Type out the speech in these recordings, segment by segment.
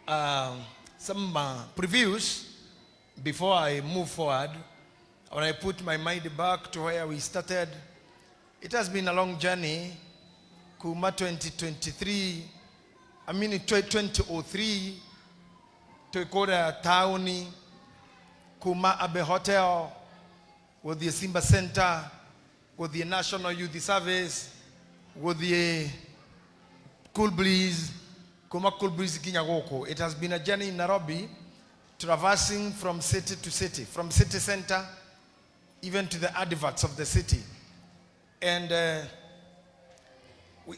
some previews before I move forward. When I put my mind back to where we started, it has been a long journey. Kuma 2023, I mean 2003, twikura tauni kuma Abe Hotel, guthie Simba Center, guthie National Youth Service, guthie Cool Breeze, kuma Cool Breeze ginya guku. It has been a journey in Nairobi, traversing from city to city, from city center even to the adverts of the city. And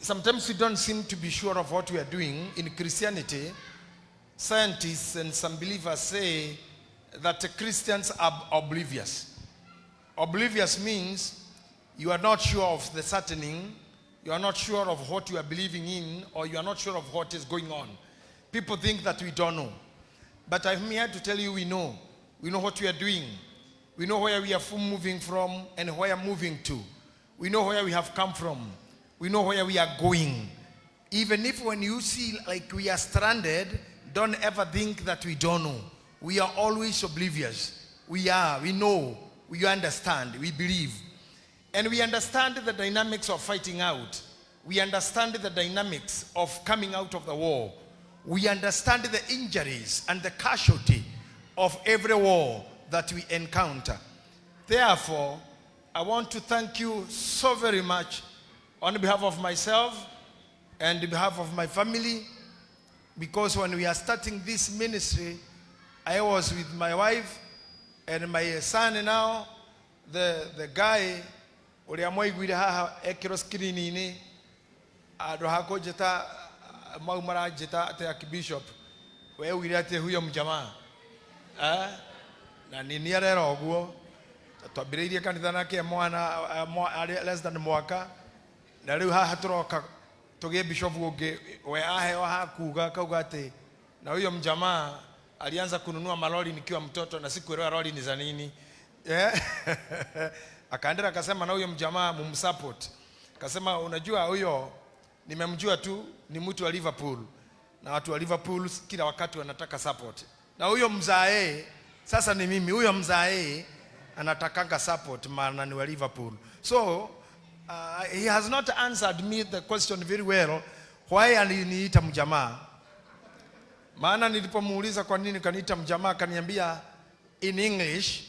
sometimes we don't seem to be sure of what we are doing. In Christianity, scientists and some believers say that Christians are oblivious. Oblivious means you are not sure of the certaining, you are not sure of what you are believing in, or you are not sure of what is going on. People think that we don't know. But I'm here to tell you we know. We know what we are doing. We know where we are moving from and where moving to. We know where we have come from. We know where we are going. Even if when you see like we are stranded, don't ever think that we don't know. We are always oblivious. We are, we know, we understand, we believe. And we understand the dynamics of fighting out. We understand the dynamics of coming out of the war. We understand the injuries and the casualty of every war that we encounter. Therefore, I want to thank you so very much on behalf of myself and on behalf of my family, because when we are starting this ministry, I was with my wife and my son now, the guy ũrĩa mwaiguire haha ekĩrwo screen-inĩ andũ ha kũnjĩta mau maranjĩta atĩ archbishop we ugire atĩ huyo mjamaa, eh? Na nini arera ũguo twambĩrĩirie kanitha nake mwana arĩ less than mwaka na rĩu haha tũroka tũgĩe bishop ũngĩ we aheo hakuga kauga atĩ na huyo mjamaa alianza kununua malori nikiwa mtoto na sikuelewa lori ni za nini, yeah. Akaendelea akasema na huyo mjamaa mumsupport, akasema unajua huyo nimemjua tu ni mtu wa Liverpool na watu wa Liverpool kila wakati wanataka support, na huyo mzae sasa ni mimi, huyo mzae anatakanga support maana ni wa Liverpool. So he has not answered me the question very well why aliniita mjamaa, maana nilipomuuliza kwa nini kaniita mjamaa, akaniambia in English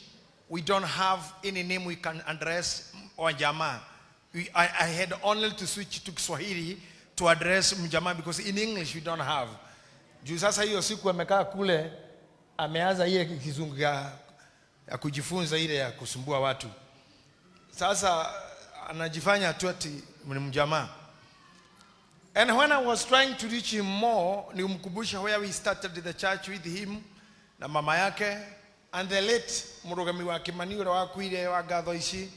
we don't have any name we can address wajamaa. I had only to switch to Kiswahili to address mjamaa because in English we don't have. Juu sasa hiyo siku amekaa kule ameanza ile kizungu ya kujifunza ile ya kusumbua watu. Sasa anajifanya tu ati ni mjamaa. And when I was trying to reach him more, nimkumbusha where we started the church with him na mama yake and the late mũrũgami wa Kimani ũrĩa wakuire wa ngatho ici,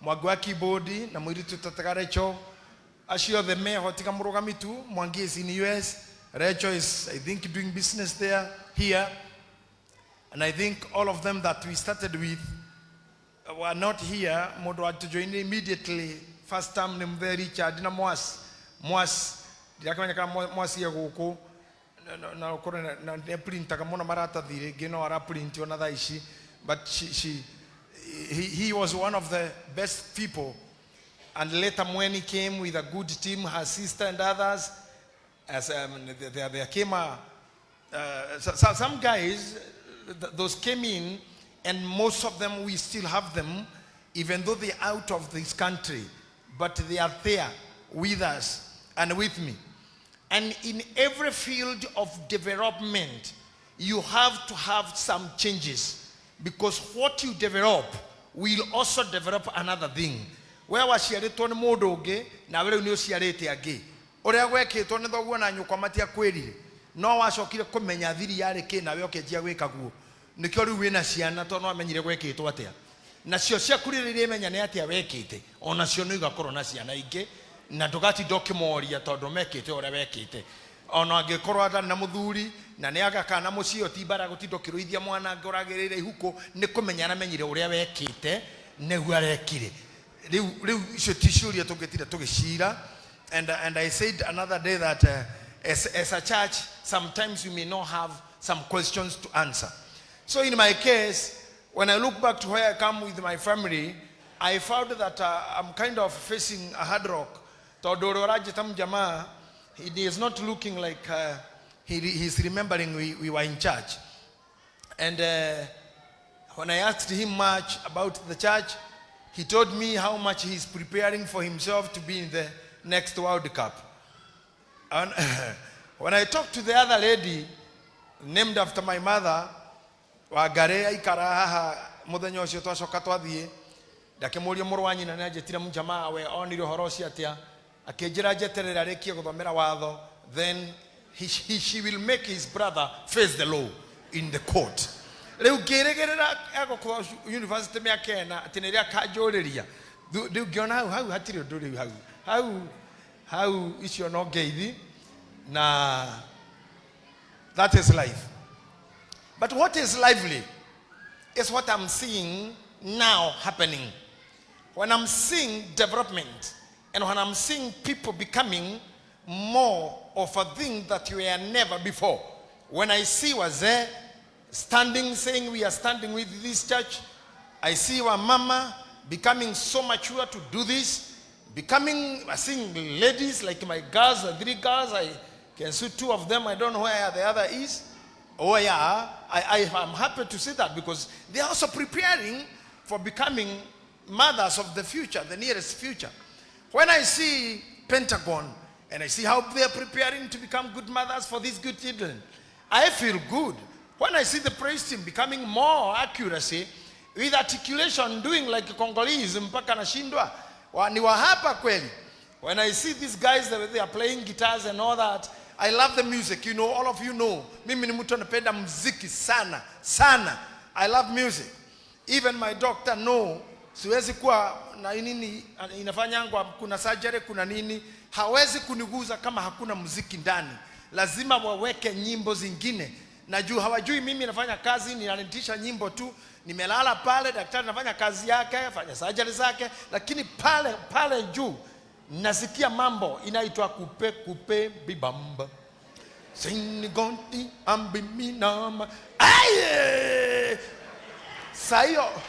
Mwangi wa keyboard na mũirĩtu tataga Rachel, acio othe meho tiga mũrũgami tu. Mwangi is in US, Rachel is, I think, doing business there here, and I think all of them that we started with were not here. Mũndũ wa to join immediately first time nĩ Mzee Richard na Mwas. Mwas ndirakĩmenya kana Mwas e gũkũ na ũkorwo na nĩ printaga mũno maratathi, rĩngĩ no ara print ona thaa ici, but he was one of the best people. And later Mweni came with a good team, her sister and others, as there came a so, some guys, those came in, and most of them we still have them, even though they're out of this country, but they are there with us and with me. And in every field of development, you have to have some changes, because what you develop will also develop another thing. We waciarĩtwo nĩ mũndũ ũngĩ, nawe rĩu nĩ ũciarĩte angĩ. Ũrĩa gwekĩtwo nĩ thoguo na nyũkwa matiakwĩrire, no wacokire kũmenya thiri yarĩ kĩ nawe ũkĩanjia gwĩka guo. Nĩkĩo rĩu wĩna ciana tondũ wamenyire gwekĩtwo atĩa. Nacio ciaku rĩrĩa irĩmenya nĩ atĩa wekĩte, onacio nĩ igakorwo na ciana ingĩ na ndũgatinda ũkĩmoria tondũ mekĩte ũrĩa wekĩte. Ona angĩkorwo atarĩ na mũthuri na nĩ aga kana mũciĩ ũyũ ti mbara gũtinda ũkĩrũithia mwana ũragĩrĩire ihuko nĩ kũmenya aramenyire ũrĩa wekĩte nĩguo arekire. Rĩu icio ti ciũria tũngĩtinda tũgĩcira. And I said another day that As a church, sometimes you may not have some questions to answer. So in my case, when I look back to where I come with my family, I found that I'm kind of facing a hard rock. Tondũ ũrĩa ũranjĩta mjamaa, he is not looking like he's remembering we were in church. And when I asked him much about the church, he told me how much he's preparing for himself to be in the next World Cup. And when I talked to the other lady, named after my mother, Wangari aikara haha muthenya ũcio twacoka twathiĩ, ndakĩmũria mũrũ wa nyina nĩ anjĩtire mjamaa we onire ũhoro ũcio atĩa, akĩnjĩra njeterere arĩkie gũthomera watho, then she will make his brother face the law in the court. Rĩu ngĩrĩgĩrĩra egũkorwo university mĩaka ĩna atĩ nĩrĩa akanjũrĩria. Rĩu ngĩona hau hau hatirĩ ũndũ, rĩu hau hau hau icio no ngeithi na that is life. But what is lively is what I'm seeing now happening. When I'm seeing development and when I'm seeing people becoming more of a thing that you were never before. When I see wazee standing saying we are standing with this church, I see our mama becoming so mature to do this, becoming, I seeing ladies like my girls, the three girls, I can see two of them, I don't know where the other is. Oh yeah, I am happy to see that because they are also preparing for becoming mothers of the future, the nearest future. When I see Pentagon and I see how they are preparing to become good mothers for these good children, I feel good. When I see the praise team becoming more accuracy with articulation, doing like Congolese mpaka nashindwa ni wa hapa kweli. When I see these guys that they are playing guitars and all that, I love the music. You know, all of you know. Mimi ni mtu anapenda muziki sana sana. I love music. Even my doctor know siwezi kuwa na nini inafanyangwa, kuna surgery, kuna nini, hawezi kuniguza kama hakuna muziki ndani. Lazima waweke nyimbo zingine, na juu hawajui mimi nafanya kazi, ninaitisha nyimbo tu, nimelala pale, daktari anafanya kazi yake, fanya surgery zake, lakini pale pale juu nasikia mambo inaitwa kupe kupe bibamba sinigoti ambiminama aye. Saa hiyo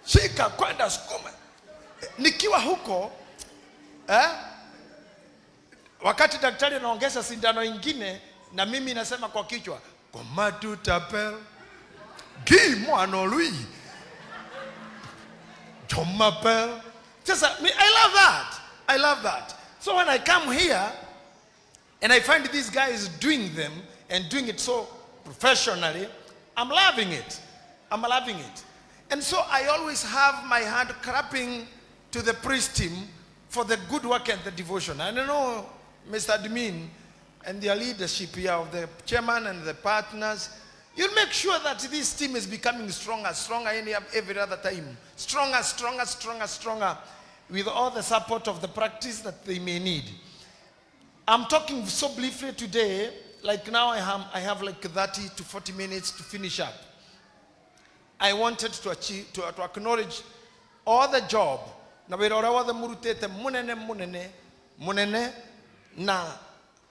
shika kwenda sukuma nikiwa huko, eh? Wakati daktari anaongeza sindano ingine na mimi nasema kwa kichwa, "Comment tu t'appelles? Guy moi lui je m'appelle." Sasa me, I love that. I love that. So when I come here and I find these guys doing them and doing it so professionally, I'm loving it. I'm loving it. And so I always have my hand clapping to the praise team for the good work and the devotion. I don't know, Mr. Admin and their leadership here of the chairman and the partners, you'll make sure that this team is becoming stronger, stronger every other time. Stronger, stronger, stronger, stronger, with all the support of the practice that they may need. I'm talking so briefly today, like now I have like 30 to 40 minutes to finish up. I wanted to acknowledge all the job na wĩra ũrĩa wothe mũrutĩte mũnene mũnene mũnene na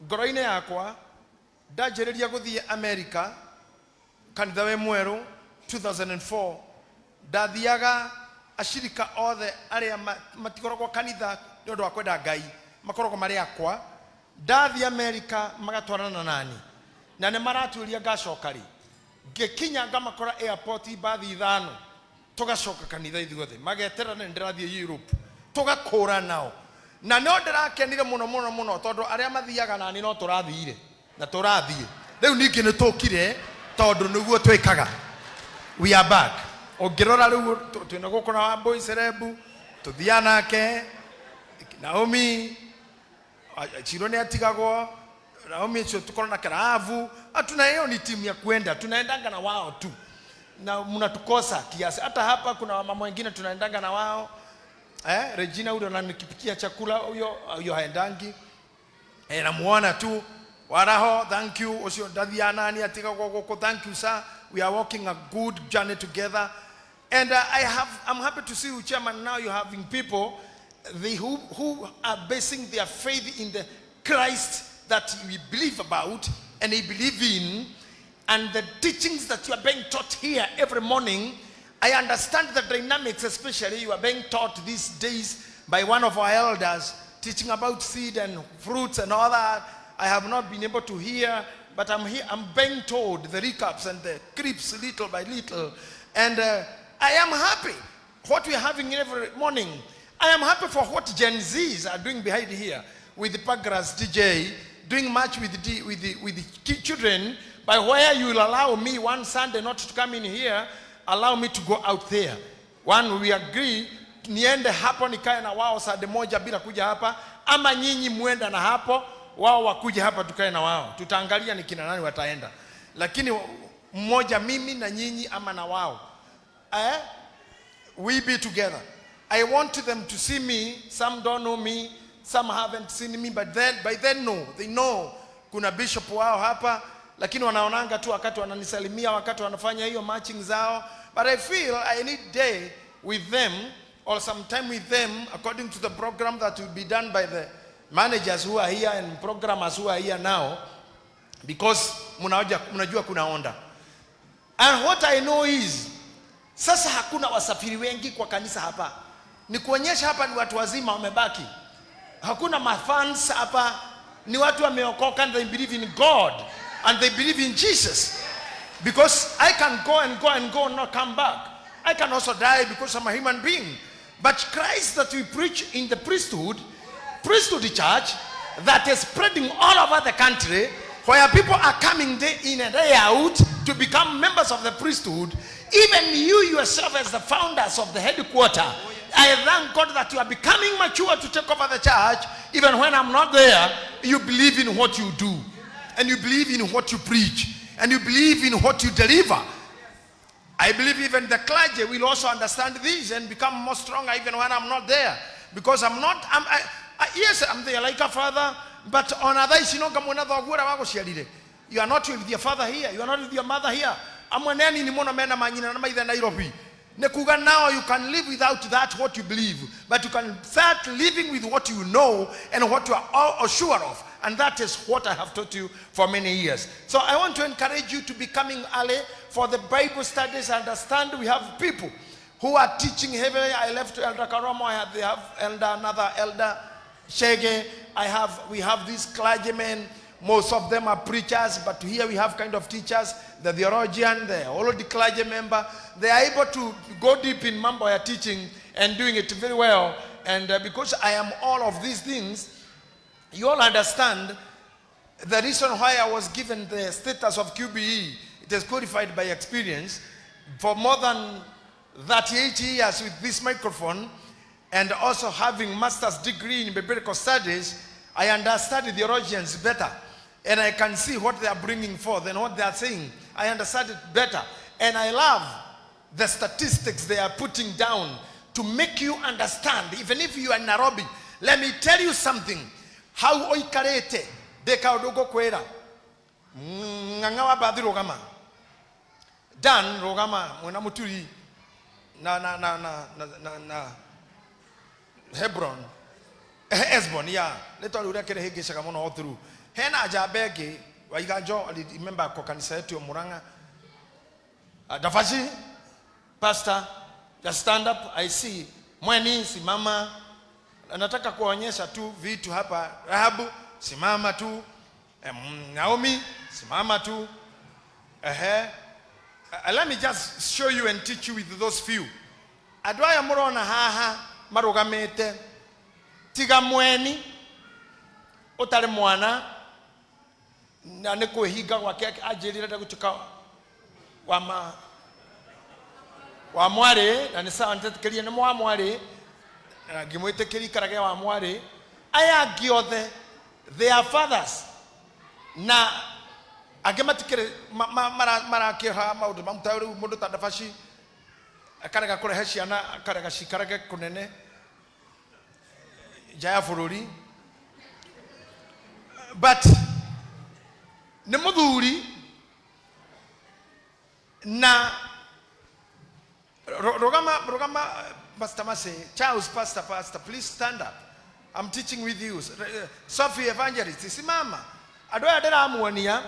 ngoro-inĩ yakwa ndanjĩrĩria gũthiĩ America kanitha wĩ mwerũ 2004, ndathiaga ashirika othe arĩa matikoragwo kanitha nĩ ũndũ wa kwenda Ngai makoragwo marĩ akwa. Ndathiĩ America magatwarana nani na nĩ maratuĩria ngacoka rĩ, ngĩkinya ngamakora airport mbathi ithano, tũgacoka kanitha ithuothe mageterera nĩ ndĩrathiĩ Europe tũgakũra nao, na no ndĩrakenire mũno mũno mũno tondũ arĩa mathiaga nani no tũrathire na tũrathiĩ rĩu ningĩ nĩ tũkire tondũ nĩguo twĩkaga. We are back. Ũngĩrora rĩu twĩna gũkũ na Wambui Serebu tũthiaga nake Naomi Chiro nĩ atigagwo Naomi cio tuko na Karavu. Tuna hiyo ni timu ya kuenda, tunaendanga na wao tu na mnatukosa kiasi. Hata hapa kuna wamama wengine tunaendanga na wao, eh, Regina huyo ananikipikia chakula, huyo huyo haendangi, eh, namuona tu waraho. Thank you ucio ndathia nani atigagwo guku. Thank you, sir. We are walking a good journey together and I'm happy to see you, chairman. Now you're having people. the who are basing their faith in the Christ that we believe about and we believe in, and the teachings that you are being taught here every morning. I understand the dynamics, especially you are being taught these days by one of our elders, teaching about seed and fruits and all that. I have not been able to hear, but I'm here. I'm being told the recaps and the creeps little by little. And I am happy what we are having every morning. I am happy for what Gen Zs are doing behind here with the Pagras DJ, doing much with the children, by where you will allow me one Sunday not to come in here, allow me to go out there. One, we agree, niende hapo nikae na wao Sunday moja bila kuja hapa, ama nyinyi muenda na hapo, wao wakuja hapa tukae na wao. Tutaangalia ni kina nani wataenda. Lakini mmoja mimi na nyinyi ama na wao. Eh? We be together. I want them to see me. Some don't know me, some haven't seen me, but then by then no, they know kuna bishop wao hapa, lakini wanaonanga tu wakati wananisalimia, wakati wanafanya hiyo marching zao. But I feel I need day with them or some time with them according to the program that will be done by the managers who are here and programmers who are here now, because mnajua kuna onda. And what I know is sasa hakuna wasafiri wengi kwa kanisa hapa. Ni kuonyesha hapa ni watu wazima wamebaki. Hakuna mafans hapa, ni watu wameokoka and they believe in God and they believe in Jesus. Because I can go and go and go and not come back. I can also die because I'm a human being. But Christ that we preach in the priesthood church that is spreading all over the country, where people are coming day in and day out to become members of the priesthood, even you yourself as the founders of the headquarter, I thank God that you are becoming mature to take over the church. Even when I'm not there, you believe in what you do, and you believe in what you preach, and you believe in what you deliver. I believe even the clergy will also understand this and become more stronger even when I'm not there. Because I'm not, I'm, I, yes, I'm there like a father, but on other ici no ngamwona thoguo ũrĩa wagũciarire. You are not with your father here, you are not with your mother here. Amwe nĩ anini mũno mena manyina na maithe Nairobi. Nĩ kuga now you can live without that what you believe, but you can start living with what you know and what you are all sure of. And that is what I have taught you for many years. So I want to encourage you to be coming early for the Bible studies. Understand we have people who are teaching heavily. I left Elder Karomo. They have elder, another elder, Shege. We have these clergymen. Most of them are preachers, but here we have kind of teachers, the theologian, the all the clergy member. They are able to go deep in mambo ya teaching and doing it very well. And because I am all of these things, you all understand the reason why I was given the status of QBE. It is qualified by experience. For more than 38 years with this microphone and also having master's degree in biblical studies, I understand the theologians better. And I can see what they are bringing forth and what they are saying. I understand it better. And I love the statistics they are putting down to make you understand, even if you are in Nairobi. Let me tell you something. How oikarĩte ndĩ kaũndũ ngũkwĩra. Ng'ang'a wa mbathi, rũgama. Dan, rũgama mwena mũturi na Hebron. Esbon, yeah. Rĩtwa rĩu rĩake rĩhĩngĩcaga mũno all through. Hena njamba ĩngĩ Waiganjo, remember kwa kanisa yetu ya Murang'a. Dafashi, pastor, just stand up. I see. Mweni, simama. Nataka kuonyesha tu vitu hapa. Rahabu, simama tu. Naomi, simama tu. Ehe. Let me just show you and teach you with those few. Andũ aya mũrona haha marũgamĩte tiga mweni ũtarĩ mwana na nĩ kwĩhinga gwake anjĩrire ndagũtuĩka wa ma wa mwarĩ na nĩ sawa, nĩtetĩkĩrie nĩ wa mwarĩ na ngĩmwĩtĩkĩria ikarage wa mwarĩ. Aya angĩ othe, their fathers, na angĩ matikĩrĩ marakĩha maũndũ mamu ta rĩu mũndũ ta Ndabaci akarega kũrehe ciana, akarega cikarage kũnene nja ya bũrũri, but nĩ mũthuri na rũgama, rũgama. Pastor Mase, Charles, Pastor, please stand up. I'm teaching with you. Sophie Evangelist, simama. Andũ aya ndĩramuonia,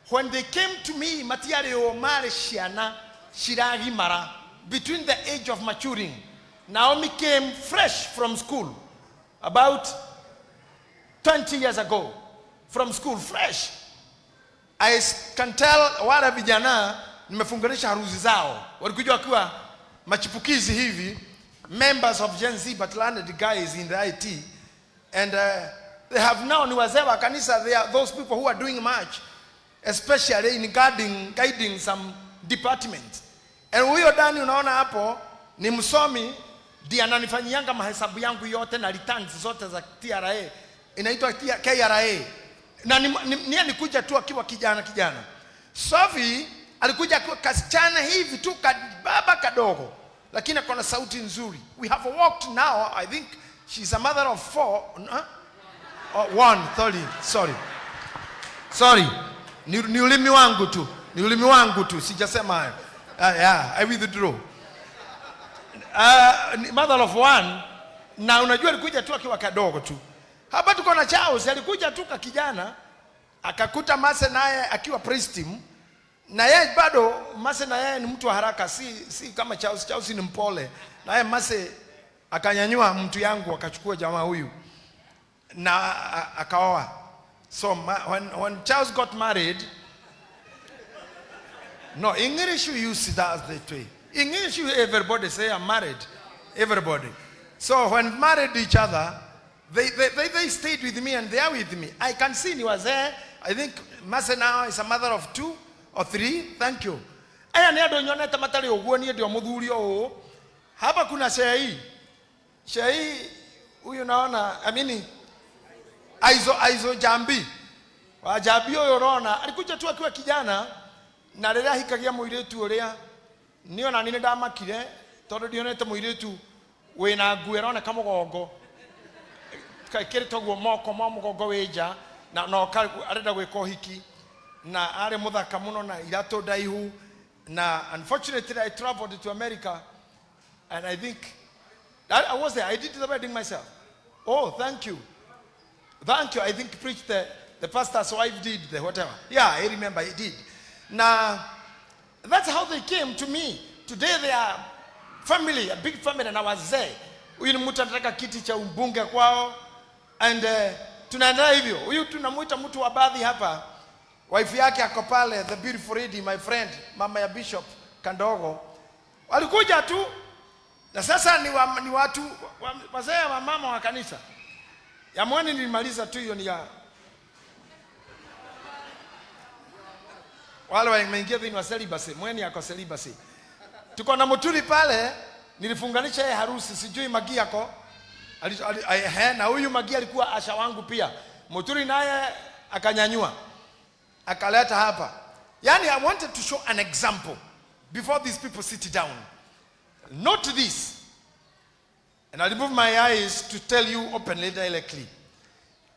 when they came to me, matiarĩ o marĩ ciana ciragimara between the age of maturing. Naomi came fresh from school about 20 years ago, from school, fresh. I can tell wale vijana nimefunganisha harusi zao, walikuja wakiwa machipukizi hivi, members of Gen Z but learned guys in the IT, and they have now, ni wazee wa kanisa, they are those people who are doing much, especially in guiding some departments. And huyo Dani unaona hapo ni msomi, ndiye ananifanyianga mahesabu yangu yote na returns zote za TRA, inaitwa KRA. Na ni alikuja tu akiwa kijana kijana. Sophie alikuja akiwa kasichana hivi tu, baba kadogo, lakini akona sauti nzuri. We have walked now, I think she's a mother of four, huh? Oh, one, sorry, sorry. Sorry. Ni ulimi wangu tu. Ni ulimi wangu tu, sijasema hayo. Yeah, I withdraw. Mother of one, na unajua alikuja tu akiwa kadogo tu. Hapa tuko na Charles, alikuja tu ka kijana, akakuta Mase naye akiwa praise team, na yeye bado Mase na yeye ni mtu wa haraka, si kama Charles. Charles ni mpole. Na yeye Mase akanyanyua mtu yangu akachukua jamaa huyu na akaoa. So when Charles got married, no, English you use that that way. English you everybody say I'm married. Everybody. So when married each other, they stayed with me and they are with me. I can see ni wazee. I think Mase now is a mother of 2 or 3. Thank you. Aya ni andũ nyonete matarĩ ũguo, niĩ ndio mũthuri ũũ. Hapa kuna Shei. Shei huyu naona, I mean, Aizo Jambi. Wa Jambi ũyũ ũrona, alikuja tu akiwa kijana, na rĩrĩa ahikagia mũirĩtu ũrĩa, niĩ ona niĩ nĩndamakire, tondũ ndionete mũirĩtu wĩna nguo ĩroneka mũgongo. Kaikĩrĩte ũguo moko ma mũgongo wĩ nja, na no arenda gwĩka ũhiki, na arĩ mũthaka mũno na iratũ ndaihu, na unfortunately I traveled to America, and I think I was there. I did the wedding myself. Oh, thank you. Thank you. I think preached the pastor's wife did the whatever. Yeah, I remember he did. Now, that's how they came to me. Today they are family, a big family, na wazee. Huyu ni mtu anataka kiti cha ubunge kwao. And tunaendelea hivyo. Huyu tunamuita mtu wa baadhi hapa. Wife yake ako pale, the beautiful lady, my friend, mama ya Bishop Kandogo. Walikuja tu na sasa ni watu wazee wa mama wa kanisa. Ya mwani nilimaliza tu, hiyo ni ya wale wameingia dhini wa celibacy, mweni ako celibacy. Tuko na Muturi pale, nilifunganisha yeye harusi, sijui Magi yako. Na huyu Magi alikuwa asha wangu pia. Muturi naye akanyanyua, akaleta hapa. Yani I wanted to show an example before these people sit down. Note this. And I remove my eyes to tell you openly, directly.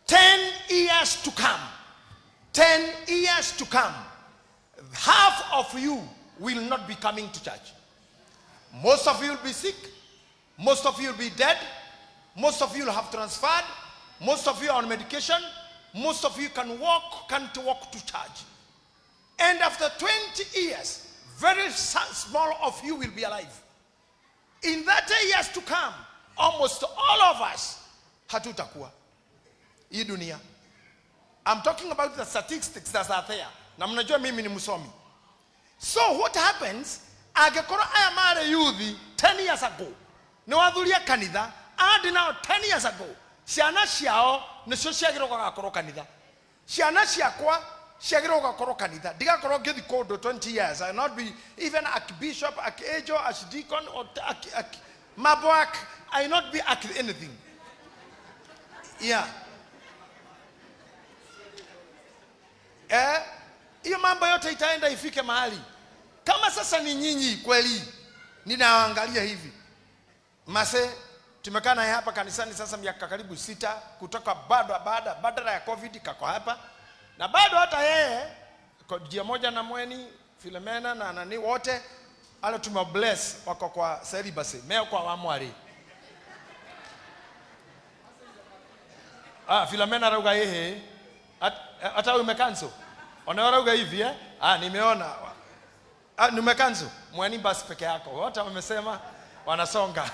10 years to come. 10 years to come. Half of you will not be coming to church. Most of you will be sick. Most of you will be dead. Most of you will have transferred. Most of you are on medication. Most of you can't walk to church. And after 20 years, very small of you will be alive. In that years to come, almost all of us hatutakuwa hii dunia. I'm talking about the statistics that are there. Na mnajua mimi ni msomi. So what happens, angĩkorwo aya marĩ youth 10 years ago, nĩ wathuria kanitha, and now 10 years ago, ciana ciao nĩcio ciagĩrĩirwo gũgakorwo kanitha. Ciana ciakwa ciagĩrĩirwo gũgakorwo kanitha. Ndigakorwo ngĩthiĩ kũndũ 20 years. I will not be even archbishop, archangel, archdeacon, or maboak. I will not be arch anything. Yeah. Hiyo mambo yote itaenda ifike mahali. Kama sasa ni nyinyi kweli, ninaangalia hivi. Mase, tumekaa naye hapa kanisani sasa miaka karibu 6, kutoka bado baada ya COVID kako hapa. Na bado hata yeye kwa njia moja na Mweni, Filomena na nani wote Wale tumebless wako kwa celibacy. Meo kwa wamwari. Ah, Filomena arauga ehe. Hata wewe umekanso. Ona arauga hivi eh? Ah, nimeona. Ah, nimekanso. Mweni basi peke yako. Wote wamesema wanasonga.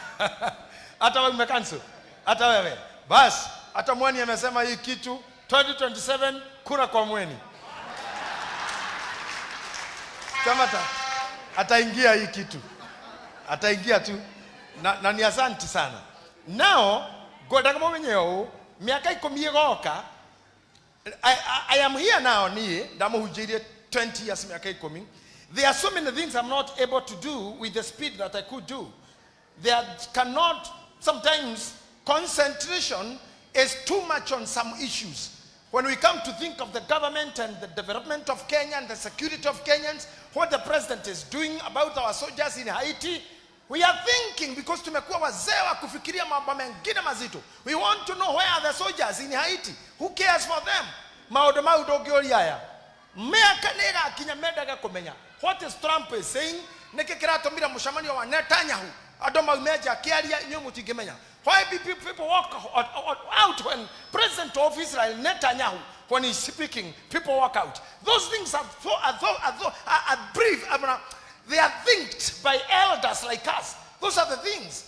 Hata wewe umekanso. Hata wewe. Bas, hata Mweni amesema hii kitu 2027 kura kwa Mweni. Kama ataingia hii kitu. Ataingia tu. Na ni asanti sana. Nao ngwendaga mumenye ũũ, mĩaka ikũmi ĩgoka, I am here now niĩ ndamũhunjĩirie 20 years mĩaka ikũmi. There are so many things I'm not able to do with the speed that I could do. There cannot, sometimes concentration is too much on some issues. When we come to think of the government and the development of Kenya and the security of Kenyans, what the president is doing about our soldiers in Haiti, we are thinking because tumekuwa wazee wa kufikiria mambo mengine mazito. We want to know where are the soldiers in Haiti. Who cares for them? Maũndũ mau ndũngĩũria aya. Mĩaka nĩ ĩgakinya mendaga kũmenya what is Trump is saying, nĩkĩ kĩratũmire mũcemanio wa Netanyahu andũ maume nja akĩaria inyuĩ mũtingĩmenya. Why do people walk out when president of Israel Netanyahu, when he's speaking, people walk out? Those things are, so, are, so, are, so, are brief. I mean, they are thinked by elders like us. Those are the things.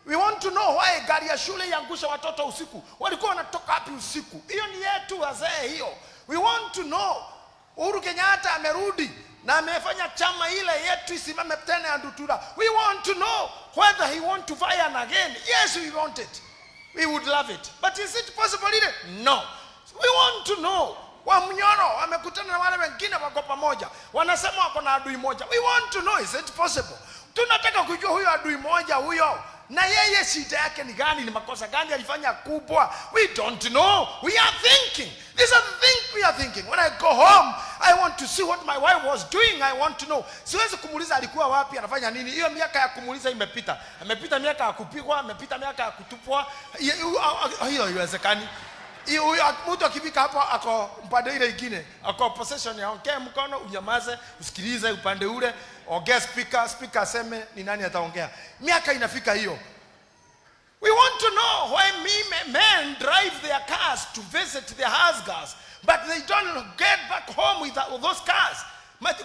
We want to know why gari ya shule iangusha watoto usiku. Walikuwa wanatoka wapi usiku? Hiyo ni yetu wazee hiyo. We want to know. Uhuru Kenyatta amerudi na amefanya chama ile yetu isimame tena ya Ndutura. We want to know whether he want to fire again. Yes, we want it. We would love it. But is it possible ile? No. We want to know. Wamunyoro wamekutana na wale wengine wako pamoja. Wanasema wako na adui moja. We want to know, is it possible? Tunataka kujua huyo adui moja huyo. Na yeye shida yake ni gani? Ni makosa gani alifanya kubwa? We don't know. We are thinking. These are the things we are thinking. When I go home, I want to see what my wife was doing. I want to know. Siwezi kumuuliza alikuwa wapi, anafanya nini. Hiyo miaka ya kumuuliza imepita. Amepita miaka ya kupigwa, amepita miaka ya kutupwa. Hiyo haiwezekani. Huyo mtu akifika hapo ako upande ile ingine, ako possession ya ongea mkono, unyamaze, usikilize upande ule, ongea speaker, speaker aseme ni nani ataongea. Miaka inafika hiyo. We want to know why men drive their cars to visit their house, but they don't get back home with those cars.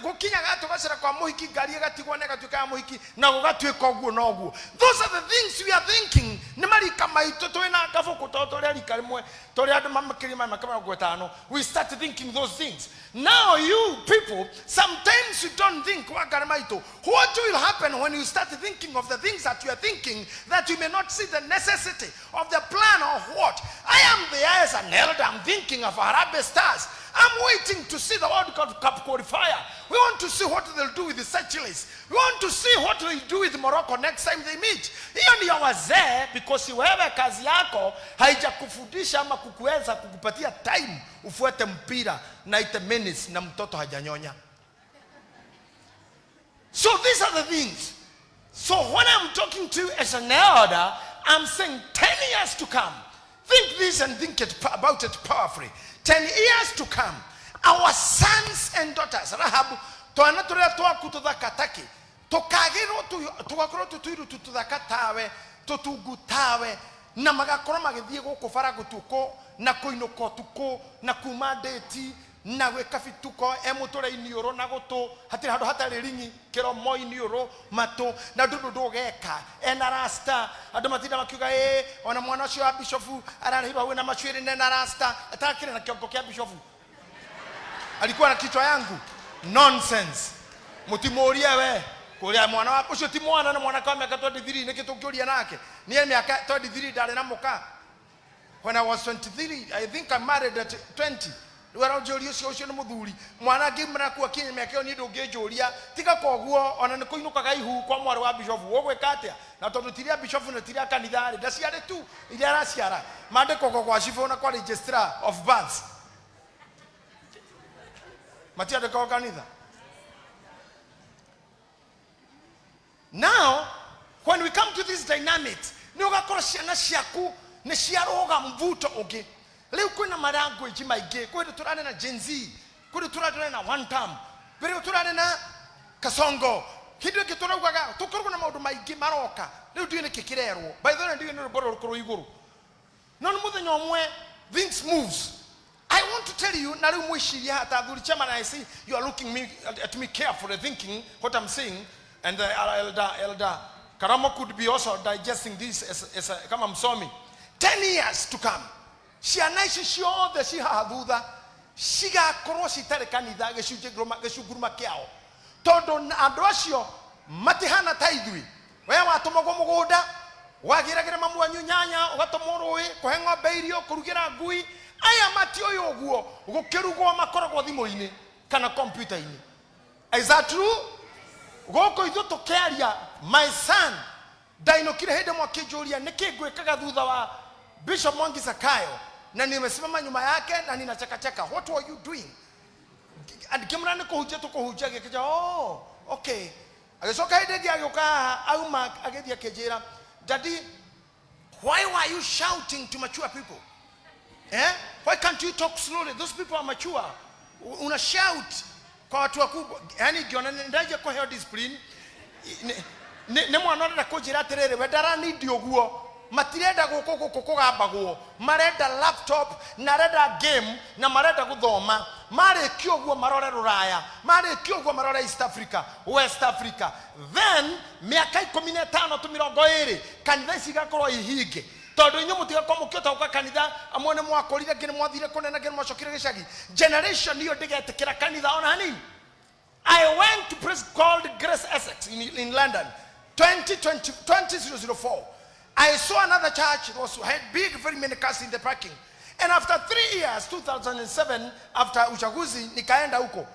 Gukinya gatugacira kwa muhiki ngari igatigwo na igatuika ya muhiki na gugatuika uguo na uguo. Those are the things we are thinking. Ni marika maitu twina gabuku to turi rika rimwe turi andu mamakiri ma miaka mĩrongo ĩtano. We start thinking those things. Now you people, sometimes you don't think wakari maitu. What will happen when you start thinking of the things that you are thinking that you may not see the necessity of the plan of what? I am there as an elder. I'm thinking of Harambee Stars. I'm waiting to see the World Cup qualifier. We want to see what they'll do with the Seychelles. We want to see what they'll do with Morocco next time they meet. Hiyo ni ya wazee, because wewe kazi yako haijakufundisha ama kukuweza kukupatia time ufuate mpira 90 minutes na mtoto hajanyonya. So these are the things. So when I'm talking to you as an elder, I'm saying 10 years to come. Think this and think it about it powerfully. 10 years to come, our sons and daughters, Rahab, twana turia twaku tuthaka taki, tukagirwo tugakorwo tutuiru tuthaka tawe, tutungu tawe, na magakorwo magithie guku bara gutuko, na kuinuka utuku, na kuma ndĩti, na gwĩka bituko, e mũtũre iniũrũ na gũtũ, hatirĩ handũ hatarĩ ringi, kĩromo iniũrũ, matũ, na ndũndũ ndũgeka, ena rasta, andũ matinda makiuga, ĩ, ona mwana ũcio wa bishofu, ararĩhirwo hau na macuĩrĩ na ena rasta, atakĩrĩ na kĩongo kĩa bishofu. Alikuwa na kichwa yangu. Nonsense. Mũtimũrie we. Kũrĩa mwana wa, ũcio ti mwana na mwanake wa mĩaka 23, nĩkĩ tũngĩũria nake? Niĩ mĩaka 23 ndarĩ na mũka. When I was 23, I think I married at 20. Rĩu aranjũria ũcio, ũcio nĩ mũthuri. Mwana angĩumĩra kuo akinya mĩaka ĩyo niĩ ndũngĩnjũria. Tiga koguo, ona nĩ kũinũkaga ihu kwa mwarĩ wa bishofu. Ũgwĩka atĩa? Na tondũ ti rĩa bishofu na ti rĩa kanitha rĩ, ndaciarĩ tu iria araciara. Maandĩkagwo gwa cibũ na kwa registrar of births. Matiandĩkagwo kanitha. Now, when we come to these dynamics, nĩ ũgakorwo ciana ciaku nĩ ciarũga mvuto ũngĩ. Rĩu kwĩna malanguage maingĩ, kwĩ tũrarĩ na Gen Z, kwĩ tũrarĩ na one term, kwĩ tũrarĩ na Kasongo, Hĩndĩ ĩngĩ tũraugaga tũkoragwo na maũndũ maingĩ maroka. Rĩu ndiũĩ nĩkĩ kĩrerwo. By the way, ndiũĩ nĩ rwĩmbo rũrĩkũ rwĩ igũrũ. No nĩ mũthenya ũmwe things moves. I want to tell you, na rĩu mwĩcirie haha ta athuri chairman, I see you are looking me, at me carefully, thinking what I'm saying, and the elder Karamo could be also digesting this as a, kama msomi. 10 years to come, ciana ici ciothe ci haha thutha cigakorwo citarĩ kanitha gĩcunjĩ gĩcunguruma kĩao, tondũ andũ acio matihana ta ithuĩ. We watũmagwo mũgũnda, wagĩragĩra mamu wanyu nyanya, ũgatũmwo rũĩ kũhe ng'ombe irio, kũrugĩra ngui. Aya matiũĩ ũguo, gũkĩrugwo makoragwo thimũ-inĩ kana kompiuta-inĩ. Is that true? Gũkũ ithuĩ tũkĩaria, my son ndainũkire hĩndĩ ĩmwe akĩnjũria nĩkĩ ngwĩkaga thutha wa Bishop Mwangi Zakayo na nimesimama nyuma yake na ninachekacheka. What were you doing? And ngĩmwĩra nĩ kũhunjia tũkũhunjia. Gĩkĩnja, oh okay. Agĩcoka hĩndĩ ĩngĩ agĩũka haha auma agĩthiĩ akĩnjĩra, "Daddy, why were you shouting to mature people, eh? Why can't you talk slowly? Those people are mature. Una shout kwa watu wakubwa." Yani ngĩona nĩ ndaje kũheo discipline. Nĩ mwana ũrenda kũnjĩra atĩrĩrĩ, we ndaranindi ũguo, matirenda gũkũ gũkũ kũgambagwo, marenda laptop na arenda game na marenda gũthoma. Marĩkia ũguo marore rũraya, marĩkia ũguo marore East Africa, West Africa. Then mĩaka 15 tu 20, kanitha ici igakorwo ihinge, tondũ inyuĩ mũtigakorwo mũkĩhota gũka kanitha. Amwe nĩ mwakũrire, angĩ nĩ mwathire kũnene, angĩ nĩ mwacokire gĩcagi. Generation ĩyo ndĩgetĩkĩra kanitha ona hanini. I went to place called Grace Essex in London, 2020, 2004. I saw another church. It was had big, very many cars in the parking. And after 3 years, 2007, after uchaguzi, nikaenda huko.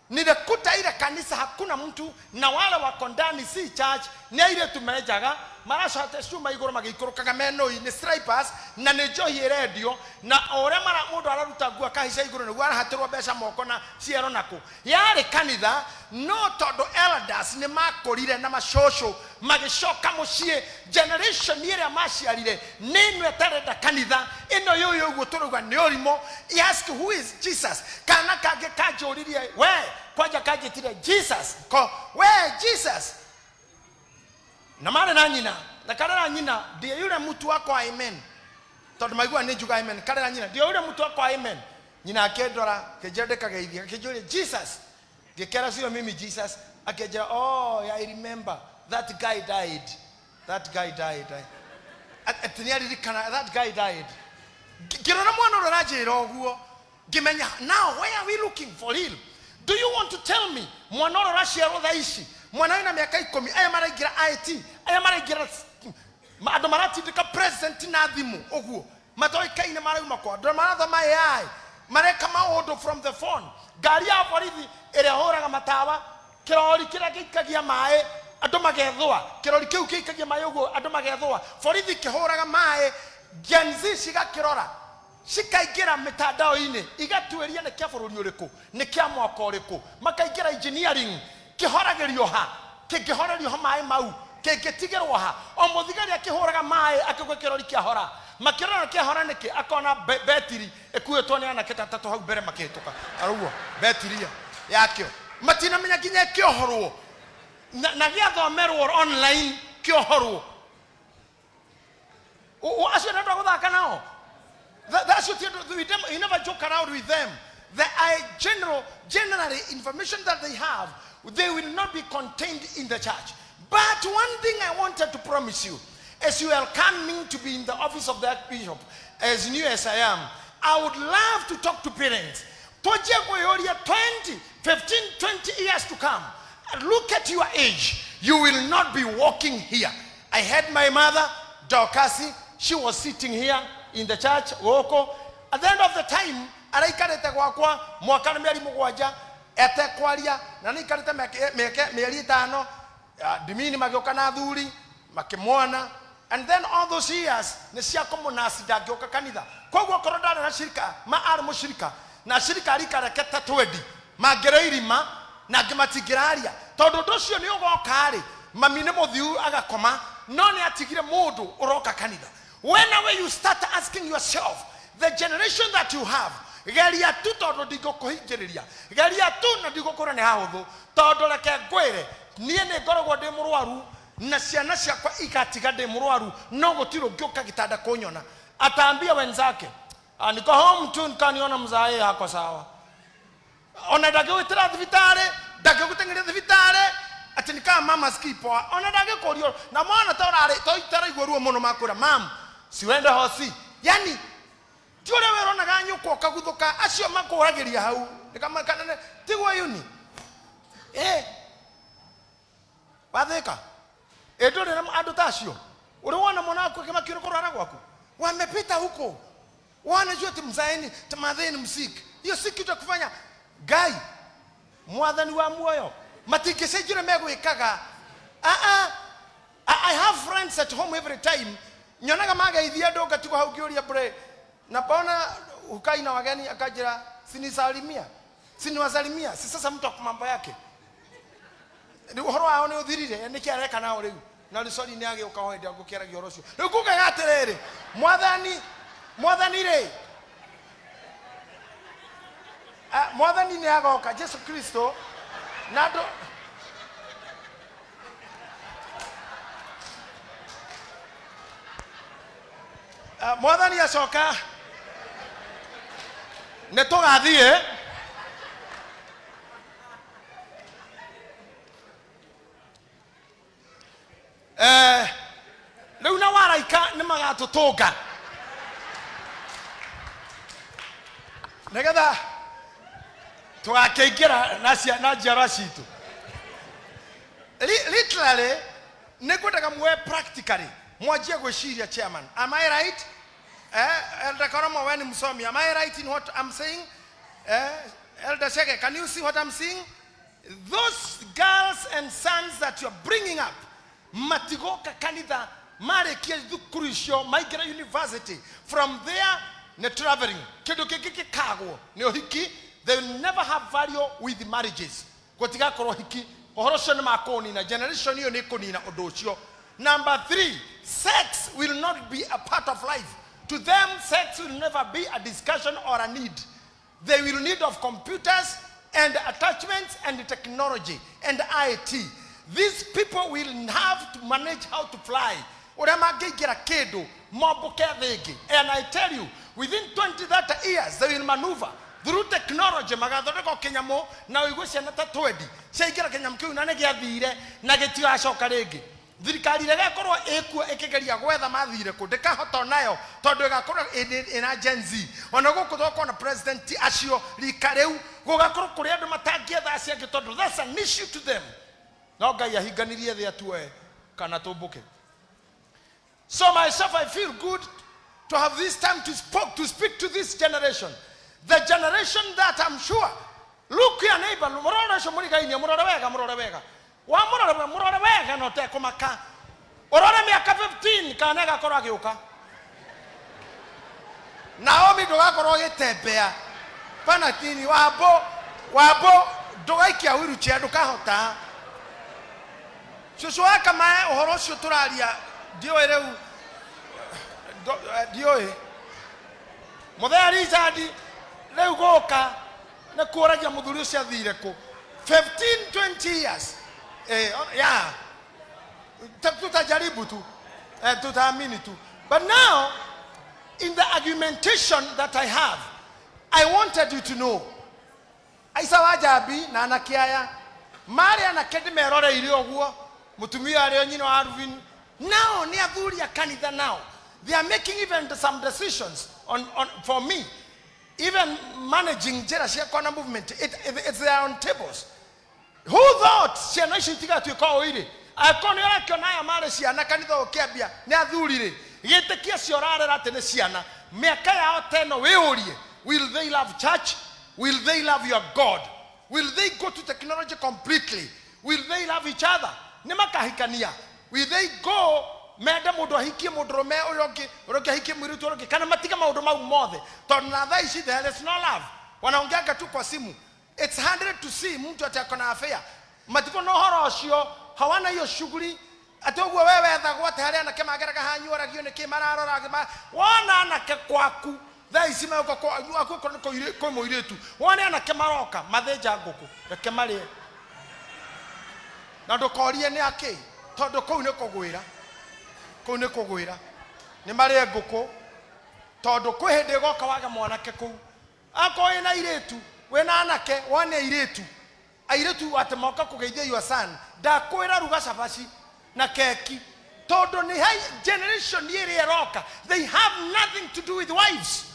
Nilikuta ile kanisa hakuna mtu, na wale wako ndani si church, nĩ airĩtu menjaga maracate cuma igũrũ magĩikũrũkaga menoi nĩ strippers na nĩ njohi ĩrendio, na o ũrĩa mara mũndũ araruta nguo akahaica igũrũ nĩguo arahatĩrwo mbeca moko na ciero nakũ. Yarĩ kanitha, no tondũ elders nĩ makũrire na macũcũ magĩcoka mũciĩ, generation ĩrĩa maciarire nĩ ĩno ĩtarenda kanitha ĩno yũyũ ũguo tũrauga nĩ ũrimũ. He asked, "Who is Jesus?" Kana kangĩ kanjũririe, we kwanja kanjĩtire Jesus ko we Jesus, na marĩ na nyina na karera nyina, ndiye yule mtu wako, amen, tondũ maigua nĩ njuga amen. Karera nyina, ndiye yule mtu wako, amen. Nyina akĩndora, kĩnjĩra ndĩkageithia, akĩnjũria Jesus, ngĩkera sio mimi Jesus. Akĩnjĩra, "Oh, I remember that guy died, that guy died." Atĩ nĩ aririkana that guy died. Ngĩrora mwana ũrĩa ũranjĩra ũguo, ngĩmenya now where are we looking for real. Do you want to tell me mwana ũrĩa ũraciarwo thaa ici, mwana wĩna mĩaka 10, aya maraingĩra IT, aya maraingĩra, andũ maratindĩka president na thimũ ũguo matoĩkaine marauma kwa andũ marathoma AI, mareka maũndũ from the phone, ngari ya borithi ĩrĩa hũraga matawa, kĩrori kĩrĩa gĩikagia maĩ andũ magethũa, kĩrori kĩu gĩikagia maĩ ũguo andũ magethũa, borithi kĩhũraga maĩ, Gen Z cigakĩrora, cikaingĩra mĩtandao-inĩ igatuĩria nĩ kĩa bũrũri ũrĩkũ, nĩ kĩa mwaka ũrĩkũ, makaingĩra engineering, kĩhoragĩrio ha, kĩngĩhorerio ha maĩ mau kĩngĩtigĩrwo ha, o mũthigari akĩhũraga maĩ akĩgwe kĩrori kĩahora, makĩrora kĩahora nĩkĩ, akona betiri ĩkuĩtwo nĩ anake ta atatũ hau mbere makĩhĩtũka, arauo betiri ĩyo yakĩo matinamenya nginya ĩkĩohorwo na gĩathomerwo online kĩohorwo. Acio nĩ andũ a gũthaka nao. That's what you do. You never joke around with them. The generally information that they have, they will not be contained in the church. But one thing I wanted to promise you, as you are coming to be in the office of the archbishop, as new as I am, I would love to talk to parents. Twanjie kwĩyũria 20, 15, 20 years to come. Look at your age. You will not be walking here. I had my mother, Dorcas, she was sitting here in the church, gũkũ. At the end of the time, araikarĩte gwakwa mwaka na mĩeri 7 etekwaria, na nĩaikarĩte mĩeri 5, ndimini magĩũka na athuri makĩmwona, and then all those years nĩ cia kũmũnasi, ndangĩũka kanitha. Koguo okorwo ndarĩ na shirika, ma arĩ mũshirika na shirika rikareke ta twendi mangĩrĩ irima na angĩ matingĩraria, tondũ ũndũ ũcio nĩ ũgoka rĩ, mami nĩ mũthiu agakoma, no nĩ atigire mũndũ ũroka kanitha. When you start asking yourself, the generation that you have, Geria tu tondũ ndingũkũhingĩrĩria. Geria tu na ndigũkwĩra nĩ hahũthũ, tondũ reke ngwĩre, niĩ nĩ ngoragwo ndĩ mũrwaru na ciana ciakwa igatiga ndĩ mũrwaru, no gũtirĩ ũngĩũka gĩtanda kũnyona. Ataambia wenzake, "Ah, niko home tu nikaniona mzae hako sawa." Ona ndangĩgwĩtĩra thibitarĩ, ndangĩgũteng'eria thibitarĩ atĩ nĩ kama mama sikii poa. Ona ndangĩkũria na mwana ta ũrarĩ ta itaraigua ruo mũno makwĩra mam siwende hosi. Yani ti ũrĩa wĩronaga nyũkwa ũkaguthũka, acio makũragĩria hau. Nĩkama- tiguo yuni wathĩka ĩ ndũrĩ na andũ ta acio ũrĩ wona mwana waku akĩmakio nĩ kũrwara gwaku, wamepita huko, wanajua ati mzaeni tamatheni msik, hiyo si kitu ya kufanya. Ngai mwathani wa muoyo matingĩcenjire megwĩkaga. Ah, ah. I have friends at home every time nyonaga mageithia andũ ngatigwo hau ngĩũria bre na mbona hukai na wageni, akanjĩra sinisalimia siniwasalimia, si sasa mtu ako mambo yake, rĩu ũhoro wao nĩ ũthirire, nĩkĩ areka nao rĩu na rĩu sorry nĩ agĩũka ho hĩndĩ ĩrĩa ngũkĩaragia ũhoro ũcio. Rĩu ngugaga atĩrĩrĩ, mwathani mwathani rĩ, mwathani nĩ agoka Jesu Kristo na andũ mwathani acoka nĩ tũgathiĩ rĩu na waraika nĩ magatũtũnga nĩgetha tũgakĩingĩra na na njiarwa citũ. Literally nĩ ngwendaga muoe practically, mwanjie gwĩciria. Chairman, am I right? Elder Koromo, we ni msomi, am I right in what I'm saying? Elder Shege, can you see what I'm seeing? Those girls and sons that you're bringing up matigoka kanitha marĩkia thukuru icio maingĩra university, from there nĩ traveling, kĩndũ kĩngĩ gĩkagwo nĩ ũhiki. They will never have value with marriages. Gũtigakorwo hiki, ũhoro ũcio nĩ makũnina, generation ĩyo nĩ kũnina ũndũ ũcio. Number three, sex will not be a part of life to them. Sex will never be a discussion or a need. They will need of computers and attachments and technology and IT. These people will have to manage how to fly, ũrĩa mangĩingĩra kĩndũ mombũke thĩ ĩngĩ. And I tell you, within 20 30 years they will maneuver through technology, magathondeka kĩnyamũ na ũigue ciana ta 20 ciaingĩra kĩnyamũ kĩu na nĩ gĩathire na gĩtigacoka rĩngĩ. Thirikari ĩrĩa ĩgakorwo ĩkuo ĩkĩgeria gwetha mathire kũ ndĩkahota onayo tondũ ĩgakorwo ĩna Gen Z. Ona gũkũ tũgakorwo na president acio rika rĩu, gũgakorwo kũrĩ andũ matangĩetha acio angĩ tondũ that's an issue to them. No Ngai ahinganirie thĩ atuoe kana tũmbũke. So myself, I feel good to have this time to speak to this generation. The generation that I'm sure, look your neighbor, mũrore ũcio mũrigainie, mũrore wega, mũrore wega. Wamũrore wega, mũrore wega na ũtekũmaka. Ũrore mĩaka 15 kana ĩgakorwo agĩũka. Naomi ndũgakorwo ũgĩtembea. Pana tini wambo wambo ndũgaikia wheelchair, ndũkahota. Cũcũ wa kamae ũhoro ũcio tũraria ndiũĩ rĩu ndiũĩ mũthenya Richard rĩu gũka nĩ kuoragia mũthuri ũcio athire kũ 15 20 years, yeah. Tutajaribu tu, tutaamini tu. But now in the argumentation that I have, I wanted you to know Aisa wa Njambi na anake aya marĩ anake ndĩmeroreire ũguo, mũtumia arĩ o nyina wa Alvin, nao nĩ athuri a kanitha. Now they are making even some decisions on for me, even managing njĩra ciakwa na movement. It's their own tables. Who thought ciana icio itigatuĩka ũũ irĩ? Angĩkorwo nĩ ũrakĩona aya marĩ ciana kanitha ũkĩambia nĩ athuri rĩ, gĩtĩkia cio ũrarera atĩ nĩ ciana mĩaka yao teno, wĩũrie, will they love church? Will they love your God? Will they go to technology completely? Will they love each other? Nĩ makahikania? Will they go mende mũndũ ahikie mũndũrũme ũrĩa ũngĩ, ũrĩa ũngĩ ahikie mũirĩtu ũrĩa ũngĩ, kana matige maũndũ mau mothe? Tondũ na thaa ici there is no love, wanaongeanga tu kwa simu. It's 100 to see mtu ati ako na affair, matiko na ũhoro ũcio, hawana hiyo shughuli atĩ ũguo we wethagwo atĩ harĩa anake mageraga hanyu oragio nĩkĩ mararora wona anake kwaku. Thaa ici megũka gwaku okorwo nĩ kwĩ mũirĩtu, wone anake maroka mathĩnja ngũkũ, reke marĩe. Na ndũkorie nĩ akĩ, tondũ kũu nĩ kũgwĩra, kũu nĩ kũgwĩra. Nĩ marĩe ngũkũ, tondũ kwĩ hĩndĩ ĩgoka wage mwanake kũu. Akorwo wĩna airĩtu, wĩna anake, wone airĩtu. Airĩtu atĩ moka kũgeithia your son, ndakwĩra ruga cabaci na keki, tondũ nĩ hai generation ĩrĩa ĩroka, they have nothing to do with wives.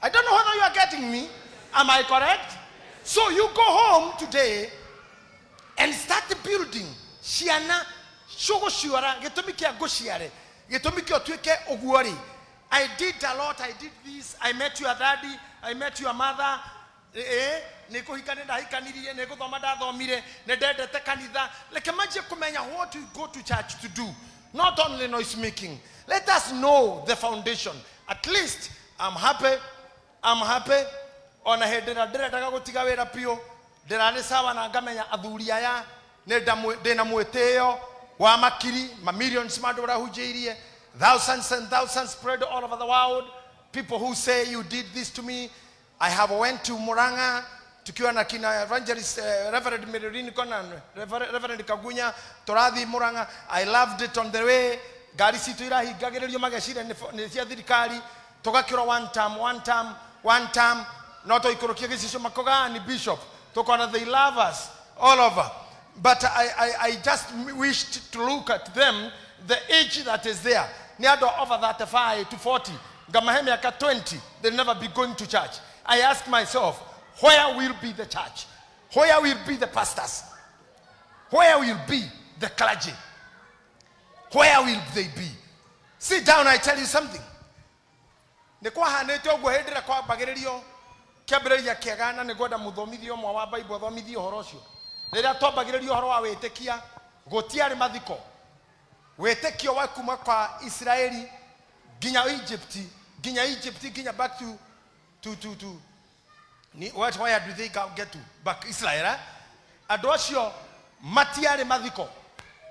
I don't know whether you are getting me. Am I correct? So you go home today and start building ciana cũgũciora gĩtũmi kĩa ngũciare, gĩtũmi kĩa ũtuĩke ũguo rĩ. I did a lot, I did this, I met your daddy, I met your mother. Ĩĩ, nĩ kũhika nĩ ndahikanirie, nĩ gũthoma ndathomire, nĩ ndendete kanitha. Reke manjie kũmenya what we go to church to do. Not only noise making. Let us know the foundation. At least I'm happy, I'm happy. Ona hĩndĩ ĩrĩa ndĩrendaga gũtiga wĩra biũ, ndĩrarĩ sawa na ngamenya athuri aya nĩ ndĩna mwĩtĩo wa makiri, ma millions ma andũ ũrahunjĩirie, thousands and thousands spread all over the world. People who say you did this to me. I have went to Murang'a tukiwa na kina evangelist, Reverend Mary Conan, Reverend Kagunya, tũrathiĩ Murang'a. I loved it on the way. Ngari citũ irahingagĩrĩrio mageciria nĩ cia thirikari, tũgakĩrwo one term, one term, one term, no tũikũrũkie gĩcicio makoga ni bishop, tũkona they love us all over. But I just wished to look at them, the age that is there. Nĩ andũ over 35 to 40, ngamahe mĩaka 20, they'll never be going to church. I ask myself, where will be the church? Where will be the pastors? Where will be the clergy? Where will they be? Sit down, I tell you something. Nĩ kwahanĩte ũguo hĩndĩ ĩrĩa kwambagĩrĩrio kĩambĩrĩria kĩega, na nĩ ngwenda mũthomithio ũmwe wa Bible athomithie ũhoro ũcio. Rĩrĩa twambagĩrĩrio ũhoro wa wĩtĩkia, gũtiarĩ mathiko. Wĩtĩkio wa kuma kwa Israeli nginya Egypt, nginya Egypt, nginya back to ni, what, where do they get to back Israel, eh? Andũ acio matiarĩ mathiko.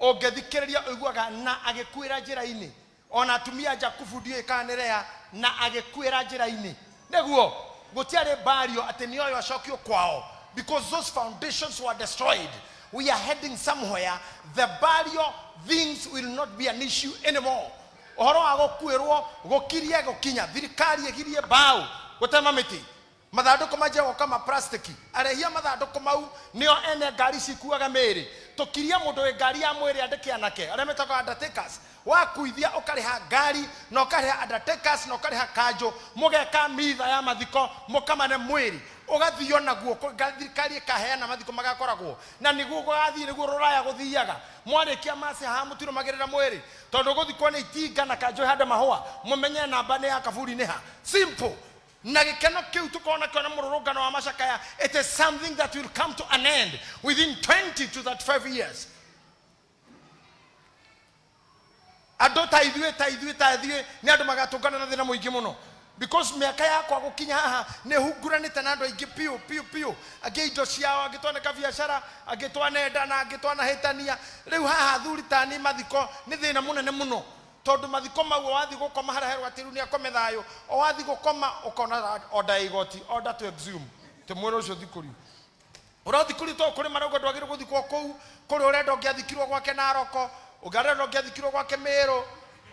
Ũngĩthikĩrĩria ũiguaga na agĩkuĩra njĩra-inĩ. Ona atumia a Jakubu ndiũĩ kana nĩ Lea, na agĩkuĩra njĩra-inĩ. Nĩguo gũtiarĩ mbario atĩ nĩ oyo acokio kwao, because those foundations were destroyed. We are heading somewhere the burial things will not be an issue anymore. Ũhoro wa gũkuĩrwo gũkirie gũkinya thirikari ĩgirie mbaũ gũtema mĩtĩ, mathandũkũ manjie gũka ma plastiki, arehia mathandũkũ mau nĩo ene ngari cikuaga mĩĩrĩ. Tũkirie mũndũ wĩ ngari ya mwĩrĩ andĩke anake arĩa metagwo undertakers, wakuithia ũkarĩha ngari na ũkarĩha undertakers na ũkarĩha kanjũ, mũgeka mitha ya mathiko, mũkamane mwĩrĩ ũgathio naguo. Thirikari ĩkaheana mathiko magakoragwo na nĩguo gũgathiĩ, nĩguo rũraya gũthiaga. Mwarĩkia maci haha mũtirũmagĩrĩra mwĩrĩ tondũ gũthikwo nĩ itinga na kanjũ ĩhande mahũa, mũmenye namba nĩ ya kaburi nĩ ha. Simple. Na gĩkeno kĩu tũkorwo nakĩo na mũrũrũngano wa macakaya, it is something that will come to an end within 20 to 35 years. Andũ ta ithuĩ, ta ithuĩ, ta ithuĩ nĩ andũ magatũngana na thĩna mũingĩ mũno, because mĩaka yakwa gũkinya haha nĩ hunguranĩte na andũ aingĩ piũ piũ piũ, angĩ indo ciao, angĩ twaneka biacara, angĩ twanendana, angĩ twanahĩtania. Rĩu haha athuri tani mathiko nĩ thĩna mũnene mũno, tondũ mathiko mau wathiĩ gũkoma harĩa herwo atĩ rĩu nĩ akome thayũ, o wathiĩ gũkoma ũkona order ya igoti, order to exhume, tĩ mwĩrĩ ũcio thikũrio ũrathikũrio, tondũ kũrĩ marauga ndwagĩrĩirwo gũthikwo kũu. Kũrĩ ũrenda ũngĩathikirwo gwake Naroko, ũngĩarenda ũngĩathikirwo gwake Mĩrũ,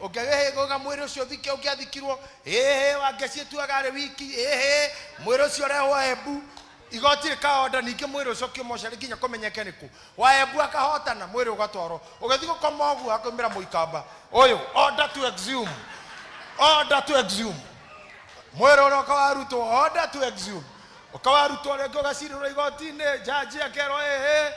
ũngĩgĩga mwĩrĩ ũcio ũthike ũngĩathikirwo ĩhĩ wangeciĩtuaga arĩ wiki ĩhĩ mwĩrĩ ũcio ũrehwo Embu. Igoti rĩkaonda ningĩ mwĩrĩ ũcio ũkio mocarĩ nginya kũmenyeke nĩkũ wa Embu, akahotana, mwĩrĩ ũgatwarwo. Ũgĩthiĩ gũkoma ũguo akaumĩra mũikamba ũyũ, order to exhume, order to exhume. Mwĩrĩ ũrĩa ũkawarutwo, order to exhume, ũkawarutwo rĩngĩ ũgacirĩrwo igoti-inĩ, jaji akerwo ĩhĩ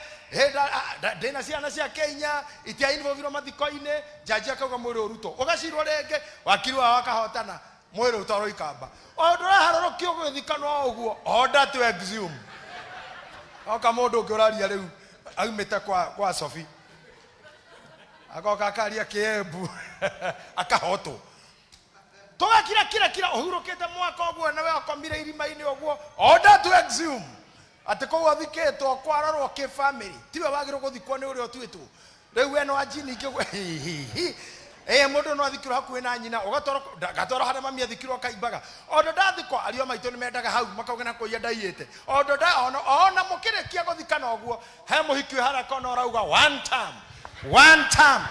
ndĩna ciana ciake inya itiainvolvirwo mathiko-inĩ. Jaji akauga mwĩrĩ ũrutwo, ũgacirwo rĩngĩ, wakiri wao akahotana, mwĩrĩ ũtwarwo ikamba. O ũndũ ũraharũrũkio ũgĩthikanwo ũguo, order to exhume. Oka mũndũ ũngĩ ũraria rĩu aumĩte kwa Sophie, agoka akaria kĩembu, akahotwo. Tũgakira kira kira ũhurũkĩte mwaka ũguo nawe ũkomire irima-inĩ ũguo, order to exhume, atĩ kũu ũthikĩtwo kwarorwo kĩ family tiwe wagĩrĩirwo gũthikwo, nĩ ũrĩa ũtuĩtwo. Rĩu we no anji ningĩ. Ĩ mũndũ no athikirwo hakuhĩ na nyina, ũgatwarwo ngatwarwo harĩa mami athikirwo akaimbaga. Ondo ndathikwo, ariũ a maitũ nĩ mendaga hau makauga na kũiya ndaiyĩte. Ondo nda ona ona mũkĩrĩkia gũthikana ũguo, he mũhiki wĩ harĩa kona ũrauga one time, one time.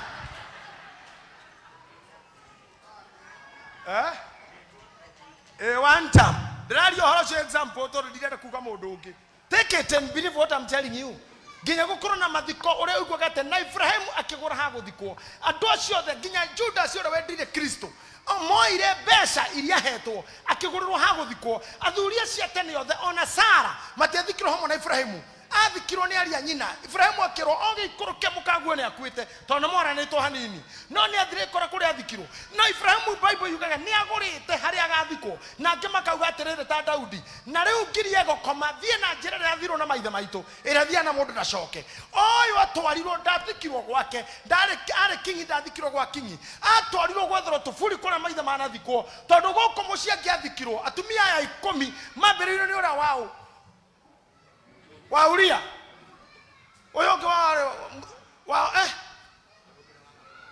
Eh? Eh, one time. Ndĩraria ũhoro ũcio example tondũ ndirenda kuga mũndũ ũngĩ. Take it and believe what I'm telling you. Nginya gũkorwo na mathiko ũrĩa ũiguaga atĩ na Ibrahimu akĩgũra ha gũthikwo. Andũ acio othe nginya Judas ũrĩa wendire Kristo moire mbeca iria ahetwo akĩgũrĩrwo ha gũthikwo. Athuri acio a tene othe ona Sara matiathikirwo hamwe na Ibrahimu. Athikirwo nĩ aria nyina. Ibrahimu akĩrwo o gĩikũrũke mũkaguo nĩ akuĩte tondũ nĩ moranĩtwo hanini. No nĩ athire gĩkora kũrĩa athikirwo. No Ibrahimu Bible yugaga nĩ agũrĩte harĩa agathikwo. Na angĩ makauga atĩrĩrĩ ta Daudi, na rĩu ngirie gũkoma, thiĩ na njĩra ĩrĩa yathirwo na maithe maitũ, ĩrĩa thiaga na mũndũ ndacoke. Ũyũ atwarirwo, ndathikirwo gwake, ndarĩ, arĩ kingi, ndathikirwo gwa kingi. Atwarirwo gwetherwo tũburi kũrĩa maithe manathikwo, tondũ gũkũ mũciĩ angĩathikirwo, atumia aya ikũmi mambĩrĩirio nĩ ũrĩa waũ? Wa Uria. Ũyũ ũngĩ wa, wa, eh,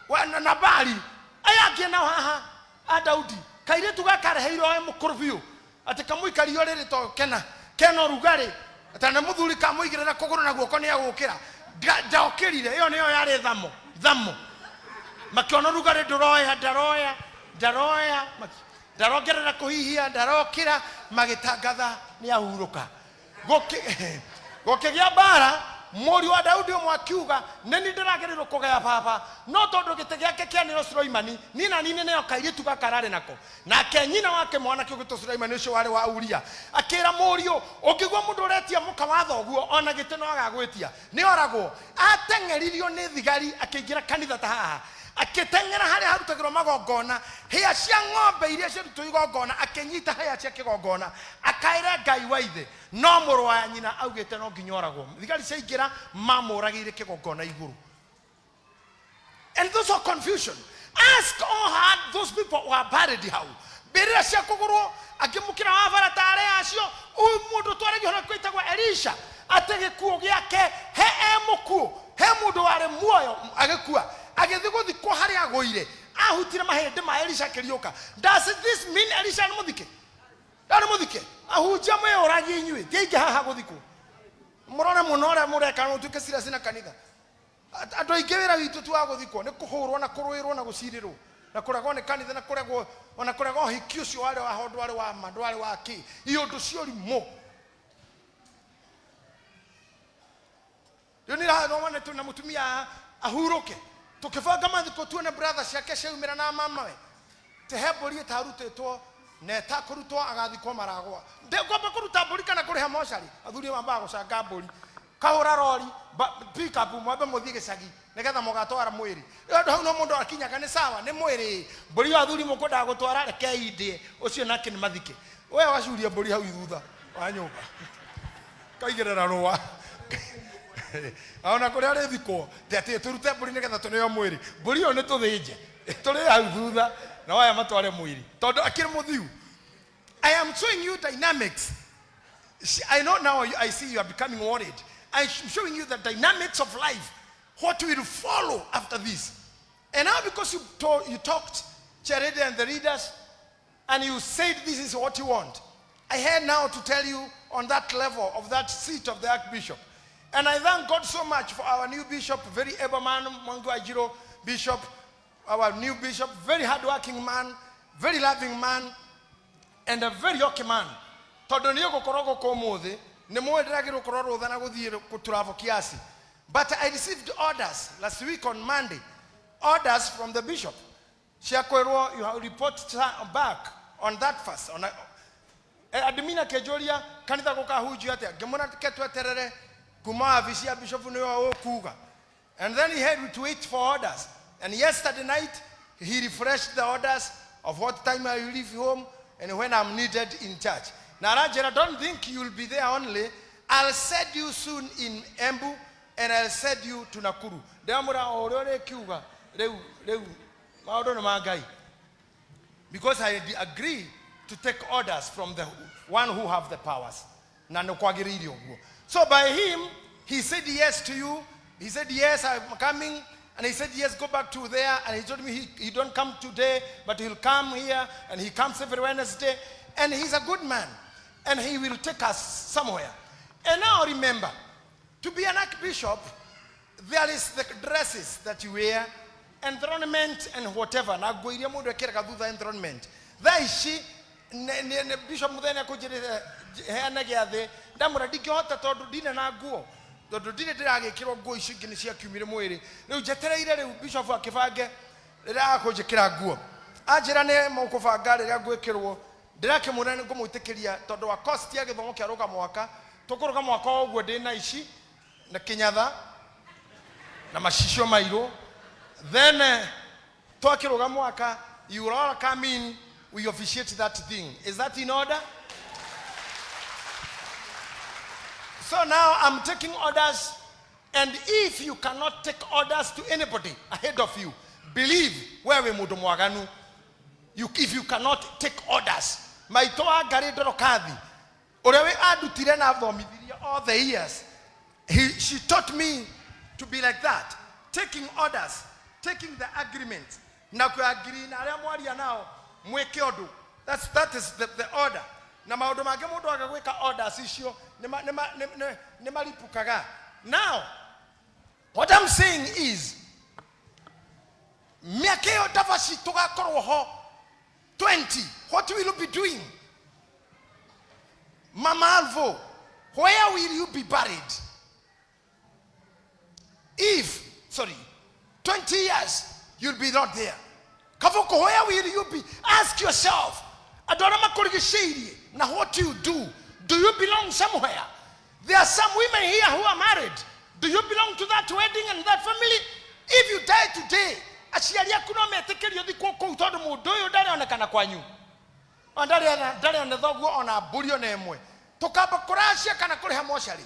wa na Nabali. Aya angĩ nao haha a Daudi. Kairĩtu gakareheirwo e mũkũrũ biũ atĩ kamũikario rĩrĩ to kena kena ũrugarĩ atĩ na mũthuri kamũigĩrĩra kũgũrũ na guoko nĩ egũkĩra. Ndokĩrire, ĩyo nĩyo yarĩ thamo thamo. Makĩona ũrugarĩ ndũroya, ndaroya, ndaroya, ndarongerera kũhihia, ndarokĩra, magĩtangatha nĩ ahurũka. Gũkĩgĩa mbara, mũriũ wa Daudi ũmwe akiuga, nĩ niĩ ndĩragĩrĩirwo kũgaya baba, no tondũ gĩtĩ gĩake kĩanĩrwo Suleimani, niĩ na niĩ nĩneo kairĩtu gaka ararĩ nako. Nake nyina wa kĩmwana kĩu gĩtwo Suleimani ũcio warĩ wa Uria, akĩra mũriũ, ũngĩigua mũndũ ũretia mũka wa thoguo, ona gĩtĩ no agagwĩtia, nĩ oragwo. Ateng'eririo nĩ thigari akĩingĩra kanitha ta haha, akĩteng'era harĩa harutagĩrwo magongona, hĩa cia ng'ombe iria ciarutwo igongona, akĩnyita hĩa cia kĩgongona, akaĩre Ngai wa ithe. No mũrũ wa nyina augĩte no nginya oragwo. Thigari ciaingĩra mamũragĩire kĩgongona igũrũ. And those are confusion. Ask all hard those people who are buried hau. Mbĩrĩra cia kũgũrwo angĩmũkĩra wa barata arĩa acio ũyũ mũndũ twaragia ũhoro kwĩtagwo Elisha atĩ gĩkuũ gĩake he e mũkuũ he mũndũ warĩ muoyo agĩkua agĩthiĩ gũthikwo harĩa agũire ahutire mahĩndĩ ma Elisha akĩriũka. Does this mean Elisha nĩ mũthike? Ndarĩ mũthike? Ahunjia mwĩyũragie inyuĩ ti aingĩ haha gũthikwo. Mũrore mũno ũrĩa mũreka mũtuĩke serious na kanitha. Andũ aingĩ wĩra witũ ti wa gũthikwo, nĩ kũhũrwo na kũrũĩrwo na gũcirĩrwo na kũregwo nĩ kanitha na kũregwo ona kũregwo ũhiki ũcio warĩ waho ndwarĩ wa ma ndwarĩ wa kĩ iũndũ cia ũrimũ. Rĩu nĩ ndĩrona na mũtumia ahurũke tũkĩbanga mathiko tuone brother ciake ciaumĩra na mamawe te he mbũri ĩtarutĩtwo na ĩtakũrutwo agathikwo maragwa. Ngwamba kũruta mbũri kana kũrĩha mocarĩ, athuri mambaga gũcanga mbũri kahũra rori pick up mwambe mũthiĩ gĩcagi nĩgetha mũgatwara mwĩrĩ. Rĩu andũ hau no mũndũ akinyaga nĩ sawa nĩ mwĩrĩ mbũri ĩyo athuri mũkwendaga gũtwara rekei ndĩe ũcio nake nĩ mathike. We wacuria mbũri hau thutha wa nyũmba kaigĩrĩra rũa ona kũrĩa arĩthikwo ti atĩ tũrute mbũri nĩgetha tũneo mwĩrĩ mbũri ĩyo nĩ tũthĩnje tũrĩe hau thutha na waya matware mwĩrĩ tondũ akĩrĩ mũthiu. I am showing you dynamics. I know now I see you are becoming worried. I'm showing you the dynamics of life, what will follow after this. And now because you talked, Charity and the leaders, and you said this is what you want, I had now to tell you on that level of that seat of the Archbishop. And I thank God so much for our new bishop, very able man, Mwangi Wa Njiru bishop, our new bishop, very hardworking man, very loving man, and a very okay man. Tondũ nĩ ũgũkorwo gũkũ ũmũthĩ, nĩ mũĩ ndĩragĩrĩirwo gũkorwo rũtha na gũthiĩ gũtravel kiasi. But I received orders last week on Monday, orders from the bishop. Cia kwĩrwo you have report back on that first. On a admin akĩnjũria kanitha gũkahunjio atĩa, ngĩmwĩra reke tweterere kuma wabici ya bishop nĩyo ũkuga. And then he had to wait for orders. And yesterday night, he refreshed the orders of what time I leave home and when I'm needed in church. Now, Rajera, don't think you'll be there only. I'll send you soon in Embu and I'll send you to Nakuru. Ndamura o ũrĩa ũrĩkiuga, rĩu, rĩu, maũndũ nĩ ma Ngai. Because I agree to take orders from the one who have the powers. Na nĩ kwagĩrĩire ũguo. So by him, he said yes to you. He said, yes, I'm coming. And he said, yes, go back to there. And he told me he don't come today, but he'll come here. And he comes every Wednesday. And he's a good man. And he will take us somewhere. And now remember, to be an archbishop, there is the dresses that you wear, enthronement and whatever. Na nguo iria mũndũ ekĩraga thutha enthronement. Thaa ici, Bishop Muthee nĩakũnjĩrĩte heane gĩathĩ, ndamwĩra ndingĩhota tondũ ndirĩ na nguo. Tondũ ndirĩ ndĩragĩkĩrwo nguo icio ingĩ nĩ ciakiumire mwĩrĩ. Rĩu njetereire rĩu Bishop akĩbange rĩrĩa akũnjĩkĩra nguo. Anjĩra nĩ mũkũbanga rĩrĩa ngwĩkĩrwo, ndĩrakĩmwĩra nĩ ngũmwĩtĩkĩria tondũ wa cost ya gĩthomo kĩa rũga mwaka, tũkũrũga mwaka o ũguo ndĩ na ici, na kĩnyatha, na macicio mairũ. Then twakĩrũga mwaka, you will all come in, we officiate that thing. Is that in order? So now I'm taking orders, and if you cannot take orders to anybody ahead of you, believe wewe mũndũ mwaganu. If you cannot take orders, maitũ wa Ngarĩ Ndorokathi, ũrĩa wĩ andutire na athomithirie all the years, she taught me to be like that, taking orders, taking the agreement, na kũ-agree na arĩa mwaria nao mwĩke ũndũ. That is the order. Na maũndũ mangĩ mũndũ aga gwĩka orders icio nĩ maripukaga. Now, what I'm saying is, mĩaka ĩyo ndabaci tũgakorwo ho 20, what will you be doing? Mama Alvo, where will you be buried? If, sorry, 20 years, you'll be not there. Kavoko, where will you be? Ask yourself. Andũ arĩa makũrigicĩirie, na what you do. Do you belong somewhere? There are some women here who are married. Do you belong to that wedding and that family? If you die today, aciari aku no metĩkĩrio thikwo kũu tondũ mũndũ ũyũ ndarĩonekana kwanyu. O ndarĩ ona thoguo ona mbũri ona ĩmwe. Tũkamba kũracia kana kũrĩha mocarĩ.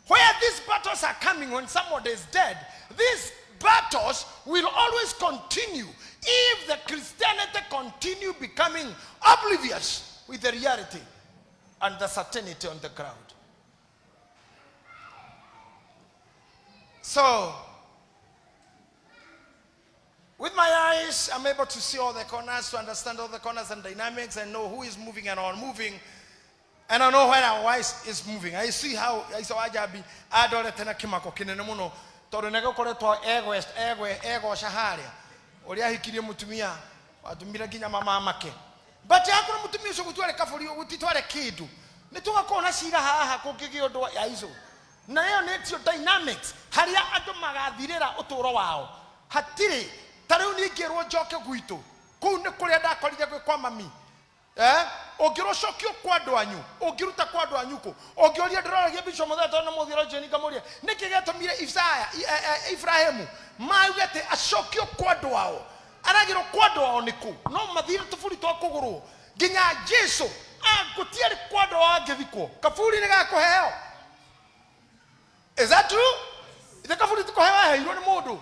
Where these battles are coming when somebody is dead, these battles will always continue if the Christianity continue becoming oblivious with the reality and the certainty on the ground. So, with my eyes, I'm able to see all the corners, to understand all the corners and dynamics, and know who is moving and not moving. And I know when our wife is moving. I see how I saw Ajabi adorete na kimako kinene muno tondu nĩgũkoretwo egoca harĩa ũrĩa ahikirie mũtumia watumire nginya mama make. But akorwo mũtumia ũcio gũtware kaburi gũtitware kĩndũ nĩ tũgakorwo na cira haha kũngĩgĩa ũndũ ya ico. Na ĩyo nĩtio dynamics harĩa andũ magathirĩra ũtũũro wao. Hatirĩ ta rĩu niĩ ngĩrwo njoke gwitũ kũu nĩ kũrĩa ndakorire gwĩ kwa mami. Ũngĩrwo ũcokio kwa andũ anyu, ũngĩruta kwa andũ anyu kũ? Ũngĩũria ndĩroragia Bishop Mũthee tondũ nĩ mũtheologian ngamũria, nĩkĩ gĩatũmire Isaya, Ibrahimu mauge atĩ acokio kwa andũ ao? Aragĩrwo kwa andũ ao nĩkũ? No mathire tũburi twa kũgũrũ nginya Jesu gũtiarĩ kwa andũ ao angĩthikwo. Kaburi nĩ gakũheo. Is that true? The kaburi ti kũheo aheirwo nĩ mũndũ.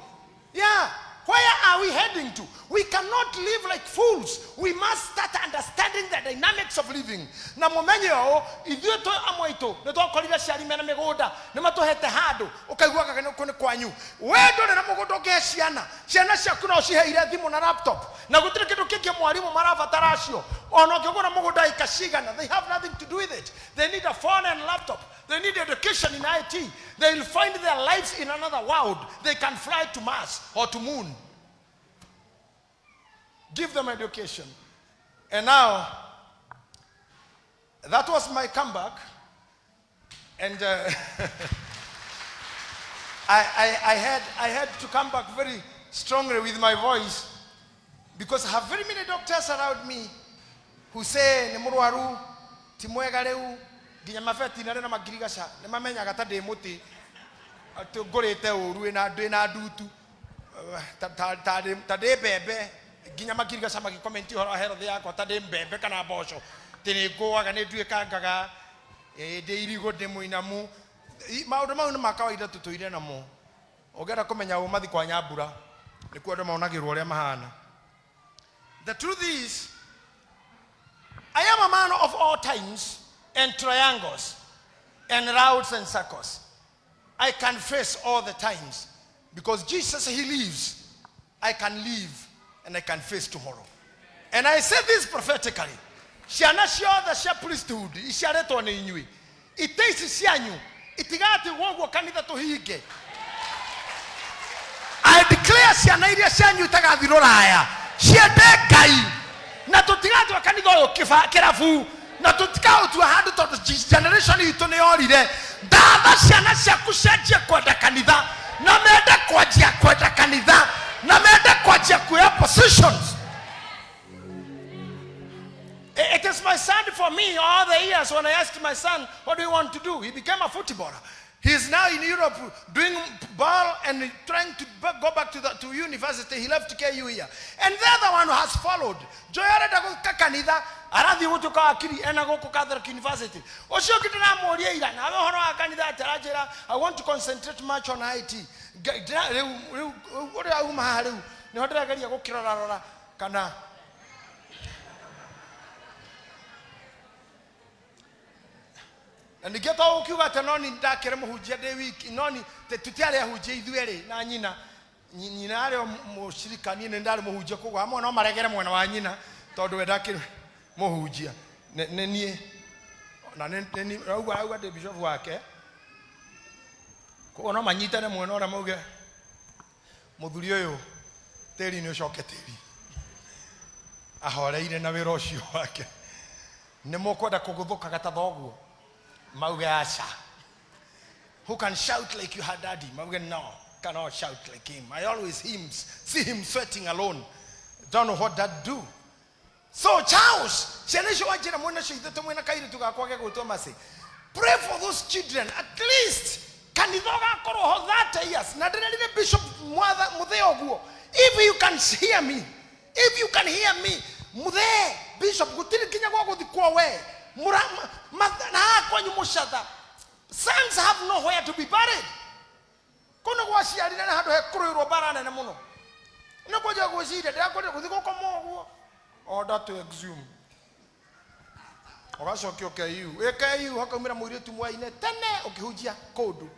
Yeah. Where are we heading to? We cannot live like fools. We must start understanding the dynamics of living. Na mumenye ũũ, ithuĩ twĩ amwe aitũ, nĩ twakorire aciari mena mĩgũnda, nĩ matũhete handũ, ũkaiguaga nĩ kũ nĩ kwanyu. We ndũrĩ na mũgũnda ũngĩhe ciana, ciana ciaku no ũciheire thimũ na laptop, na gũtirĩ kĩndũ kĩngĩ mwarimũ marabatara acio. Ona ũngĩgũra mũgũnda ĩka cigana, they have nothing to do with it. They need a phone and laptop. They need education in IT. They will find their lives in another world. They can fly to Mars or to moon. Give them education. And now, that was my comeback. And I had to come back very strongly with my voice because I have very many doctors around me who say, Nĩ mũrwaru, ti mwega rĩu, nginya mabetinarĩ na mangirigaca, nĩ mamenyaga ta ndĩ mũtĩ, atĩ ngũrĩte ũru ndĩ na ndutu, ta ndĩ mbembe, nginya mangirigaca magĩkomenti ũhoro wa health yakwa ta ndĩ mbembe kana mboco, atĩ nĩ ngũaga, nĩ nduĩkangaga, ndĩ irigũ, ndĩ mũinamu. Maũndũ mau nĩ ma kawaida tũtũire namo. Ũngĩenda kũmenya ũma kwa Nyambura, nĩkuo andũ monagĩrwo ũrĩa mahana. The truth is, I am a man of all times and triangles and rounds and circles. I can face all the times. Because Jesus, he lives. I can live and I can face tomorrow. And I say this prophetically. Ciana ciothe cia priesthood iciarĩtwo nĩ inyuĩ, ite ici cianyu itigatigwo ũguo kanitha tũhinge. I declare ciana iria cianyu itagathi rũraya ciende Ngai, na tũtigatua kanitha ũyũ kĩrabu, na tũtikaũtua handũ tondũ generation itũ nĩ yorire. Ndatha ciana ciaku cianjie kwenda kanitha, na mende kwanjia kwenda kanitha, na mende kwanjia kuoya positions. It is my son for me all the years when I asked my son, what do you want to do? He became a footballer. He is now in Europe doing ball and trying to go back to university. He left KU here. And the other one has followed. Joy arenda gũka kanitha, arathiĩ gũtuĩka wakiri ena gũkũ Catholic University. Ũcio ũngĩ ndĩramũria ira, nawe ũhoro wa kanitha atĩ aranjĩra, I want to concentrate much on IT. Rĩu ũrĩa auma haha rĩu, nĩho ndĩrageria gũkĩrorarora kana na ningĩ to ũkiuga atĩ no ni ndakĩrĩ mũhunjia ndĩ wiki, no ni tũtiarĩ ahunjia ithuĩ erĩ na nyina. Nyina arĩ o mũcirika, niĩ nĩ ndarĩ mũhunjia, koguo amwe no maregere mwena wa nyina tondũ we ndakĩrĩ mũhunjia. Nĩ niĩ na nĩ niĩ, rauga ndĩ bishop wake, koguo no manyitane mwena ũrĩa mauge mũthuri ũyũ tĩri nĩ ũcoke tĩri, ahoreire na wĩra ũcio wake. Nĩ mũkwenda kũgũthũkaga ta thoguo? Mauge aca. Who can shout like you had daddy? Mauge no, cannot shout like him. I always see him sweating alone. Don't know what that do. So Charles, ciana icio wanjĩra mwena cio ithatũ mwena kairĩtu gakwa gegwĩtwo Mercy. Pray for those children. At least kanitha ũgakorwo ho 30 years. Na ndĩrerire Bishop Mwatha Muthee ũguo. If you can hear me, if you can hear me, Muthee Bishop gũtirĩ nginya gwa gũthikwo we. Na haha kwanyu mũcatha. Sons have nowhere to be buried. Kũu nĩ gwaciarire na handũ hekũrũĩrwo mbara nene mũno. Nĩ kwanjia gwĩciria ndĩrakwendire gũthiĩ gũkoma ũguo. Order to exhume. Ũgacokio KU. Wĩ KU hakaumĩra mũirĩtu mwaine tene ũkĩhunjia kũndũ.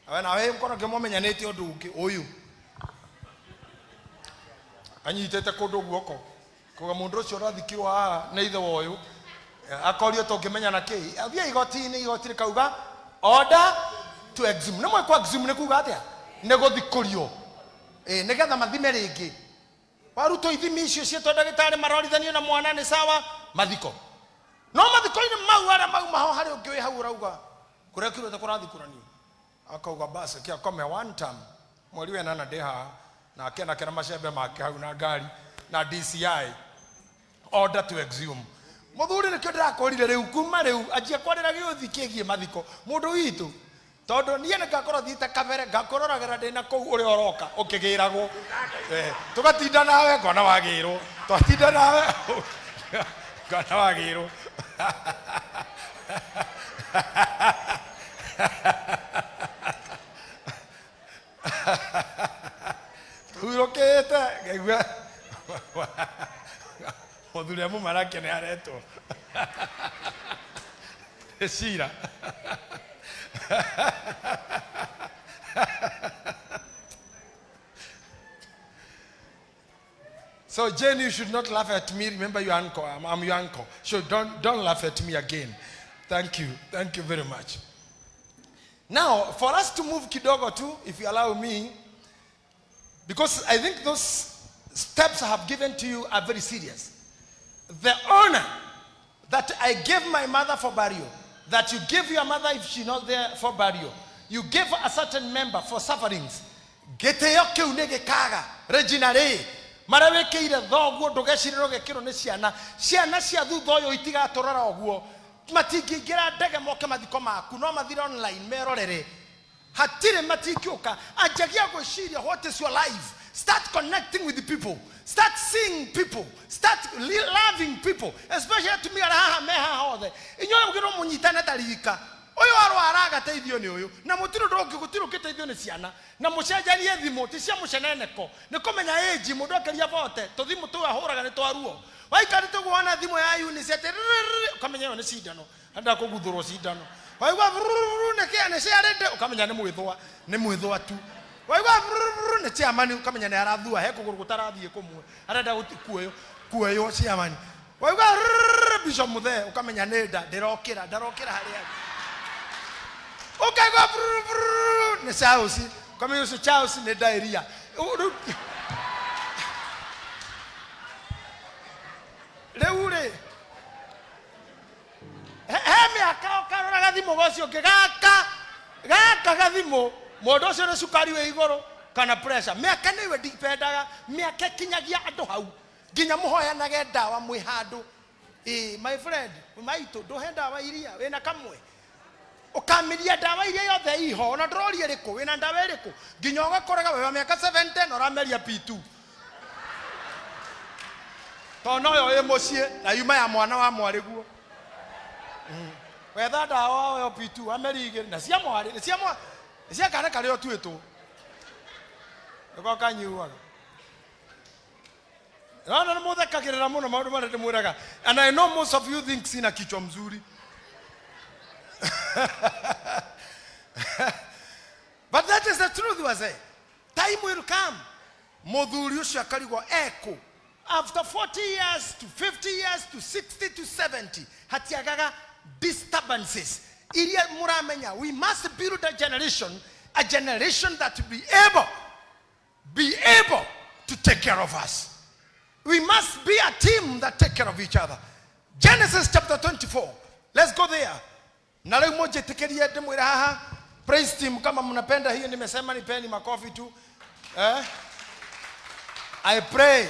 Nawe nawe mũkorwo ngĩmũmenyanĩte ũndũ ũngĩ ũyũ. Anyitĩte kũndũ guoko. Kuga mũndũ ũcio ũrathikirwo haha nĩ ithe wa ũyũ. Akorio tũngĩmenyana kĩ. Athiĩ igoti-inĩ, igoti rĩkauga order to exhume. Nĩ mwĩ kwa exhume nĩ kuga atĩa? Nĩ gũthikũrio. Nĩgetha mathime rĩngĩ. Warutwo ithimi icio cietwo ndagĩtarĩ marorithanio na mwana nĩ sawa mathiko. No mathiko-inĩ mau arĩa mauma ho harĩ ũngĩ wĩ hau ũrauga kũrekirwo ta kũrathikũranio. Akauga basi kĩa kome one term. Mweri wa ĩnana ndĩ haha na akenakena macembe make hau na ngari na DCI. Order to exhume. Mũthuri nĩkĩo ndĩrakũrire rĩu kuma rĩu anjia kwarĩra gĩũthi kĩgiĩ mathiko. Mũndũ witũ tondũ niĩ nĩ ngakorwo thiĩte kabere ngakũroragĩra ndĩ na kũu ũrĩa ũroka ũkĩgĩragwo. Tũgatinda nawe ngona wagĩrwo. Twatinda nawe ngona wagĩrwo. Tũhurũkĩte ngaigua mũthuri ũrĩa mũmarake nĩ aretwo. Nĩ cira. So Jane, you should not laugh at me. Remember your uncle. I'm your uncle. So don't laugh at me again. Thank you. Thank you very much. Now, for us to move kidogo too, if you allow me, because I think those steps I have given to you are very serious. The honor that I gave my mother for burial, that you give your mother if she's not there for burial, you give a certain member for sufferings. Gĩtĩo kĩu nĩ gĩkaga. Regina rĩ, marĩa wĩkĩire thoguo ndũgecirĩrwo gĩkĩrwo nĩ ciana. Ciana cia thutha ũyũ itigatũrora ũguo. Matingĩingĩra ndege moke mathiko maku, no mathire online merorere. Hatirĩ matingĩũka. Anjagia gwĩciria what is your life. Start connecting with the people. Start seeing people. Start loving people. Especially atumia arĩa haha me haha othe. Inyuĩ mũgĩrwo mũnyitane ta rika. Ũyũ arwara agateithio nĩ ũyũ. Na mũtirĩ ũndũ ũngĩ, gũtirĩ ũngĩteithio nĩ ciana. Na mũcenjanie thimũ, ti cia mũceneneko. Nĩ kũmenya age, mũndũ akĩria bote, tũthimũ tũu ahũraga nĩ twa ruo. Waikarĩte ũguo wona thimũ ya Eunice atĩ rĩrĩrĩrĩ, ũkamenya ĩyo nĩ cindano. Enda kũguthũrwo cindano. Waigua rũrũrũ nĩ kĩa, nĩ ciarĩndĩ, ũkamenya nĩ mwĩthũa, nĩ mwĩthũa tu. Waigua nĩ chairman ũkamenya nĩ arathua he kũgũrũ gũtarathiĩ kũmwe arenda kuoywo chairman. Waigua Bishop Muthee ũkamenya nĩ nda ndĩrokĩra ndarokĩra harĩa. Ũkaigua nĩ Charles ũkamenya ũcio Charles nĩ diarrhea. Rĩu rĩ he mĩaka ũkarora gathimũ gocio ũngĩ gaka gaka gathimũ mũndũ ũcio nĩ cukari wĩ igũrũ kana pressure. Mĩaka nĩwe ndipendaga mĩaka ĩkinyagia andũ hau nginya mũhoyanage ndawa mwĩ handũ. Ĩ my friend maitũ ndũhe ndawa iria wĩna kamwe ũkamiria ndawa iria yothe iho ona ndũroria ĩrĩkũ wĩna ndawa ĩrĩkũ nginya ũgakoraga wĩ wa mĩaka 70 na ũrameria P2 tondũ noyo ĩ mũciĩ na yuma ya mwana wa mwarĩ guo. Wetha ndawa yo P2 ameri igĩrĩ na cia mwarĩ nĩ cia mwa nĩ cia kana karĩa ũtuĩtwo nĩko kanyuaga. Naona nĩ mũthekagĩrĩra mũno maũndũ marĩa ndĩmwĩraga. And I know most of you think sina kichwa mzuri. But that is the truth wazee. Time will come. Mũthuri ũcio akarigwo eku. After 40 years to 50 years to 60 to 70 hatiagaga disturbances. Iria mũramenya, we must build a generation that will be able to take care of us. We must be a team that take care of each other. Genesis chapter 24. Let's go there. Na rĩu mũnjĩtĩkĩrie ndĩmwĩre haha praise team, kama mnapenda hiyo nimesema nipeni makofi tu. I pray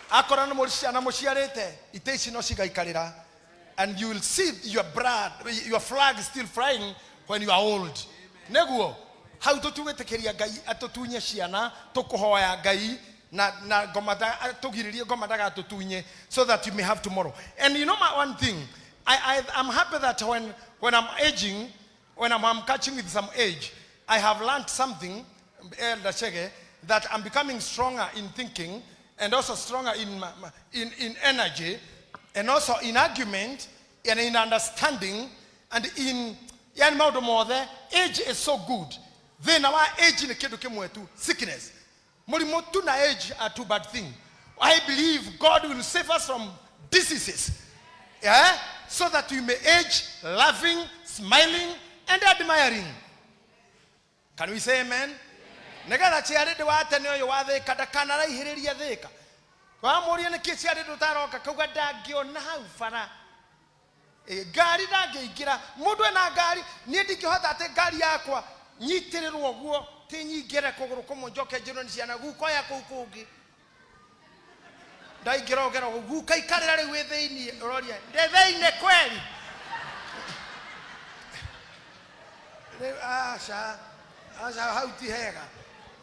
akorwo nĩ mũrĩ ciana mũciarĩte itĩ ici no cigaikarĩra and you will see your brand, your flag still flying when you are old. Nĩguo hau tũtugĩtĩkĩria Ngai atũtunye ciana tũkũhoya Ngai na ngoma tũgirĩrie ngoma ndagatũtunye so that you may have tomorrow. And you know my one thing, I'm happy that when I'm aging, when I'm catching with some age, I have learned something, Elder Chege, that I'm becoming stronger in thinking and also stronger in energy and also in argument and in understanding and in yani maũndũ mothe. Age is so good. Thĩna wa age nĩ kĩndũ kĩmwe tu, sickness. Mũrimũ tu na age are two bad thing. I believe God will save us from diseases, yeah? So that we may age laughing, smiling, and admiring. Can we say amen? Nĩgetha ciarĩ wa tene ũyũ wa Thĩka ndakanaraihĩrĩrie Thĩka. Wamũria nĩkĩ ciarĩ ũtaroka kauga ndangĩona hau bara. Ngari ndangĩingĩra. Mũndũ ena ngari, niĩ ndingĩhota atĩ ngari yakwa nyitĩrĩrwo ũguo ti nyingĩre kũgũrũ kũmwe njoke njĩrwo nĩ ciana gukoya kũu kũngĩ. Ndaingĩra ũgera ũguo guka ikarĩra rĩu wĩ thĩiniĩ ũroria ndĩ thĩiniĩ kweli. Rĩu aca aca hau ti hega.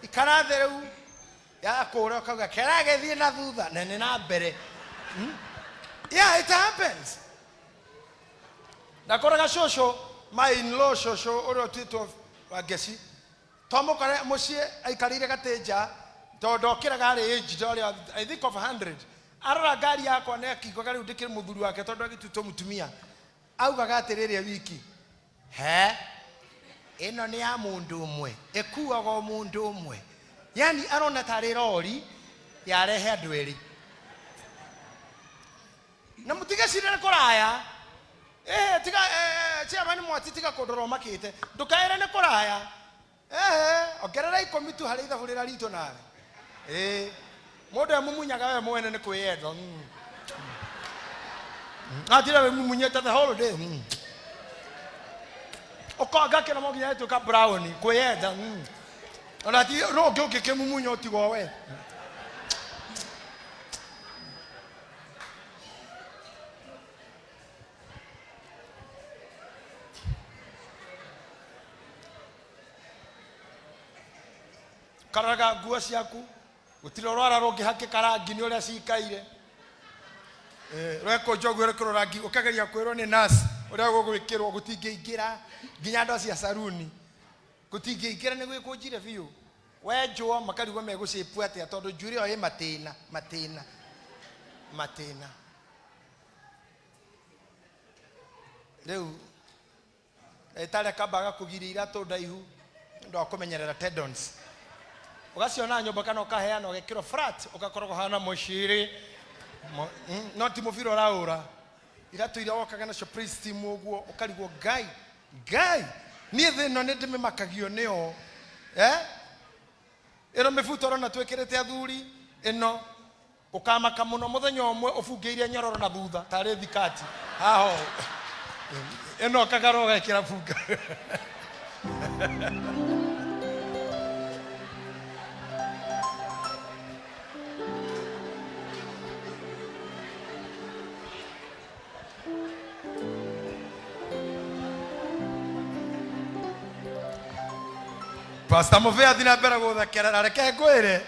Ikara thĩ rĩu yakũra ũkauga kĩragĩthiĩ na thutha na nĩ na mbere. Yeah, it happens. Ndakoraga cũcũ, my in-law cũcũ ũrĩa ũtuĩtwo wa Ngeci, twamũkora mũciĩ aikarĩire gatĩ nja tondũ ndokĩraga arĩ age ndorĩa I think of 100. Arora ngari yakwa na akiugaga rĩu ndĩkĩrĩ mũthuri wake tondũ agĩtuĩtwo mũtumia. Augaga atĩrĩrĩ wiki, he ĩno nĩ ya mũndũ ũmwe ĩkuaga o mũndũ ũmwe, yani arona tarĩ rori yarehe andũ erĩ na mũtigecirĩre kũraya. Tiga chairman Mwati tiga kũndora ũmakĩte ndũkaĩre nĩ kũraya. Ongerera 10 tu harĩ ithabu rĩrĩa ritũ nawe. Mũndũ emumunyaga we mwene nĩ kwĩyenda. Atira we mumunyĩte the whole day. Ũkonga kĩromo nginya gĩtuĩka brown kwĩyenda. Ona ti no ũngĩ ũngĩkĩmumunya ũtigwo we. Karoraga nguo ciaku gũtirĩ rwara rũngĩhakĩka rangi nĩ ũrĩa cikaire. Rwekũnjwo ũguo rwĩkĩrwo rangi ũkageria kwĩrwo nĩ nurse ũrĩa gũgwĩkĩrwo gũtingĩingĩra nginya andũ acio a saruni gũtingĩingĩra nĩ gwĩkũnjire biũ. Wenjwo makarigwo megũcĩpu atĩa tondũ njuĩrĩ ĩyo ĩ matĩna matĩna matĩna. Rĩu ndagĩtarĩ akamba agakũgiria iratũ ndaihu nĩ ũndũ wa kũmenyerera tendons. Ũgaciona nyũmba kana ũkaheana ũgekĩrwo flat ũgakorwo hana mũciri. No ti mũbira ũraũra. Iratũ iria wokaga nacio praise team ũguo ũkarigwo Ngai Ngai niĩ thĩ ĩno nĩ ndĩmĩmakagio nĩyo. Eh? Ĩno mĩbuto ũrona twĩkĩrĩte athuri ĩno ũkamaka mũno mũthenya ũmwe ũbungĩire nyororo na thutha tarĩ thikati haha ũũ. Ĩno ũkagarũra ũgekĩra bunga. Pastor Mũbĩa athi na mbere gũthekerera reke ngwĩre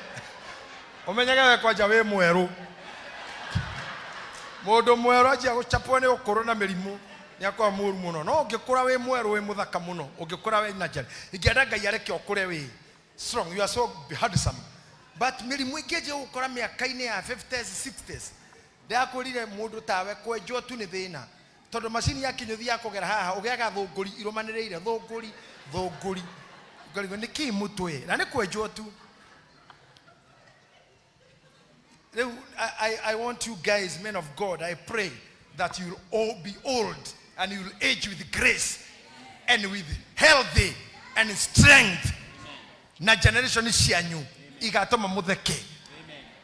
ũmenyage we kwanja wĩ mwerũ mũndũ mwerũ anjia gũchapwo nĩ ũkũrũ na mĩrimũ nĩ akorwo mũru mũno no ũngĩkũra wĩ mwerũ wĩ mũthaka mũno ũngĩkũra wĩ na njara ingĩenda Ngai areke ũkũre wĩ strong, you are so handsome, but mĩrimũ ĩngĩanjia gũkora mĩaka-inĩ ya 50s 60s ndĩrakwĩrire mũndũ tawe kwenjwo tu nĩ thĩna tondũ macini ya kĩnyũthi ya kũgera haha ũgĩaga thũngũri irũmanĩrĩire thũngũri thũngũri ngarigwo nĩ kĩ mũtwe na nĩ kwenjwo tu. Rĩu I want you guys, men of God, I pray that you'll all be old and you'll age with grace and with healthy and strength na generation cianyu igatũma mũtheke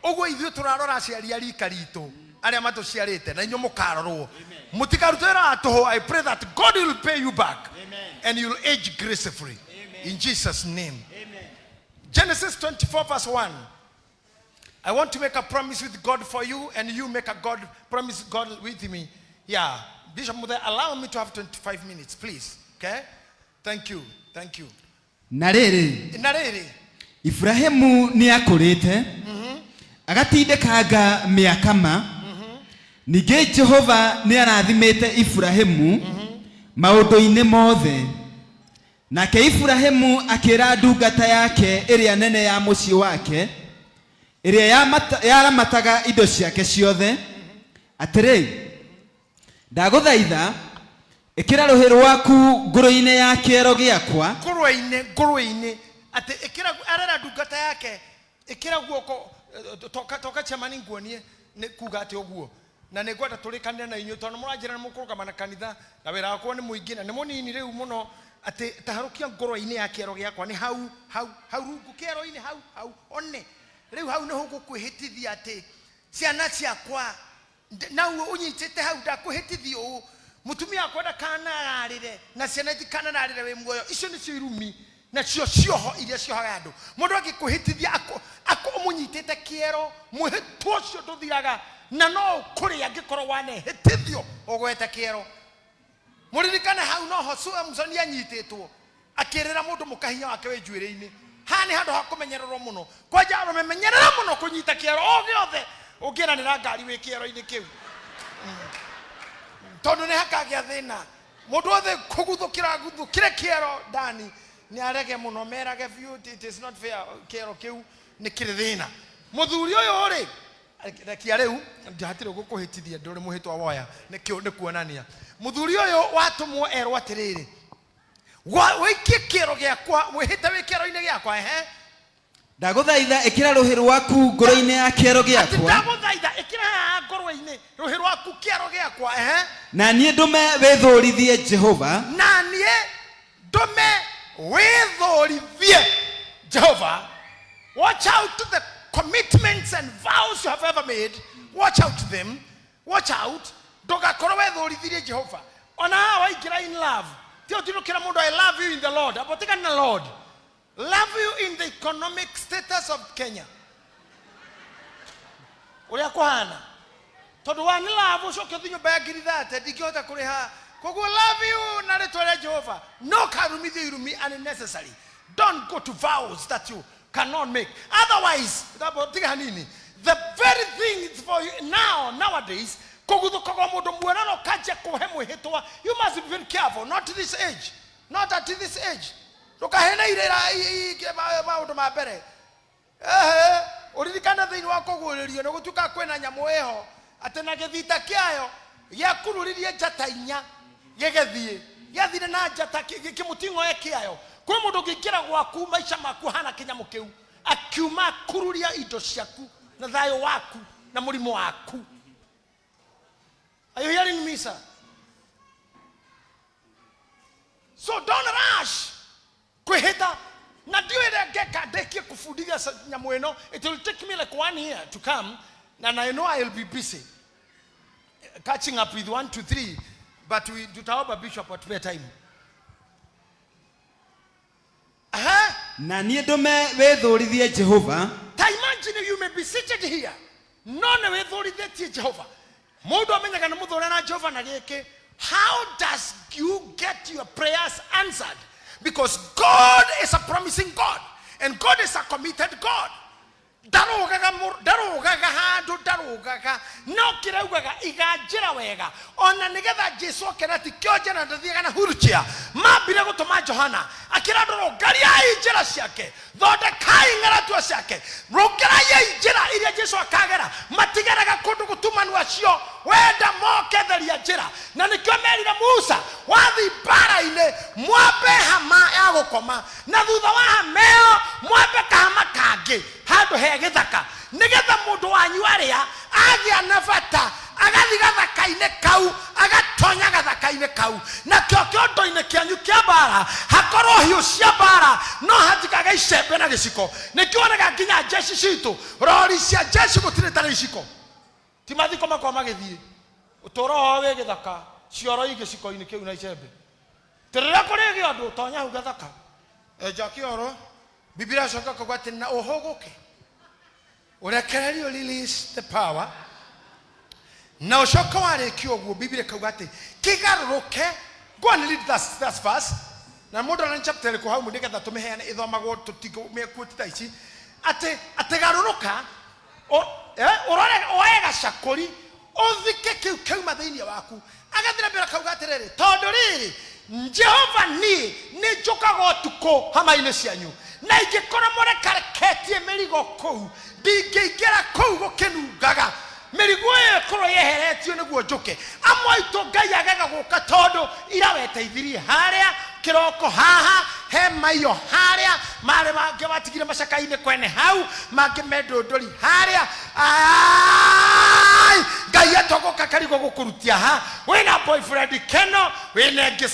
ũguo ithuĩ tũrarora aciari a rika ritũ arĩa matũciarĩte na inyuĩ mũkarorwo mũtikarute wĩra wa tũhũ. I pray that God will pay you back and you'll age gracefully in Jesus' name. Genesis 24 verse 1. I want to make a promise with God for you, and you make a God promise God with me. Yeah. Bishop Muthe, allow me to have 25 minutes, please. Okay? Thank you. Thank you. Na rĩrĩ, Na rĩrĩ, Iburahimu nĩ akũrĩte agatindĩkanga mĩaka ma ningĩ Jehova nĩ arathimĩte Iburahimu maũndũ-inĩ mothe. Nake Iburahimu akĩra ndungata yake ĩrĩa nene ya mũciĩ wake ĩrĩa yaramataga indo ciake ciothe atĩrĩ, ndagũthaitha ĩkĩra rũhĩ rwaku ngũrũ-inĩ ya kĩero gĩakwa. Ngũrwe-inĩ, ngũrwe-inĩ atĩ ĩkĩra arera ndungata yake ĩkĩra guoko toka toka chamani nguonie nĩ kuga atĩ ũguo na nĩ ngwenda tũrĩkanĩre na inyuĩ tondũ mũranjĩra nĩ mũkũrũgama na kanitha na wĩra wakwa nĩ mũingĩ na nĩ mũnini rĩu mũno atĩ taharũkia ngũrwe-inĩ ya kĩero gĩakwa nĩ hau hau hau rungu kĩero-inĩ hau hau one rĩu hau nĩho ngũkwĩhĩtithia atĩ ciana ciakwa na ũnyitĩte hau ndakwĩhĩtithia ũũ mũtumia wakwa ndakanararĩre na ciana itikanararĩre wĩ muoyo. Icio nĩcio irumi nacio cioho iria ciohaga andũ. Mũndũ angĩkwĩhĩtithia ũmũnyitĩte kĩero mwĩhĩtwa ũcio ndũthiraga na no ũkũrĩa angĩkorwo wanehĩtithio ũgwete kĩero. Mũririkane hau noho Samsoni anyitĩtwo akĩrĩra mũndũ mũka hinya wake wĩ njuĩrĩ-inĩ. Haha nĩ handũ ha kũmenyererwo mũno kwanja arũme menyerera mũno kũnyita kĩero o gĩothe ũngĩranĩra ngari wĩ kĩero-inĩ kĩu tondũ nĩ hakagĩa thĩna mũndũ wothe kũguthũkĩra guthũkĩre kĩero ndani nĩ arege mũno merage biũ it is not fair kĩero kĩu nĩ kĩrĩ thĩna. Mũthuri ũyũ rĩ rekia rĩu hatirĩ gũkũhĩtithia ndũrĩ mũhĩtwa woya nĩ kuonania mũthuri ũyũ watũmwo erwo atĩrĩrĩ wĩikie kĩero gĩakwa wĩhĩte wĩ kĩero-inĩ gĩakwa ehe. Ndagũthaitha ĩkĩra rũhĩ rwaku ngũrũ-inĩ ya kĩero atĩ gĩakwa ndagũthaitha ĩkĩra haha ngũrwe-inĩ rũhĩ rwaku kĩero gĩakwa ehe. Na niĩ ndũme wĩthũrithie Jehova na niĩ ndũme wĩthũrithie Jehova. Watch out to the commitments and vows you have ever made. Watch out to them. Watch out ndũgakorwo wethũrithirie Jehova ona haha waingĩra in love ti ũtinũkĩra mũndũ I love you in the Lord abotigana na Lord love you in the economic status of Kenya ũrĩa kũhana tondũ wa nĩ love ũcoke ũthiĩ nyũmba ya ngiri thate ndingĩhota kũrĩha koguo love you na rĩtwa rĩa Jehova no karumithio irumi unnecessary. Don't go to vows that you cannot make, otherwise tiga hanini the very thing is for you now nowadays kũguthũka kwa mũndũ muororo ũkanjia kũhe mwĩhĩtwa. You must be very careful, not this age, not at this age. Ndũkahene irĩra maũndũ ma mbere ehe ũririkane thĩinĩ wa kũguũrĩrio nĩ gũtuĩka kwĩna nyamũ ĩho atĩ na gĩthita kĩayo gĩakururirie njata inya gĩgĩthiĩ gĩathire na njata kĩmũting'oe kĩayo kwĩ mũndũ ũngĩingĩra gwaku maica maku hana kĩnyamũ kĩu. Akiuma akururia indo ciaku na thayũ waku na mũrimũ waku. Are you hearing me, sir? So don't rush kwĩhĩta. Na ndiũĩ rĩa ngeka ndĩkie kũbundithia nyamũ ĩno. It will take me like 1 year to come, and I know I will be busy catching up with 1, 2, 3, but we tutaomba bishop atupe time. Aha. Na niĩ ndũme wĩthũrithie Jehova. Ta imagine you may be seated here, no nĩ wĩthũrithĩtie Jehova. Mũndũ amenyaga nĩ mũthũre na Jehova na gĩkĩ. How does you get your prayers answered? Because God is a promising God, and God is a committed God. Ndarũgaga ndarũgaga handũ, ndarũgaga, no kĩraugaga iga njĩra wega, ona nĩgetha Jesu oke na ti kĩonje na ndathiaga na wheelchair. Mambire gũtũma Johana akĩra andũ, rũngariai njĩra ciake, thondekai ng'aratua ciake, rũngĩraiai njĩra iria Jesu akagera. Matigeraga kũndũ gũtumanu acio wenda moke theria njĩra. Na nĩkĩo merire Musa, wathi mbara-inĩ mwambe hama ya gũkoma, na thutha wa hama ĩyo mwambe kahama kangĩ handũ he gĩthaka, nĩgetha mũndũ wanyu arĩa agĩa na bata agathi gathaka-inĩ kau, agatonya gathaka-inĩ kau. Nakĩo kĩondo-inĩ kĩanyu kĩa mbara hakorwo hiũ cia mbara, no hatikage icembe na gĩciko. Nĩkĩo wonaga nginya njeci citũ, rori cia njeci gũtirĩ tarĩ iciko, ti mathiko makwa magĩthiĩ ũtũũro wao wĩ gĩthaka, cioro i gĩciko-inĩ kĩu na icembe. Tĩrĩra kũrĩ kĩondo, tonya hau gathaka, enja kĩoro. Biblia acoka kuga atĩ na ũhũgũke, ũrekererio, release the power, na ũcoke warĩkia ũguo. Biblia ĩkauga atĩ kĩgarũrũke. Go and read that verse. Na mũndũ arĩ chapter ĩrĩkũ hau, nĩgetha tũmĩheane ĩthomagwo, tũtikũmĩkuĩti thaa ici. Atĩ garũrũka, ũrore, woe gacakũri, ũthike kĩu kĩauma thĩinĩ waku. Agathira mbere akauga atĩrĩrĩ, tondũ rĩrĩ, Jehova niĩ nĩ njũkaga ũtukũ hama-inĩ cianyu, na ingĩkorwo mũrekareketie mĩrigo kũu, ndingĩingĩra kũu gũkĩnungaga. Mĩrigo ĩyo ĩkorwo yeheretio nĩguo njũke. Amwe aitũ Ngai agaga gũka tondũ ira weteithirie harĩa kĩroko, haha he maiyo harĩa marĩ mangĩ watigire macaka-inĩ kwene hau, mangĩ me ndũndũri harĩa. Ai, Ngai etũgũka karigwo gũkũrutia ha. Wĩna boyfriend keno, wĩna ĩngĩ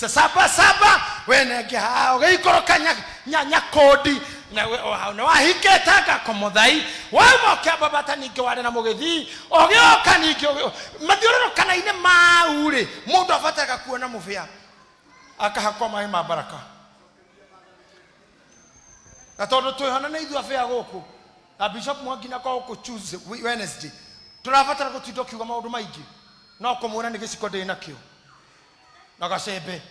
saba saba, wĩna ĩngĩ ha ũgĩikũrũka nyakũndi, na nĩ wahikĩte ngakomũthai, wauma ũkĩambabata ningĩ warĩ na mũgĩthii ũgĩũka ningĩ mathiũrũrũkana-inĩ mau rĩ, mũndũ abataraga kuona mũbĩa akahakwo maĩ ma baraka. Na tondũ twĩhona nĩ ithuĩ abĩa gũkũ na Bishop Mwangi na kwa gũkũ Tuesday, Wednesday, tũrabatara gũtinda ũkiuga maũndũ maingĩ, no kũmwĩra nĩ gĩciko ndĩ nakĩo na gacembe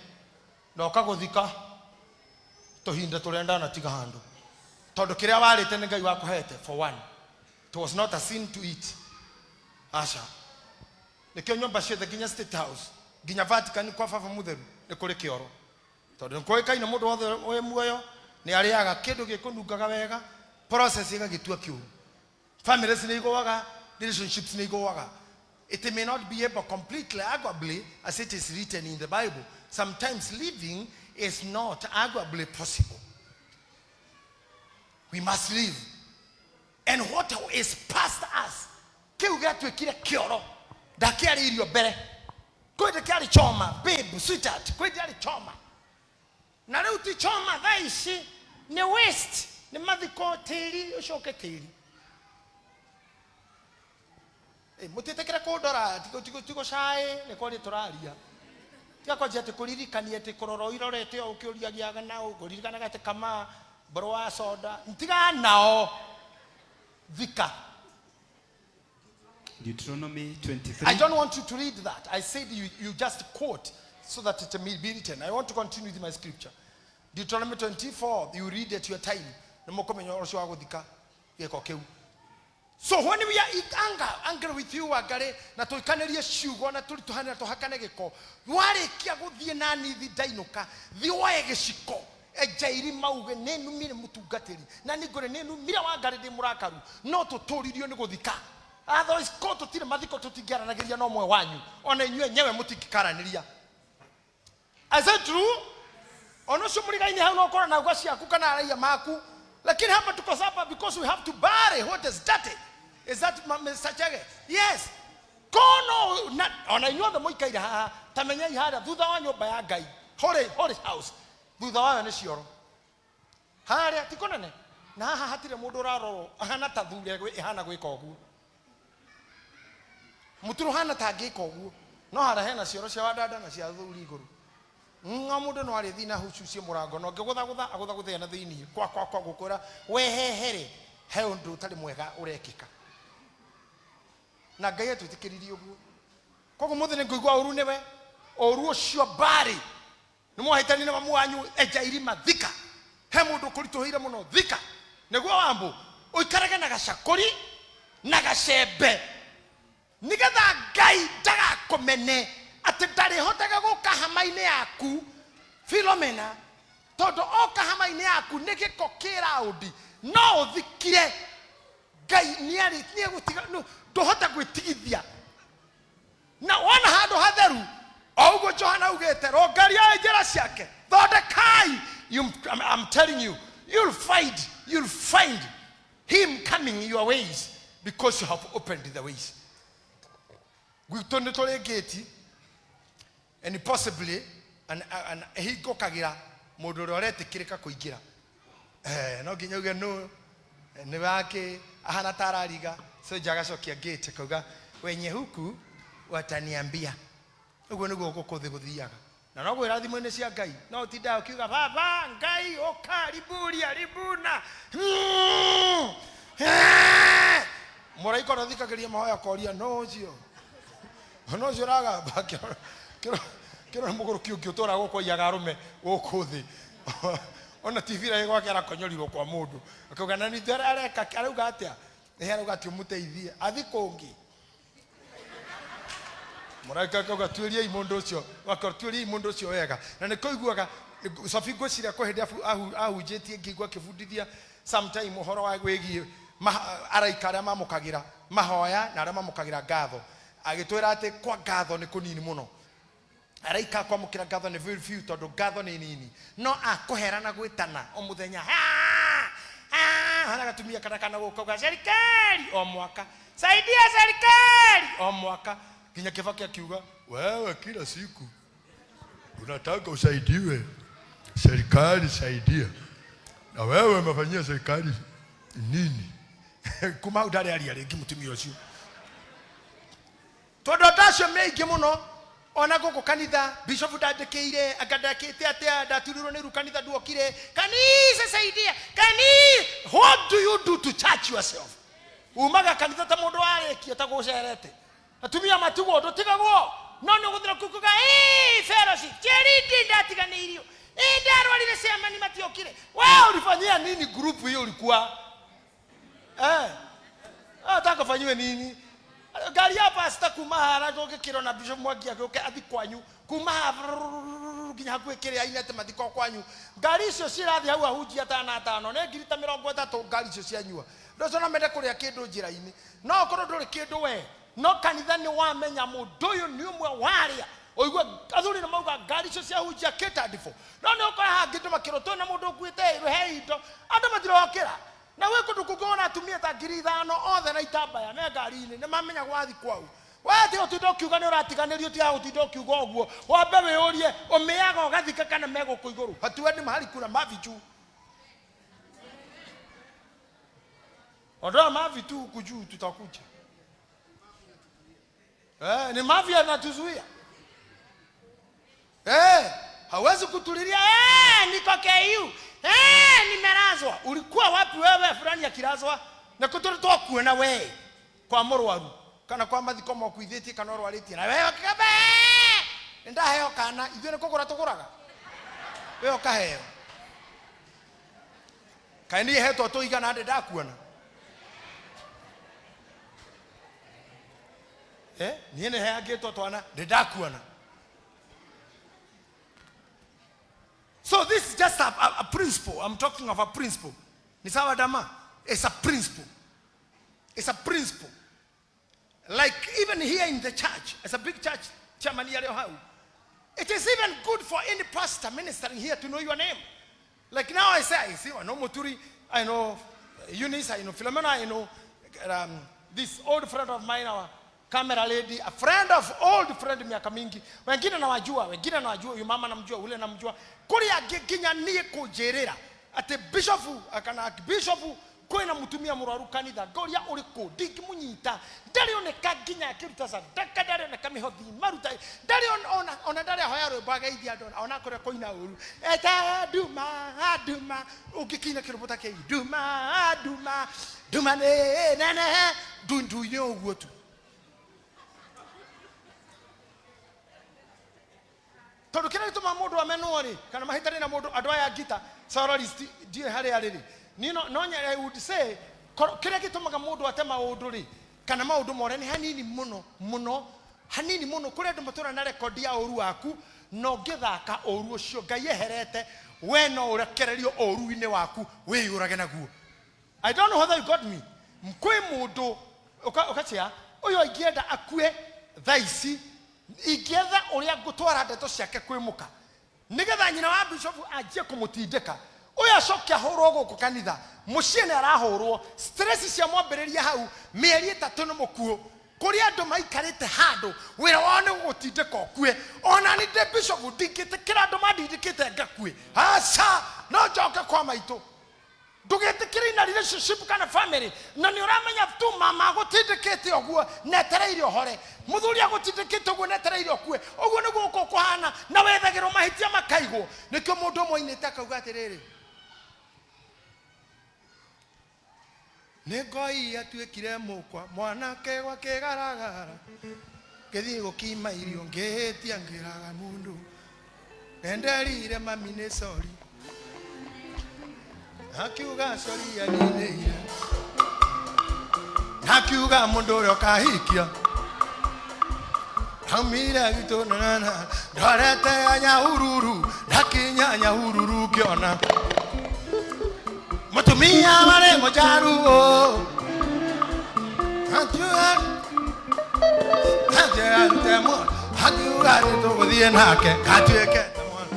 na ũkagũthika tũhinda tũrĩa ndanatiga handũ, tondũ kĩrĩa warĩte nĩ Ngai wakũhete. For one, it was not a sin to eat. Aca, nĩkĩo nyũmba ciothe, nginya State House, nginya Vatican kwa baba mũtheru, nĩ kũrĩ kĩoro, tondũ nĩ kũĩkaine mũndũ wothe wĩ muoyo nĩ arĩaga kĩndũ gĩkũnungaga wega, process ĩgagĩtua kĩũru. Families nĩ igũaga, relationships nĩ igũaga. It may not be able completely, arguably, as it is written in the Bible. Sometimes living is not arguably possible. We must live, and what is past us, kĩu gĩatuĩkire kĩoro. Ndakĩarĩirio mbere kwĩ ndĩkĩarĩ choma, babe, sweetheart, kwĩ ndĩarĩ choma, na rĩu ti choma. Thaa ici nĩ waste, nĩ mathiko, tĩri ũcoke tĩri. Mũtiĩtĩkĩre kũndora, tigo caĩ nĩ kwaria tũraria. Tiga kwanjia atĩ kũririkania atĩ kũrora irorete o ũkĩũriagiaga na ũkũririkanaga atĩ kama mboro wa soda ntiga nao thika. Deuteronomy 23. I don't want you to read that. I said you just quote so that it may be written. I want to continue with my scripture. Deuteronomy 24, you read at your time. Nĩ mũkũmenya ũcio wa gũthika gĩko kĩu. So when we are in anger, angry with you, Wangari, na tũikanĩrie ciugo na tũritũhane na tũhakane gĩko, warĩkia gũthiĩ na nithi ndainũka, thiĩ woe gĩciko, enja irima, uge nĩ numire mũtungatĩri na ningũrĩ nĩ numire Wangari ndĩ mũrakaru, no tũtũririo nĩ gũthika. Otherwise ko tũtirĩ mathiko tũtingĩaranagĩria na ũmwe wanyu, ona inyuĩ enyewe mũtingĩkaranĩria. Is it true? Ona ũcio mũrigaine hau no ũkorwo na ngwa ciaku kana araia maku. Lakini hapa tuko hapa because we have to bury what is dirty. Is that Mr. Chege? Yes. Kono na ona inyuothe mũikaire haha ta menyai harĩa thutha wa nyũmba ya Ngai, holy holy house, thutha wayo nĩ cioro harĩa ti kũnene, na haha hatirĩ mũndũ ũrarorwo, ahana ta thure ĩhana gwĩka ũguo, mũturo hana ta angĩka ũguo, no harĩa hena cioro cia wadada na cia thuri igũrũ. Ng'a mũndũ no arĩthiĩ na hucucie mũrango, na ũngĩgũthagũtha agũthagũthĩre na thĩiniĩ kwa kwa kwa gũkwĩra wehehere, he ũndũ ũtarĩ mwega ũrekĩka. Na Ngai atwĩtĩkĩririe ũguo. Koguo mũthĩ nĩ ngũigua ũru nĩwe, ũru ũcio mbarĩ nĩ mwahĩtania na mamu wanyu, enja irima thika, he mũndũ ũkũritũhĩire mũno thika, nĩguo wambũ ũikarage na gacakũri na gacembe, nĩgetha Ngai ndagakũmene atĩ ndarĩhotaga gũka hama-inĩ yaku Philomena, tondũ oka hama-inĩ yaku nĩ gĩko kĩ raũndi, no ũthikire Ngai nĩarĩ nĩegũtiga, ndũhota gwĩtigithia. Na wona handũ hatheru o ũguo Johana augĩte, rongariai njĩra ciake, thondekai. I'm telling you, you'll find him coming your ways because you have opened the ways. Gwitũ nĩ tũrĩ gate, and possibly and hingũkagĩra mũndũ ũrĩa ũretĩkĩrĩka kũingĩra. No nginya uge no nĩ wake ahana ta arariga, so nja agacokia gate akauga wenye huku wataniambia. Ũguo nĩguo gũkũ thĩ gũthiaga. Na no gwĩra thimũ-inĩ cia Ngai, no ũtindaga ũkiuga baba Ngai ũka riburia ribuna. Mũraika ũrĩa ũthikagĩrĩria mahoya akoria no ũcio, no ũcio ũragamba kĩrora mũgũrũki ũngĩ ũtũraga gũkũ aiyaga arũme gũkũ thĩ. Ona TV ĩrĩa ĩ gwake arakonyorirwo kwa mũndũ, akauga na ningĩ areka arauga atĩa? Ĩ arauga atĩ ũmũteithie athi kũngĩ. Mũraika akauga tuĩriai mũndũ ũcio, akauga tuĩriai mũndũ ũcio wega. Na nĩ kũiguaga Sophie ngwĩciria kwĩ hĩndĩ ahunjĩtie ngĩigua akĩbundithia sometime ũhoro wa wĩgiĩ araika arĩa mamũkagĩra mahoya na arĩa mamũkagĩra ngatho, agĩtwĩra atĩ kwa ngatho nĩ kũnini mũno, araika kwamũkĩra ngatho nĩ very few tondũ ngatho nĩ nini, no akũhera na gwĩtana o mũthenya hana gatumia kana kana gũkauga serikali o mwaka, saidia serikali o mwaka, nginya Kibaki akiuga wewe kila siku unataka usaidiwe, serikali saidia, na wewe umefanyia serikali nini? Kuma hau ndarĩ aria rĩngĩ mũtumia ũcio, tondũ andũ acio me aingĩ mũno. Ona gũkũ kanitha bishop ndandĩkĩire, anga ndekĩte atĩa, ndaturirwo nĩ ru kanitha nduokire, kanitha saidia kanitha. What do you do to church yourself? Umaga kanitha ta mũndũ warĩkia ta gũcerete, atumia matigwo ndũtigagwo, no nĩ ũgũthira kuga ĩ fellowship cherindi ndatiganĩirio, ĩ ndarwarire ciamani matiokire. Wewe ulifanyia nini group hiyo ulikuwa? Nataka fanyiwe nini? Ngari ya pastor kuma hara tũngĩkĩrwo na Bishop Mwangi agĩũke athi kwanyu kuma haha nginya hakuhĩ kĩrĩa ainete mathiko kwanyu, ngari icio cirathiĩ hau ahunjia atano atano nĩ ngiri ta mĩrongo ĩtatũ ngari icio cianyua. Andũ acio no mende kũrĩa kĩndũ njĩra-inĩ, no ũkorwo ndũrĩ kĩndũ we, no kanitha nĩ wamenya mũndũ ũyũ nĩ ũmwe warĩa. Ũigue athuri nĩ mauga ngari icio ciahunjia kĩtandifo, no nĩ ũkora hangĩ andũ makĩrwo twĩna mũndũ ũkuĩte ĩrũ he indo, andũ matirokĩra. Na gwĩ kũndũ kũngĩ wona atumia ta ngiri ithano othe na itambaya me ngari-inĩ, nĩ mamenya gwathi kwao. We tiga ũtinda ũkiuga nĩ ũratiganĩrio, tiga gũtinda ũkiuga ũguo, wambe wĩyũrie ũmĩaga ũgathika kana me gũkũ igũrũ. Hatuendi mahali kuna mavi juu. Ondoa mavi tu huku juu tutakuja. Ni mavi yanatuzuia. Hawezi kutulilia, niko KU. Nimelazwa. Ulikuwa wapi wewe fulani akilazwa? Na kuturi twakuona we kwa mũrwaru kana kwa mathiko mokuithĩtie kana ũrwarĩtie, na wewe ũkĩgamba, nĩndaheo kana ithuĩ nĩ kũgũra tũgũraga, we ũkaheo. Kaĩ niĩ hetwo tũigana ndĩ ndakuona? Niĩ nĩ heangĩtwo twana ndĩ ndakuona. So this is just a principle. I'm talking of a principle. Ni sawa dama? It's a principle. It's a principle. Like even here in the church, it's a big church, chairman here, how? It is even good for any pastor ministering here to know your name. Like now I say, I see, no Muturi, I know Eunice, I know Philomena, I know this old friend of mine, our camera lady, a friend of old friend miaka mingi. Wengine nawajua, wengine nawajua, huyu mama namjua, ule namjua. Kuri nginya niĩ kũnjĩrĩra atĩ bishop kana bishop kwĩna mũtumia mũrwaru kanitha ngoria ũrĩkũ ndingĩmũnyita ndarĩ oneka nginya akĩruta sadaka ndarĩ oneka mĩhothi maruta ndarĩ ona ndarĩ ahoya rwĩmbo ageithia andũ ona kũrĩa kũina ũru eta nduma nduma ũngĩkiina kĩrũmbo ta kĩu nduma nduma nduma nĩ nene ndundu-inĩ ũguo tu tondu kĩrĩa gĩtũmaga mũndũ amenwo rĩ kana mahĩtanie na mũndũ andũ aya ngita sororist ndiũĩ harĩa rĩ rĩ no I would say kĩrĩa gĩtũmaga mũndũ ate maũndũ rĩ kana maũndũ more nĩ hanini mũno mũno hanini mũno kũrĩ andũ matũra na rekondi ya ũru waku na ũngĩthaka ũru ũcio Ngai eherete we no ũrekererio ũru-inĩ waku wĩyũrage naguo. I don't know whether you got me. Kwĩ mũndũ ũkachia ũyũ ingĩenda akue thaa ici ingĩetha ũrĩa ngũtwara ndeto ciake kwĩ mũka nĩgetha nyina wa bishop anjie kũmũtindĩka ũyũ acoke ahũrwo gũkũ kanitha mũciĩ nĩ arahũrwo stress cia mwambĩrĩria hau mĩeri 3 nĩ mũkuũ kũrĩ andũ maikarĩte handũ wĩra wao nĩ gũgũtindĩka ũkue ona nĩ ndĩ bishop ndingĩtĩkĩra andũ mandindĩkĩte ngakue aca no njoke kwa maitũ ndũgetĩkĩre ina relationship kana family na nĩ ũramenya tu mama agũtindĩkĩte ũguo netereire ũhore mũthuri agũtindĩkĩte ũguo netereire ũkue ũguo nĩguo gũkũ kũhana na wethagĩrwo mahĩtia makaigwo nĩkĩo mũndũ ũmwe ainĩte akauga atĩrĩrĩ nĩ ngoi atuĩkire mũkwa mwanake gwakĩgaragara ngĩthiĩ gũkima irio ngĩhĩtia ngĩraga mũndũ nenderire mami nĩ sori akiuga sori aninĩire akiuga mũndũ ũrĩa ũkahikia aumire gitũ nana ndorete ya Nyahururu ndakinya Nyahururu ngĩona mũtumia warĩ mũjaruo akiuga nĩtũgũthiĩ nake gatuĩke ta mwana.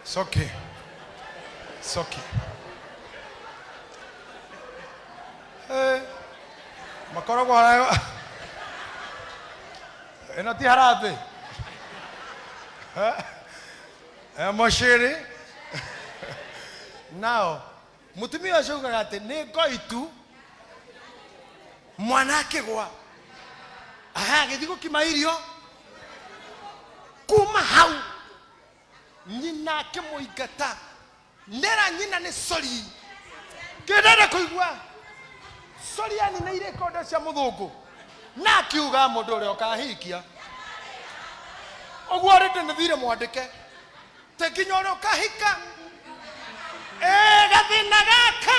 It's okay. It's okay. Hey, makoragwo haraya ĩno ti harambĩ mũcĩrĩ nao mũtumia ũcio augaga atĩ nĩ ngoi tu mwana akĩgwa agĩthiĩ gũkima irio kuma hau nyina akĩmũingata nera nyina nĩ sori kĩndende kũigua sori aninĩire ikonde cia mũthũngũ na akiuga mũndũ ũrĩa ũkahikia ũguo rĩndĩ nĩ thire mwandĩke te nginya ũrĩa ũkahika gathĩna gaka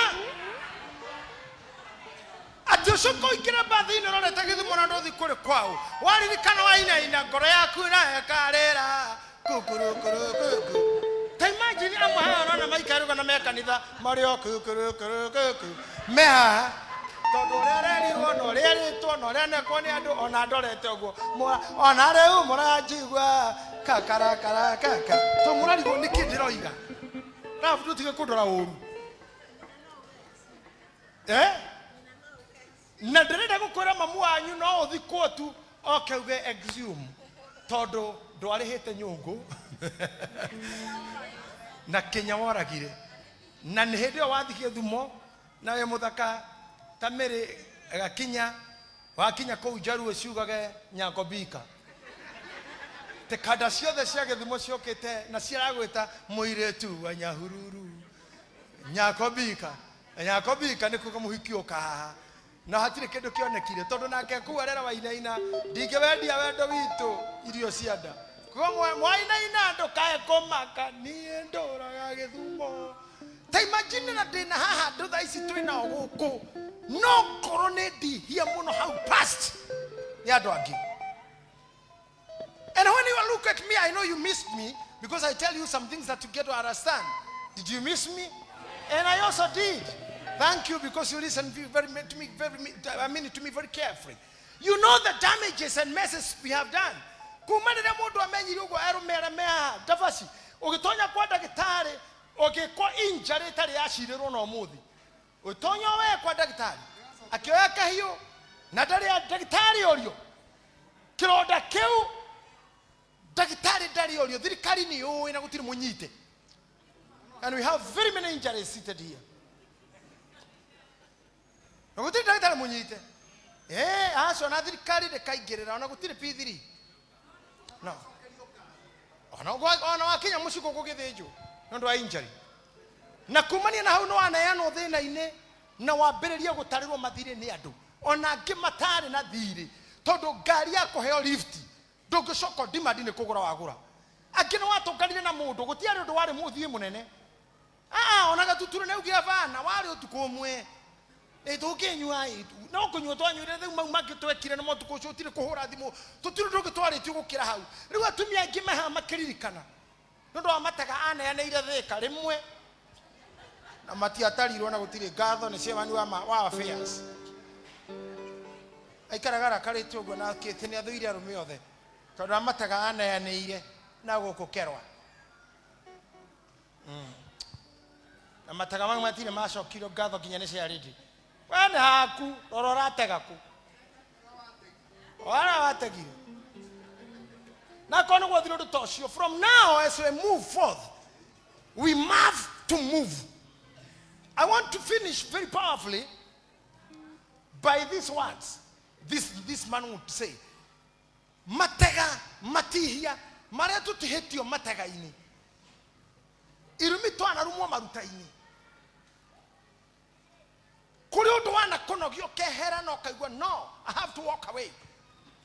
atĩ ũcoke ũingĩre mbathi-inĩ ũrorete Gĩthumo na ndũthi kũrĩ kwao waririkana wainaina ngoro yaku ĩrahekarĩra kukurukurukuku ta imagine amwe haha ũrona maikaruga na me kanitha marĩ o kukurukurukuku me haha tondũ ũrĩa arerirwo na ũrĩa erĩtwo na ũrĩa anekwo nĩ andũ ona ndorete ũguo ona rĩu mũranjigua kakarakarakaka to mũrarigwo nĩkĩ ndĩroiga rabu tũtige kũndora ũru na ndĩrenda gũkwĩra mamu wanyu no ũthikwo tu oke uge exhume tondũ ndwarĩhĩte nyũngũ na Kenya woragire na nĩ hĩndĩ ĩyo wathiĩ Gĩthumo na wĩ mũthaka ta Mĩrĩ gakinya wakinya kũu Njaruo ciugage Nyakobika te kanda ciothe cia Gĩthumo ciokĩte na ciragwĩta mũirĩtu wa Nyahururu Nyakobika Nyakobika nĩ kuga mũhiki ũka haha na hatirĩ kĩndũ kĩonekire tondũ nake kũu arera wainaina ndingĩwendia wendo witũ irio cia nda kuga mwainaina ndũkae kũmaka niĩ ndũraga Gĩthumo Ta imagine na ndĩna haha andũ thaa ici twĩ nao gũkũ, no ngorwo nĩ ndihia mũno hau past nĩ andũ angĩ. And when you look at me, I know you missed me because I tell you some things that you get to understand. Did you miss me? And I also did. Thank you, because you listened very, to me very, I mean, to me very carefully. You know the damages and messes we have done. Kuma rĩrĩa mũndũ amenyire ũguo arũme arĩa me haha ndabaci ũgĩtonya kwa ndagĩtarĩ ũgĩkwo injury ĩtarĩ yacirĩrwo na ũmũthĩ ũgĩtonya we kwa ndagĩtarĩ akĩoya kahiũ na ndarĩ ndagĩtarĩ orio kĩronda kĩu ndagĩtarĩ ndarĩ orio thirikari nĩ yũĩ na gũtirĩ mũnyite. And we have very many injuries seated here na gũtirĩ ndagĩtarĩ mũnyite. Acio na thirikari ndĩkaingĩrĩra ona gũtirĩ P3 no ona wakinya mũciĩ gũgĩthĩnjwo nĩ ũndũ wa injury na kumania na hau nĩ waneanwo thĩna-inĩ na wambĩrĩria gũtarĩrwo mathirĩ nĩ andũ ona angĩ matarĩ na thirĩ tondũ ngari ya kũheo lift ndũngĩcoka demand nĩ kũgũra wagũra. Angĩ nĩ watũnganire na mũndũ gũtiarĩ ũndũ warĩ mũthiĩ mũnene. Ona gatutura nĩ augire bana warĩ ũtukũ ũmwe ĩ tũngĩnyua ĩ no kũnyua twanyuire rĩu mau mangĩ twekire nĩmo ũtukũ ũcio ũtirĩ kũhũra thimũ tũtirĩ ũndũ ũngĩ twarĩtio gũkĩra hau. Rĩu atumia aingĩ me haha makĩririkana nĩ ũndũ wa matega aneanĩire thĩka rĩmwe na matiatarirwo na gũtirĩ ngatho nĩ chairman wa affairs aikaraga arakarĩte ũguo na akĩte nĩ athũire arũme othe tondũ amataga aneanĩire na gũkũ kerwa. Na mataga mau matirĩ macokirio ngatho nginya nĩ ciarĩndi. We nĩ haku rora ũratega kũ wara wategire na korwo nĩ gwathire ũndũ ta ũcio. From now as we move forth, we must to move. I want to finish very powerfully by these words. This man would say, matega matihia marĩa tũtihĩtio matega-inĩ irumi twanarumwo maruta-inĩ kũrĩ ũndũ wanakũnogio ũkehera na ũkaigua no I have to walk away.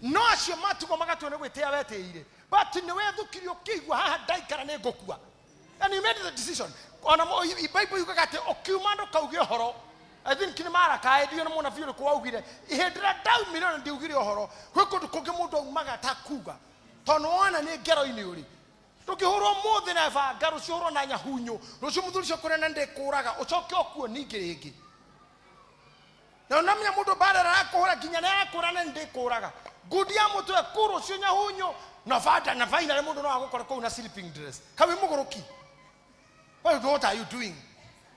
No acio matigwo magatua nĩ gwĩtĩa wetĩire but nĩ wethukirie ũkĩigua haha ndaikara nĩ ngũkua. And you made the decision. Ona Bible yugaga atĩ ũkiuma ndũkauge ũhoro. I think nĩ marakaĩrio nĩ mũnabii ũrĩkũ waugire hĩndĩ ĩrĩa ndaumire na ndiugire ũhoro gwĩ kũndũ kũngĩ mũndũ aumaga atakuga tondũ wona nĩ ngero-inĩ ũrĩ ndũngĩhũrwo mũthĩ na banga rũciũ ũhũrwo na nyahunyũ rũciũ mũthuri ũcio kũrĩa na ndĩkũraga ũcoke ũkuo ningĩ rĩngĩ na ũnamenya mũndũ mbara arakũhũra nginya nĩ arakũra na ndĩkũraga ngundi ya mũtwe ku rũciũ nyahunyũ na banda na finally mũndũ no agũkore kũu na sleeping dress kawi mũgũrũki. Well, what are you doing?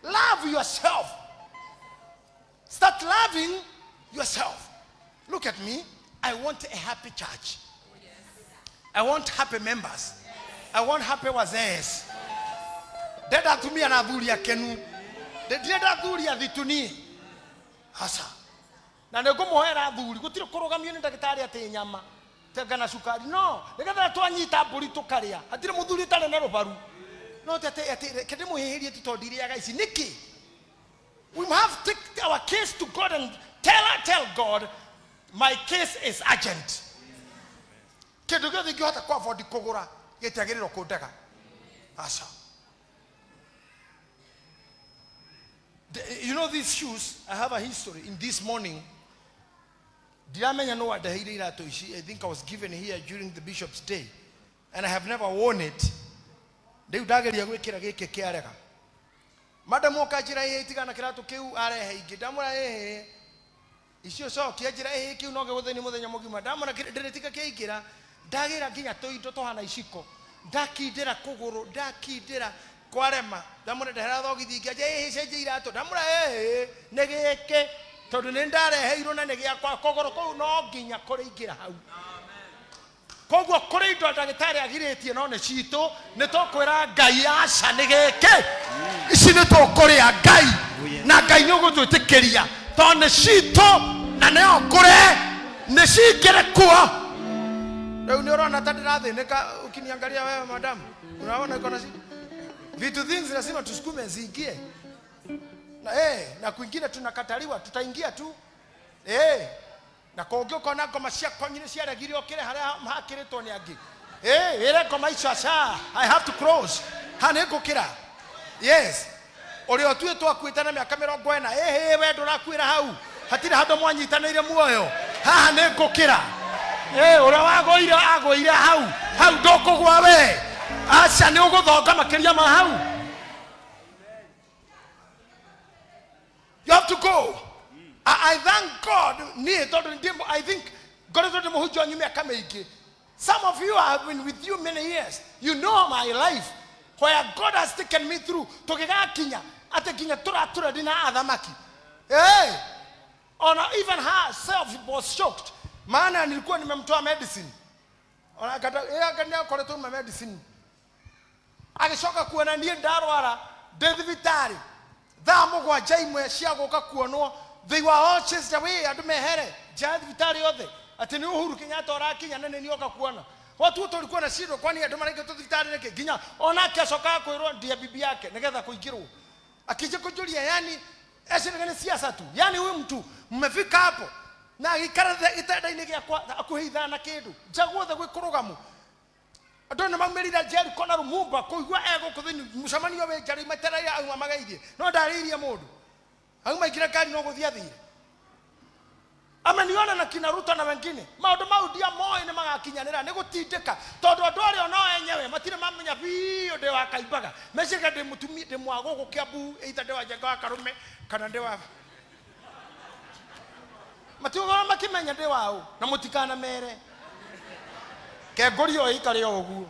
Love yourself. Start loving yourself. Look at me. I want a happy church. I want happy members. I want happy wazees. Ndenda atumia na athuri akenu. Ndirenda athuri athitu niĩ. Aca. Na nĩ ngũmũhoera athuri gũtirĩ kũrũgamio nĩ ndagĩtarĩ atĩ nyama tenga na cukari no nĩgetha twanyita mbũri tũkarĩa hatirĩ mũthuri ũtarĩ na rũbaru no ti atĩ atĩ reke ndĩmũhĩhĩrie tu tondũ ndirĩaga ici nĩkĩ. We have to take our case to God and tell God my case is urgent. Kĩndũ gĩothe ingĩhota kũ afford kũgũra gĩtiagĩrĩirwo kũndega. Aca. You know these shoes, I have a history. In this morning, ndiramenya no wandeheire iratũ ici. I think I was given here during the bishop's day and I have never worn it. Rĩu ndageria gwĩkĩra gĩkĩ kĩarega. Madam oka njĩra ĩhĩ tigana kĩratũ kĩu arehe ingĩ ndamwĩra ĩhĩ icio cokia njĩra ĩhĩ kĩu no gĩgũthĩni mũthenya mũgima ndamwĩra ndĩrĩtiga kĩaingĩra ndagĩra nginya tũindo tũhana iciko ndakindĩra kũgũrũ ndakindĩra kwarema ndamwĩra ndehera thogithi ingĩ anja ĩhĩ cenjia iratũ ndamwĩra ĩhĩ nĩ gĩkĩ tondũ nĩ ndareheirwo na nĩ gĩakwa kũgũrũ kũu no nginya kũrĩingĩra hau. Koguo kũrĩ indo ndagĩtarĩ agirĩtie no nĩ citũ nĩ tũkwĩra Ngai aca nĩ gĩkĩ ici nĩ tũkũrĩa Ngai na Ngai nĩ ũgũtwĩtĩkĩria tondũ nĩ citũ na nĩyo ngũre nĩ cingĩre kuo. Rĩu nĩ ũrona ta ndĩrathĩnĩka ukiniangalia wewe madam, unaona iko na shida vitu things lazima tusukume ziingie na, na kwingine tunakataliwa tutaingia tu na kũngĩ ũkona ngoma cia konyi nĩ ciaregire ũkĩre harĩa hakĩrĩtwo nĩ angĩ. Ĩre ngoma icio aca I have to cross ha nĩ ngũkĩra. Yes. Ũrĩa ũtuĩtwo akuĩte na mĩaka 40, ĩhĩ we ndũrakuĩra hau, hatirĩ handũ mwanyitanĩire muoyo, haha nĩ ngũkĩra. Ũrĩa wagũire agũire hau, hau ndũkũgwa we, aca nĩ ũgũthonga makĩria ma hau. You have to go. I thank God. I think God is not the. Some of you have been with you many years. You know my life. Where God has taken me through. Tokiga ate kinya tura tura dina adhamaki. Hey! Ona even herself was shocked. Maana nilikuwa nimemtoa medicine. Ona kata akania koretwo ma medicine. Agishoka kuona nie ndarwara ndi thibitari. Thaa mũgwanja imwe cia gũka kuonwo, they were all chased away, andũ mehere nja thibitari yothe atĩ nĩ Uhuru Kenyatta ũrakinya na nĩ niĩ oka kuona. Watu tulikuwa na shida, kwani andũ maraingĩtwo thibitarĩ nĩkĩ? Nginya onake acokaga kwĩrwo ndiye bibi yake nĩgetha kũingĩrwo. Akija kũnjũria, yani eciraga nĩ siasa tu, yani huyu mtu mmefika hapo na agĩikara gĩtanda-inĩ gĩakwa hakuhĩ ithaa na kĩndũ, nja guothe gwĩ kũrũgamu. Andũ nĩ maumĩrire Jericho na Lumumba kũigua egũkũ thĩinĩ mũcemanio wĩ nja rĩu metereire auma mageithie, no ndarĩirie mũndũ, auma ingĩra ngari no gũthiĩ athire. Ameniona na kina Ruto na wengine, maũndũ mau ndiamoĩ nĩ magakinyanĩra, nĩ gũtindĩka, tondũ andũ arĩa ono enyewe matirĩ mamenya biũ ndĩ wa Kaimbaga, meciria ndĩ mũtumia, ndĩ mwa gũkũ Kiambu, either ndĩ wa Njenga wa Karume kana ndĩ wa, matiũgora makĩmenya ndĩ waũ, na mũtikanamere kengũri o ĩikare o ũguo.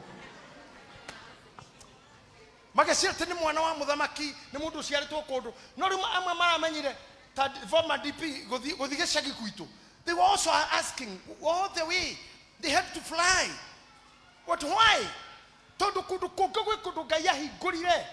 Mageciria atĩ nĩ mwana wa mũthamaki, nĩ mũndũ ũciarĩtwo kũndũ, no rĩu amwe maramenyire ta former DP gũthiĩ gĩcagi gwitũ. They were also asking all the way they had to fly. But why? Tondũ kũndũ kũngĩ gwĩ kũndũ Ngai ahingũrire,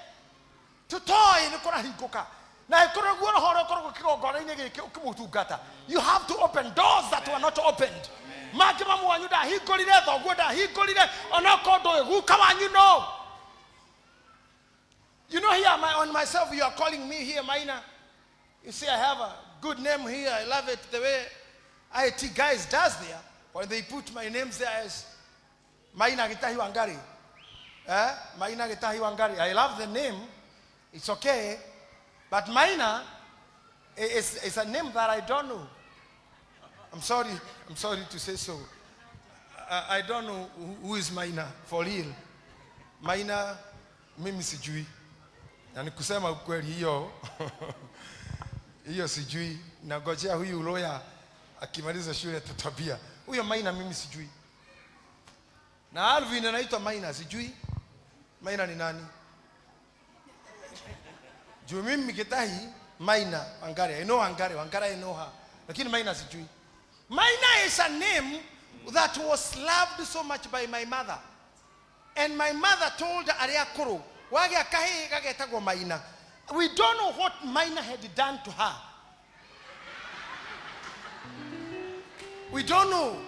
tũtoĩ nĩ kũrahingũka. Na ĩkorwo guo roho ũrĩa ũkoragwo kĩgongona-inĩ gĩkĩ ũkĩmũtungata. You have to open doors that were not opened. Mangĩ mamu wanyu ndahingũrire, thoguo ndahingũrire, onokorwo ndũĩ guka wanyu no. You know, here on myself, you are calling me here, Maina. You see, I have a good name here. I love it the way IT guys does there. When they put my names there as Maina Gitahi Wangari. Maina Gitahi Wangari. I love the name. It's okay. But Maina is a name that I don't know. I'm sorry. I'm sorry to say so. I don't know who is Maina for real. Maina, mimi sijui. Na nikusema ukweli hiyo hiyo sijui. Nagojea huyu lawyer akimaliza shule tutabia. Huyo Maina mimi sijui. Na Alvin anaitwa Maina sijui. Maina ni nani? Juu mimi Gitahi Maina Wangari. I know Wangari, Wangari I know her. Lakini Maina sijui. Maina is a name that was loved so much by my mother. And my mother told arĩa akũrũ, wagĩa kahĩĩ gagetagwo Maina. We don't know what Maina had done to her. We don't know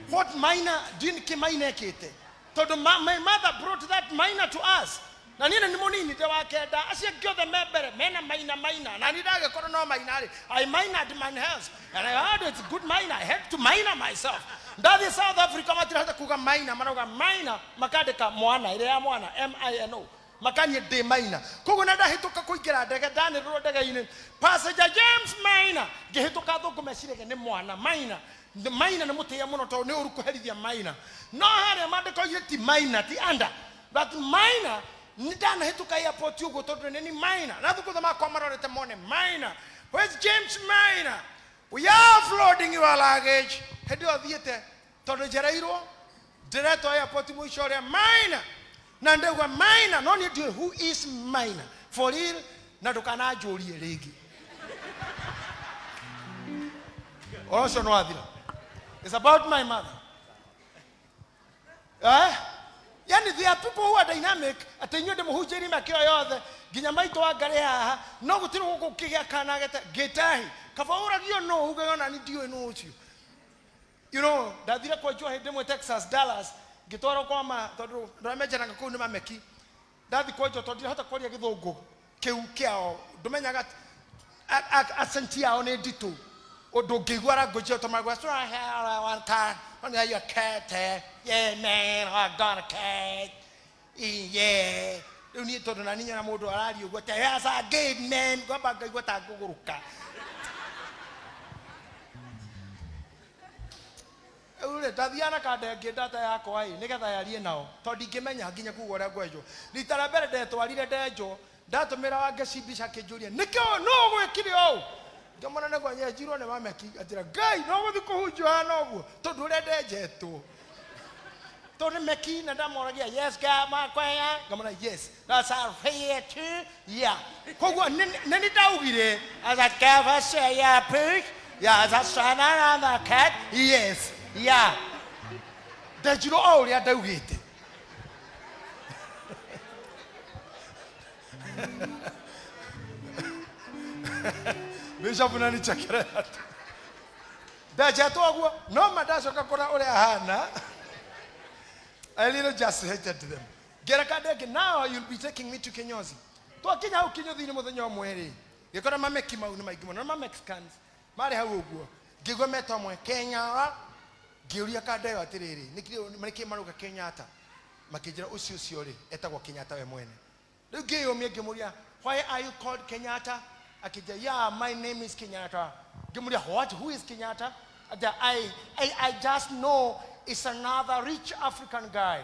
what Maina, didn't Maina ekĩte. Tondũ my mother brought that Maina to us. Na niĩ nĩ mũnini ndĩ wa kenda, acio angĩ othe me mbere mena Maina Maina. Na niĩ ndagĩkorwo no Maina rĩ, I minored my health. And I heard it's good Maina. I had to minor myself. Ndathi South Africa matirahota kuga Maina, marauga Maina, makandĩka mwana, ĩrĩa ya mwana, M-I-N-O. Makanie ndĩ Maina. Koguo na ndahĩtũka kũingĩra ndege, ndanĩrĩrwo ndege-inĩ. Passenger James Maina. Ngĩhĩtũka thũngũ meciragia nĩ mwana, Maina. Maina nĩ mũtĩe mũno tondũ nĩ ũru kũherithia Maina. No harĩa maandĩko oigire ti Maina, ti under. But Maina, nĩ ndanahĩtũka airport ũguo tondũ nĩ ni Maina. Na thũngũ makwa marorete mone Maina. Where's James Maina? We are offloading your luggage. Hĩndĩ ĩyo thiĩte tondũ njereirwo, ndĩretwo airport mũico ũrĩa Maina. Na ndauga Maina, no niĩ ndiũĩ who is Maina. For real, na ndũkananjũrie rĩngĩ. Ũhoro ũcio nĩ wathira. It's about my mother. Yani there are people who are dynamic, atĩ inyuĩ ndĩmũhunjĩirie mĩaka ĩyo yothe, nginya maitũ wa Ngarĩ haha, no gũtirĩ gũkũ kĩgĩa kana gete Gĩtahi. Kaba ũragio nũ, uge ona niĩ ndiũĩ nũ ũcio. You know, ndathire kwenjwo hĩndĩ ĩmwe Texas, Dallas, ngĩtwarwo kwa ma, tondũ andũ arĩa menjanaga kũu nĩ mameki. Ndathi kwenjwo tondũ ndirahota kwaria gĩthũngũ kĩu kĩao, ndũmenyaga accent yao nĩ nditũ. Ũndũ ũngĩigua language ĩyo tũmagua, so I have one car, one of your cat, yeah man, I got a cat, yeah. Rĩu niĩ tondũ nani nyona mũndũ araria ũguo atĩ "Yes, a gay man," ngwamba ngaigua ta ngũgũrũka. Rĩu rĩ, ndathiaga na kanda ĩngĩ ndata yakwa ĩ, nĩgetha yarie nao, tondũ ndingĩmenya nginya kuga ũrĩa ngwenjwo. Rita rĩa mbere ndetwarire ndenjwo, ndatũmĩra Wangeci mbica akĩnjũria, nĩkĩ nũ ũgwĩkire ũũ? Ngĩmwĩra nĩguo nyenjirwo nĩ mameki. Anjĩra, Ngai, no gũthiĩ kũhunjia ũhana ũguo, tondũ ũrĩa ndenjetwo. Tondũ nĩ meki na ndamoragia, yes, ga, ma, kwaya. Ngamwĩra, yes, that's our faith too, yeah. Koguo nĩ nĩ ndaugire, as a cover say, yeah, push, yeah, as a son and a cat, yes, yeah. Ndenjirwo o ũrĩa ndaugĩte. Bishop nanichekelea tu. Ndenjetwo ũguo, no ma ndacoka kũra ũrĩa ahana. I really just hated them. Ngĩra kanda ĩngĩ, now you'll be taking me to Kinyozi. Twakinya hau Kinyothi-inĩ mũthenya ũmwe rĩ, ngĩkora mameki mau nĩ maingĩ mũno, na ma Mexicans marĩ hau ũguo. Ngĩigua metwo amwe Kenya, ngĩũria kanda ĩyo atĩrĩrĩ, nĩkĩ marauga Kenyatta? Makĩnjĩra ũcio ũcio rĩ, etagwo Kenyatta we mwene. Rĩu ngĩyũmia ngĩmũria, why are you called Kenyatta? Akĩnjĩra, yeah, my name is Kenyatta. Ngĩmũria, what, who is Kenyatta? Akĩnjĩra, I just know it's another rich African guy.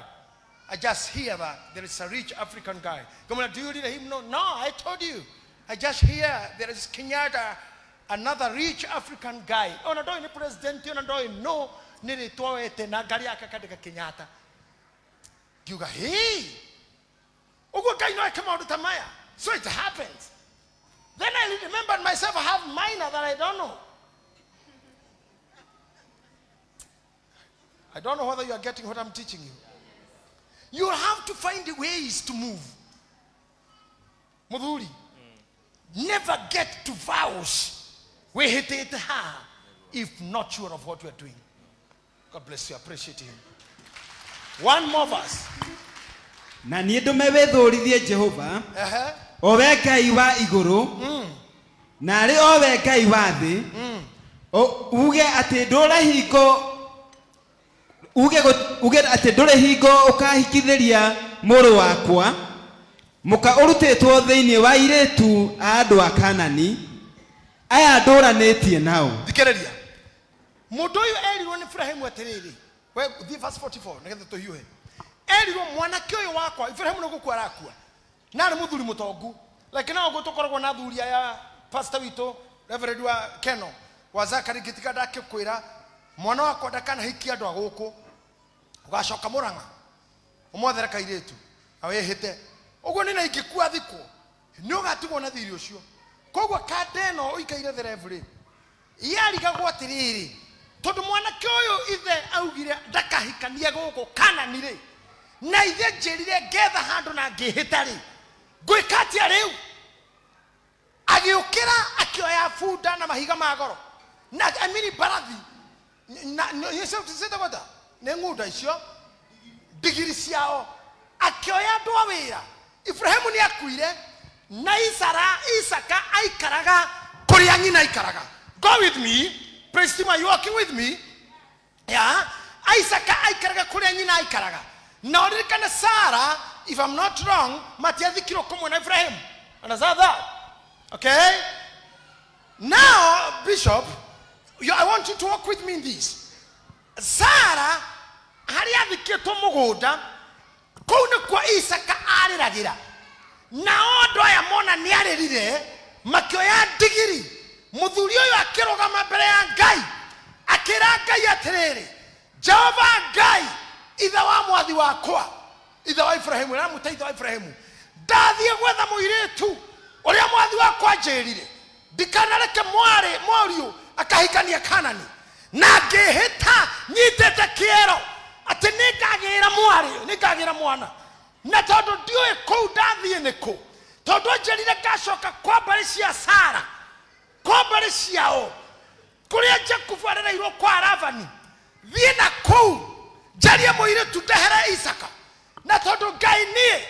I just hear that there is a rich African guy. Ngĩmũria, do you really him? No, no, I told you. I just hear there is Kenyatta, another rich African guy. Ona ndoĩ nĩ president, ona ndoĩ no nĩ rĩtwa wete na ngari yake akandĩka Kenyatta. Ngiuga, hey, ũguo Ngai no eke maũndũ ta maya. So it happens. Then I remembered myself, I have minor that I don't know. I don't know whether you are getting what I'm teaching you. You have to find ways to move. Muthuri, never get to vows wĩhĩtĩte haha if not sure of what you are doing. God bless you. Appreciate him. One more verse. Na niĩ ndũme wĩthũũrithie Jehova, o we Ngai wa igũrũ, na arĩ o we Ngai wa thĩ, uge atĩ ndũre hingo uge atĩ ndũrĩ hingo ũkahikithĩria mũrũ wakwa mũka ũrutĩtwo thĩinĩ wa airĩtu a andũ a Kanani aya ndũranĩtie nao. Thikĩrĩria. Mũndũ ũyũ erirwo nĩ Ibrahimu atĩrĩrĩ, we thiĩ verse 44 nĩgetha tũhiũhe. Erirwo mwanake ũyũ wakwa, Ibrahimu nĩ gũkua arakua, na arĩ mũthuri mũtongu. Like no ũguo tũkoragwo na athuri aya, pastor witũ, Reverend wa Keno, wa Zachary ngĩtiga ndakĩkwĩra, mwana wakwa ndakanahikie andũ a gũkũ, ũgacoka Mũrang'a, ũmwethere kairĩtu, na wĩhĩte. Ũguo nĩ na ingĩkua thikwo, nĩ ũgatigwo na thirĩ ũcio. Koguo kanda ĩno ũikaire therebu rĩ, yarigagwo atĩrĩrĩ, tondũ mwanake ũyũ ithe augire ndakahikanie gũkũ Kanani rĩ, na ithe njĩrire ngetha handũ na ngĩhĩta rĩ, ngwĩka atĩa rĩu? Agĩũkĩra akĩoya bunda na mahiga ma goro na amini mbarathi na ciĩtagwo atĩa? Nĩ ng'unda icio, ndigiri ciao, akĩoya andũ a wĩra. Ibrahimu nĩ akuire na Isara, Isaka aikaraga kũrĩa nyina aikaraga. Go with me, praise team, are you walking with me? Yeah. Isaka aikaraga kũrĩa nyina aikaraga. Na ũririkane Sara, if I'm not wrong, matiathikirwo kũmwe na Ibrahimu. Understand that? Okay? Now, Bishop, I want you to walk with me in this. Sara, harĩa athikĩtwo mũgũnda, kũu nĩkuo Isaka arĩragĩra. Nao andũ aya mona nĩ arĩrire, makĩoya ndigiri. Mũthuri ũyũ akĩrũgama mbere ya Ngai, akĩra Ngai atĩrĩrĩ, Jehova Ngai, ithe wa mwathi wakwa, ithe wa Ibrahimu, aramwĩta ithe wa Ibrahimu, ndathiĩ gwetha mũirĩtu ũrĩa mwathi wakwa anjĩrire, ndikanareke mwarĩ mũriũ akahikania Kanani, na ngĩhĩta nyitĩte kĩero atĩ nĩngagĩra mwarĩ, nĩngagĩra mwana, na tondũ ndiũĩ kũu ndathiĩ nĩkũ, tondũ anjĩrire ngacoka kwa mbarĩ cia Sara, kwa mbarĩ ciao, kũrĩa Jakubu arereirwo kwa Labani, thiĩ na kũu njarie mũirĩtu ndehere Isaka. Na tondũ Ngai niĩ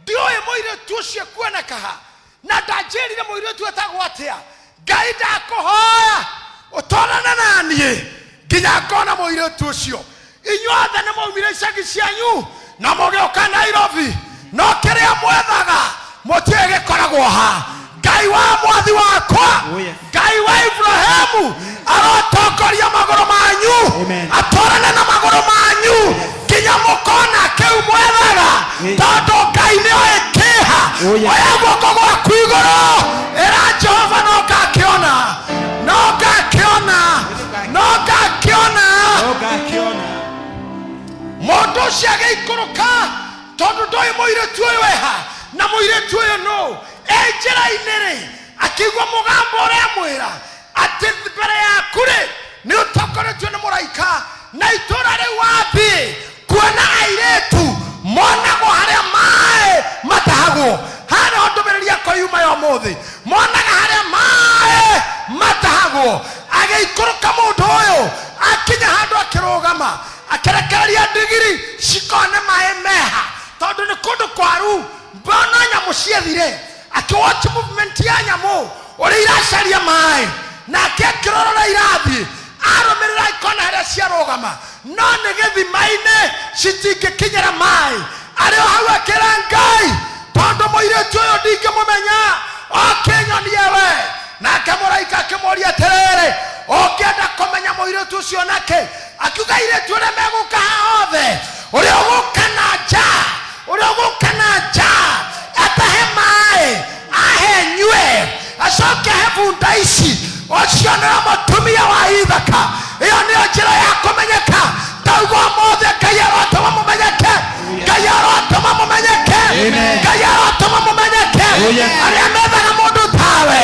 ndiũĩ mũirĩtu ũcio ekuoneka ha, na ndanjĩrire mũirĩtu etagwo atĩa, Ngai ndakũhoya ũtwarane na niĩ nginya ngona mũirĩtu ũcio. Inyuothe nĩ mwaumire icagi cianyu na mũgĩũka Nairobi. No kĩrĩa mwethaga mũtiũĩ gĩkoragwo ha. Ngai wa mwathi wakwa, Oh, yes. Ngai wa Ibrahimu arotongoria magũrũ manyu, Amen. atwarane na magũrũ manyu nginya mũkona kĩu mwethaga, Amen. tondũ Ngai nĩoĩ kĩha. Oh, yes. Oya guoko gwaku igũrũ, ĩra Jehova, no ngakĩona, no ngakĩona, no ngakĩona. No ngakiona. Mũndũ ũcio agĩikũrũka, tondũ ndoĩ mũirĩtu ũyũ eha na mũirĩtu ũyũ nũ. E njĩra-inĩ rĩ, akĩigua mũgambo ũremwĩra atĩ mbere yaku rĩ nĩ ũtongoretio nĩ mũraika, na itũra rĩu wathiĩ kuona airĩtu monagwo harĩa maĩ matahagwo. Haha nĩho ndũmĩrĩri yakwa yuma ya ũmũthĩ, monaga harĩa maĩ matahagwo. Agĩikũrũka mũndũ ũyũ, akinya handũ akĩrũgama, akĩrekereria ndigiri cikone maĩ meha, tondũ nĩ kũndũ kwaru mbona nyamũ ciethire. Akĩwatch movement ya nyamũ ũrĩa iracaria maĩ, nake akĩrora irathiĩ, arũmĩrĩra ikona harĩa ciarũgama, no nĩ gĩthima-inĩ citingĩkinyĩra maĩ. Arĩ o hau akĩra Ngai, tondũ mũirĩtu ũyũ ndingĩmũmenya, okĩnyonie we. Nake mũraika akĩmũria atĩrĩrĩ, ũngĩenda kũmenya mũirĩtu ũcio nakĩ? Akiuga, airĩtu ũrĩa megũka haha othe, ũrĩa ũgũka na nja, ũrĩa ũgũka na nja atahe maĩ ahe nyue, acoke he bunda ici, ũcio nĩwe mũtumia wa Ithaka. Ĩyo nĩyo njĩra ya kũmenyeka. Ndauga ũmũthĩ Ngai arotũma mũmenyeke, Ngai arotũma mũmenyeke. Amen. Ngai arotũma mũmenyeke. Oh, yes. Arĩa methaga mũndũ tawe,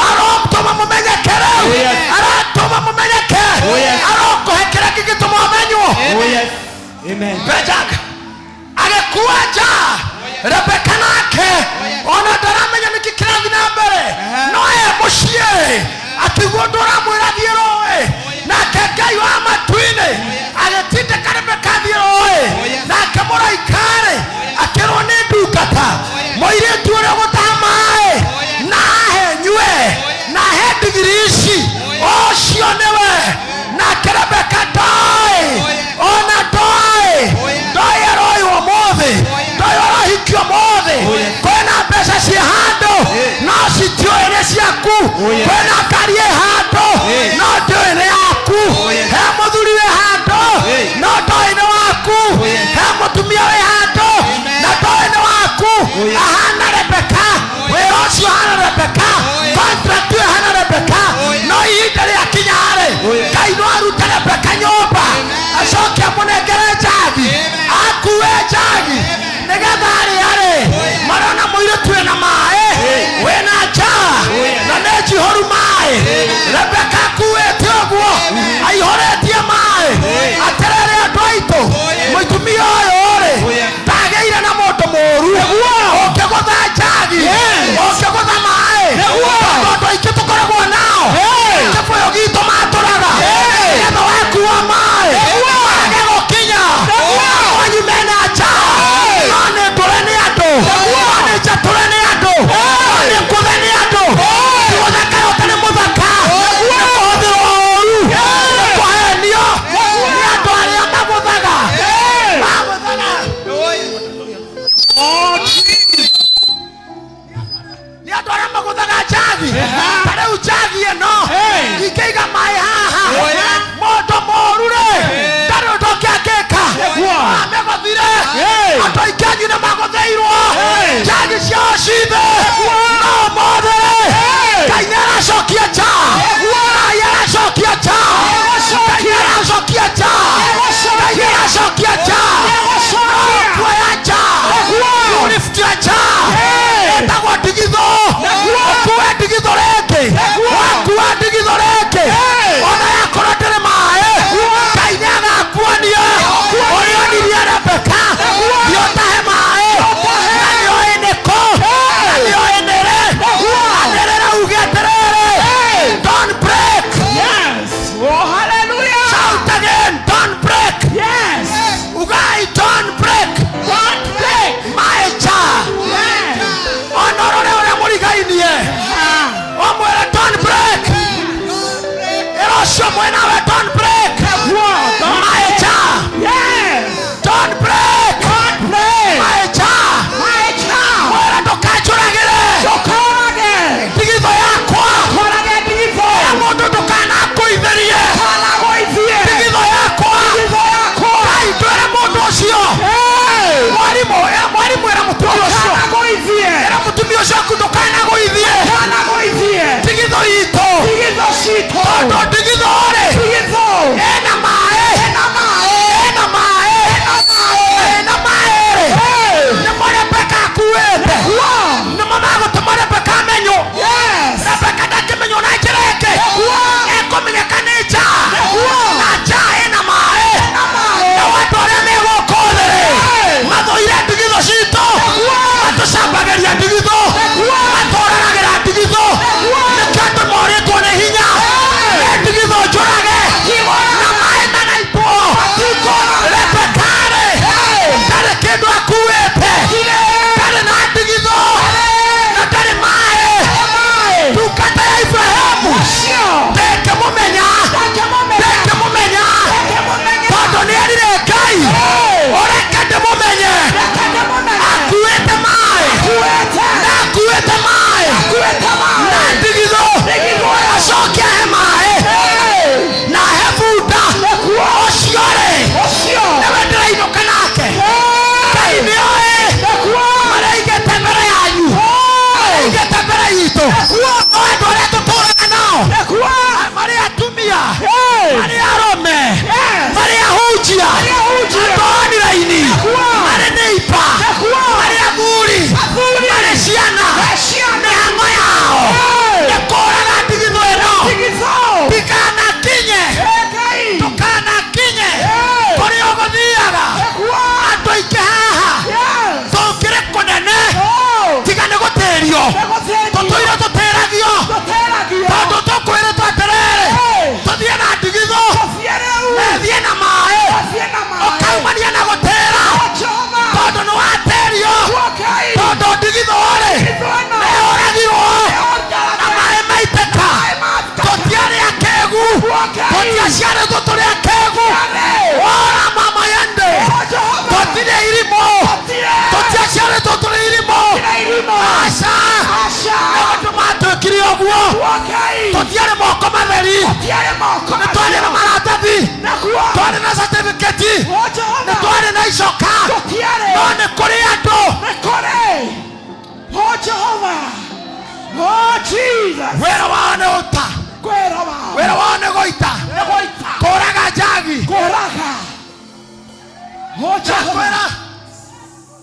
arotũma mũmenyeke rĩu. Oh, yes. Aratũma mũmenyeke. Oh, yes. Arokũhe kĩrĩa kĩngĩtũma ũmenywo. Oh yes. Amen. Bejak agĩkua nja Rebeka, nake ona ndaramenya nĩkĩ kĩrathiĩ na mbere, no e mũciĩ akĩigua ũndũ ũramwĩra thiĩ rũĩ. Nake Ngai wa matu-inĩ agĩtindĩka Rebeka thiĩ rũĩ. Nake mũraika-rĩ akĩrwo nĩ ndungata, mũirĩtu ũrĩa ũgũtaha maĩ na ahe nyue na ahe ndigiri ici, ũcio nĩwe. Nake Rebeka ndoĩ, ona ndoĩ, ndoĩ aroywo ũmũthĩ, ndoĩ ũrohikio ũmũthĩ. Kwĩna mbeca ciĩ handũ no citiũĩ nĩ ciaku. Kwĩna ngari ĩ handũ no ndĩũĩ nĩ yaku. He mũthuri wĩ handũ no ndoĩ nĩ waku. He mũtumia wĩ handũ na ndoĩ nĩ waku. Ahana Rebeka, wĩra ũcio ahana Rebeka, contract ĩyo ahana Rebeka. No ihinda rĩakinya-rĩ, Ngai no arute Rebeka nyũmba, acoke amũnengere njagi, akue njagi, nĩgetha arĩa-rĩ marona mũirĩtu wĩna maĩ, wĩna njaa na nĩ njihũru maĩ. Rebeka akuĩte ũguo aihũrĩtie maĩ. Atĩrĩrĩ andũ aitũ, mũtumia ũyũ rĩ ndagĩire na mũndũ mũũru ũngĩgũtha njagi, ũngĩgũtha maĩ, tondũ andũ aingĩ tũkoragwo nao kĩbũyũ gitũ matũraga, nĩgetha wakua maĩ mage gũkinya. Wanyu mena njaa, no nĩ ndũre nĩ andũ, no nĩ njatũre nĩ andũ, no nĩ ngũthe nĩ andũ. Ti gũthaka ũtarĩ mũthaka, nĩ kũhũthĩrwo ũũru, nĩ kũhenio nĩ andũ arĩa magũthaga, magũthaga, nĩ andũ arĩa magũthaga njagi. Ta rĩu njagi ĩno ingĩiga maĩ haha, mũndũ mũũru rĩ ndarĩ ũndũ ũngĩ angĩka, amĩgũthire. Andũ aingĩ anyu nĩ magũthĩirwo njagi ciao cithĩ, no ũmũthĩ rĩ Ngai nĩ aracokia nja, Ngai aracokia nja, Ngai nĩ aracokia nja, Ngai nĩ aracokia nja. Kuoya nja, lift ya nja ĩtagwo ndigithũ, ũkue ndigithũ rĩngĩ. Wakua ndigithũ rĩngĩ, ona yakorwo ndĩrĩ maĩ, Ngai nĩ agakuonia ũrĩa onirie Rebeka. Thiĩ ũtahe maĩ, na nĩoĩ nĩkũ na nĩoĩ nĩrĩ. Ũguo. Ngai. Tũtiarĩ moko matheri. Gũtiarĩ moko. Nĩ twarĩ na maratathi. Naguo. Twarĩ na certificate. O Nĩ Jehova. twarĩ na icoka. Gũtiarĩ. No nĩ kũrĩ andũ. Nĩ kũrĩ. O Jehova. O Jesus. Wĩra wao nĩ ũta. Kwĩra wao. Wĩra wao nĩ gũita. Nĩ gũita. Kũraga njagi. Kũraga. O Jehova. Ndakwĩra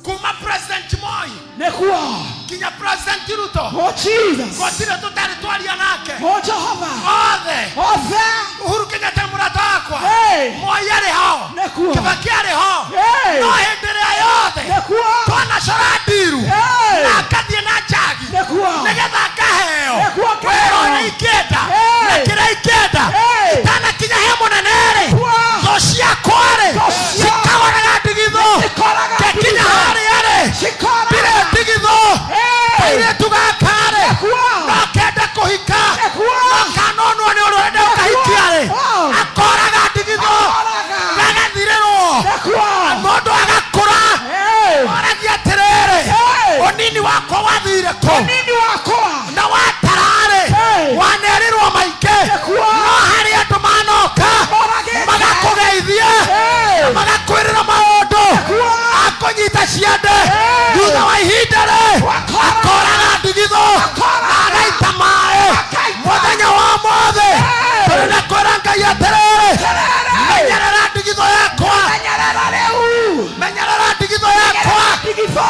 kuma President Moi Nĩguo. nginya President Ruto, O Jesus. gũtirĩ tũtarĩ twaria nake. O Jehova. Othe. Othe. Uhuru Kenyatta nĩ mũrata wakwa. Hey. Moi arĩ ho. Nĩguo. Kibaki arĩ ho. Hey. No hĩndĩ ĩrĩa yothe Nĩguo. twanacora ndiru Hey. na ngathiĩ na njagi Nĩguo. nĩgetha ngaheo Nĩguo wĩra ngaheo. ũrĩa ingĩenda Hey. na kĩrĩa ingĩenda, Hey. itanakinya he mũnene-rĩ, Nĩguo. thũ ciakwa-rĩ Thũ cia- cikagoraga ndigithũ. Cikoraga Ngĩkinya ndigithũ. harĩa-rĩ, Cikoraga. ndirĩ ndigithũ. Hey. Kairĩtu gaka-rĩ, Nĩguo. no kende kũhika, Nĩguo. no kanonwo nĩ ũrĩa ũrenda gũkahikia-rĩ, Wow. akoraga ndigithũ. Akoraga. Gagathirĩrwo. Nĩguo. Mũndũ agakũra. Hey. Oragia atĩrĩrĩ, Hey. ũnini wakwa wathire kũ? Nini wakwa. Na watararĩ, Hey. wanerirwo maingĩ. Nĩguo. No harĩ andũ manoka Moragĩte. magakũgeithia, Hey. magakwĩrĩra maũndũ, Nĩguo. akũnyita ciande. Hey. Thutha wa ihinda rĩ, Akoraga. akoraga ndigithũ Akoraga. na agaita maĩ. Akaita. Mũthenya wa ũmũthĩ Hey. tũrĩ na kwĩra Ngai atĩrĩrĩ, Atĩrĩrĩ. menyerera ndigithũ yakwa. Menyerera rĩu. Menyerera ndigithũ yakwa. Ndigithũ.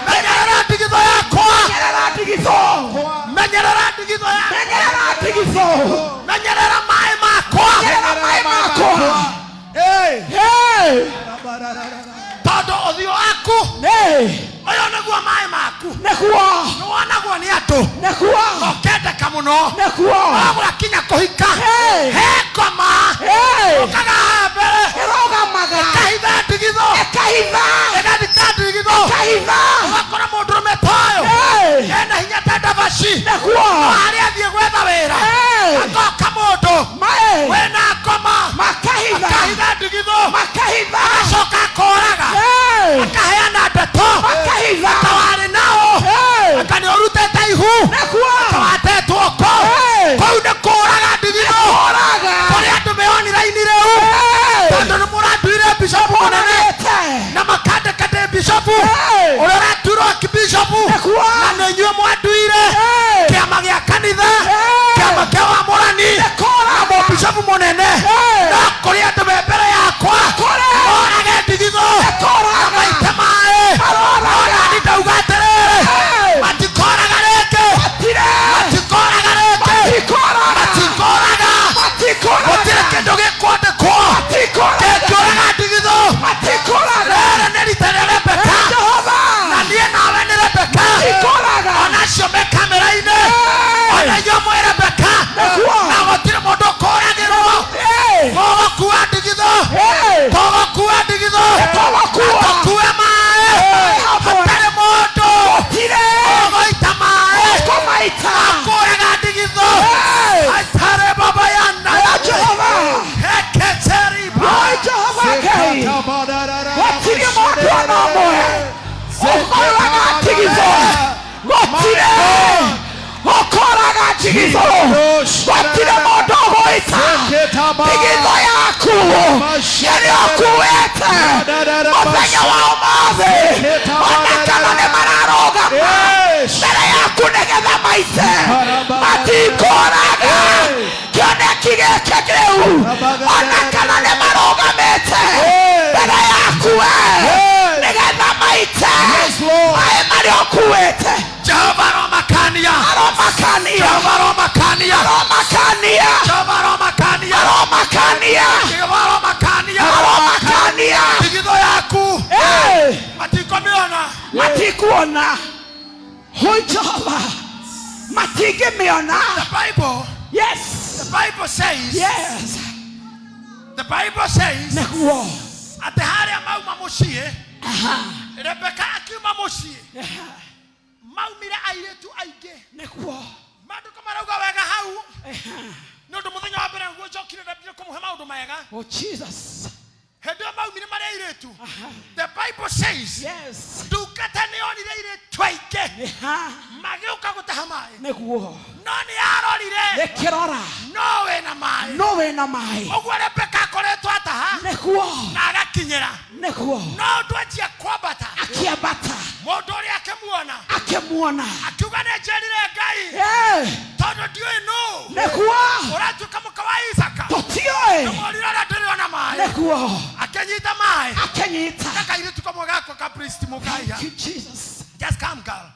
Menyerera ndigithũ yakwa. Menyerera ndigithũ. Menyerera ndigithũ yakwa. Menyerera ndigithũ. Menyerera maĩ makwa. Menyerera maĩ makwa. Hey. Hey. Tondũ ũthiũ waku Hey. ũyũ nĩguo maĩ maku. Nĩguo. Nĩwonagwo nĩ andũ. Nĩguo. Ũkendeka mũno. Nĩguo. Wagwakinya kũhika, Hey. he ngoma Hey. ũkaga haha mbere, Ĩrũgamaga. ĩkahitha ndigithũ. Ĩkahitha. Ĩgathika ndigithũ. Ĩkahitha. Ũgakora mũndũrũme ta ũyũ Hey. ena hinya ta ndabaci. Nĩguo. No harĩa athiĩ gwetha wĩra, Hey. agoka mũndũ Maĩ. wĩna ngoma, Makahitha. akahitha ndigithũ, Makahitha. agacoka akoraga, Hey. akaheana ndeto Makahitha. ta warĩ nao, Hey. aka nĩ ũrutĩte ihu, Nĩguo. ta watetwo kũ. Hey. Kũu nĩ kũraga ndigithũ. Kũraga. Kũrĩ andũ meonire-inĩ rĩu, Hey. tondũ nĩ mũranduire bishopu mũnene Moragĩte. na makandĩka ndĩ bishopu, Hey. ũrĩa ũratuirwo akibishopu, Nĩguo. na nĩ inyuĩ mwanduire. Hey. Kĩama gĩa kanitha, Hey. kĩama kĩa wamũrani Kũraga. na mũbishopu mũnene. Hey. No kũrĩ andũ me mbere yakwa Kũrĩ. morage ndigithũ Kũraga. na maite maĩ. Maroraga. No nani ndauga atĩrĩrĩ, Hey. matikoraga rĩngĩ. Matirĩ. Matikoraga rĩngĩ. Matikoraga. Matikoraga. Matikũraga. Gũtirĩ kĩndũ gĩkwandĩkwo Matikũraga. kĩngĩũraga ndigithũ. Matikũraga. Rĩrĩ nĩ rita rĩa Rebeka, Jehova. na niĩ nawe nĩ Rebeka. Matikũraga. Ona acio me kamera-inĩ, Hey. ona inyuĩ mwĩ Rebeka. Nĩguo. Na gũtirĩ mũndũ ũkũragĩrwo. Hey. Tũgũkua ndigithũ. Hey. Tũgũkua ndigithũ. Tũgũkua. Tũkue maĩ. Hey. Hatarĩ mũndũ Gũtirĩ. ũgũita maĩ. Kũmaita. Akũraga ndigithũ. Hey. Atarĩ baba yana. Jehova. Heketeriba. Oi Jehova Ngai. Gũtirĩ mũndũ ona ũmwe ũkoraga ndigithũ. Gũtirĩ. Ũkoraga ndigithũ. Gũtirĩ mũndũ ũgũita ndigithũ yaku ĩrĩa ũkuĩte mũthenya wa ũmũthĩ, ona kana nĩ mararũgama mbere yaku nĩgetha maite, matikũraga kĩoneki gĩkĩ rĩu, ona kana nĩ marũgamĩte mbere yaku we nĩgetha maite maĩ marĩa ũkuĩte. Jehova aromakania. Aromakania. Jehova aromakania. Aromakania. Jehova aromakania. Aromakania. Jehova aromakania. Aromakania. Ndigithũ yaku Hey. matikomĩona. Matikuona. Hoi Jehova, matingĩmĩona. The Bible, Yes. the Bible says, Yes. the Bible says, Nĩguo. atĩ harĩa mauma mũciĩ, Aha. Rebeka akiuma mũciĩ, maumire airĩtu aingĩ. Nĩguo. Maandĩko marauga wega hau, nĩ ũndũ mũthenya wa mbere nĩguo njokire ndambire kũmũhe maũndũ mega. Oh Jesus. Hĩndĩ ĩyo maumire marĩ airĩtu, the Bible says, Yes. ndungata nĩ yonire airĩtu aingĩ Nĩha. magĩũka gũtaha maĩ, Nĩguo. no nĩ arorire Ĩkĩrora. no wĩna maĩ. No wĩna maĩ. Ũguo Rebeka akoretwo ataha Nĩguo. na agakinyĩra, Nĩguo. no ũndũ anjia kwambata, Akĩambata. mũndũ ũrĩa akĩmuona, Akĩmuona. akiuga, nĩ njĩrire Ngai, Eh. tondũ ndiũĩ nũ Nĩguo. ũratuĩka mũka wa Isaka. Tũtiũĩ. Ndũmorire ũrĩa ndĩrĩona maĩ. Nĩguo. Akĩnyita maĩ. Akĩnyita. Gakairĩtu kamwe gakwa ka priest mũkaiya. Thank you, Jesus. Just come, girl.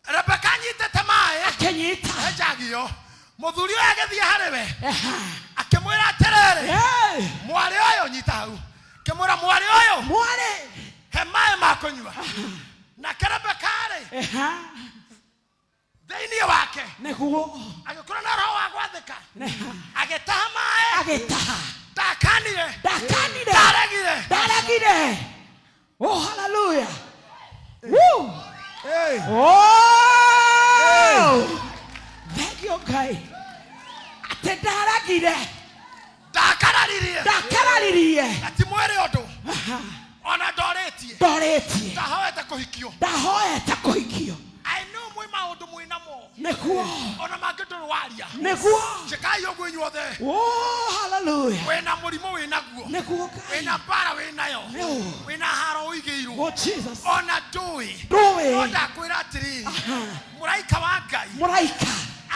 Rebeka anyitĩte maĩ, Akĩnyita. enjagio mũthuri ũyũ agĩthiĩ harĩ we, Eha. akĩmwĩra atĩrĩrĩ, Eh. mwarĩ ũyũ, nyita hau, akĩmwĩra, mwarĩ ũyũ, Mwarĩ. he maĩ ma kũnyua. Nake Rebeka-rĩ, Eha. thĩinĩ wake Nĩguo. agĩkorwo na roho wa gwathĩka, Nĩha. agĩtaha maĩ. Agĩtaha. Ndakanire. Ndakanire. Ndaregire. Ndaregire. Oh, hallelujah. Woo. Hey. Oh. Thank you, Ngai. Atĩ ndaregire. Ndakararirie. Ndakararirie. Na ti mwĩrĩ ũndũ, Aha. ona ndorĩtie. Ndorĩtie. Ndahoete kũhikio. Ndahoete kũhikio. I know mwĩ maũndũ mwĩ namo, Nĩguo. ona mangĩ ndũrĩ waria. Nĩguo. Njĩkai ũguo inyuothe. Oh, hallelujah. Wĩna mũrimũ wĩ naguo, Nĩguo Ngai. wĩna mbara wĩ nayo, No. wĩna haro ũigĩirwo, Oh, Jesus. ona ndũĩ. No Ndũĩ. ndakwĩra atĩrĩrĩ, Aha. mũraika wa Ngai Mũraika.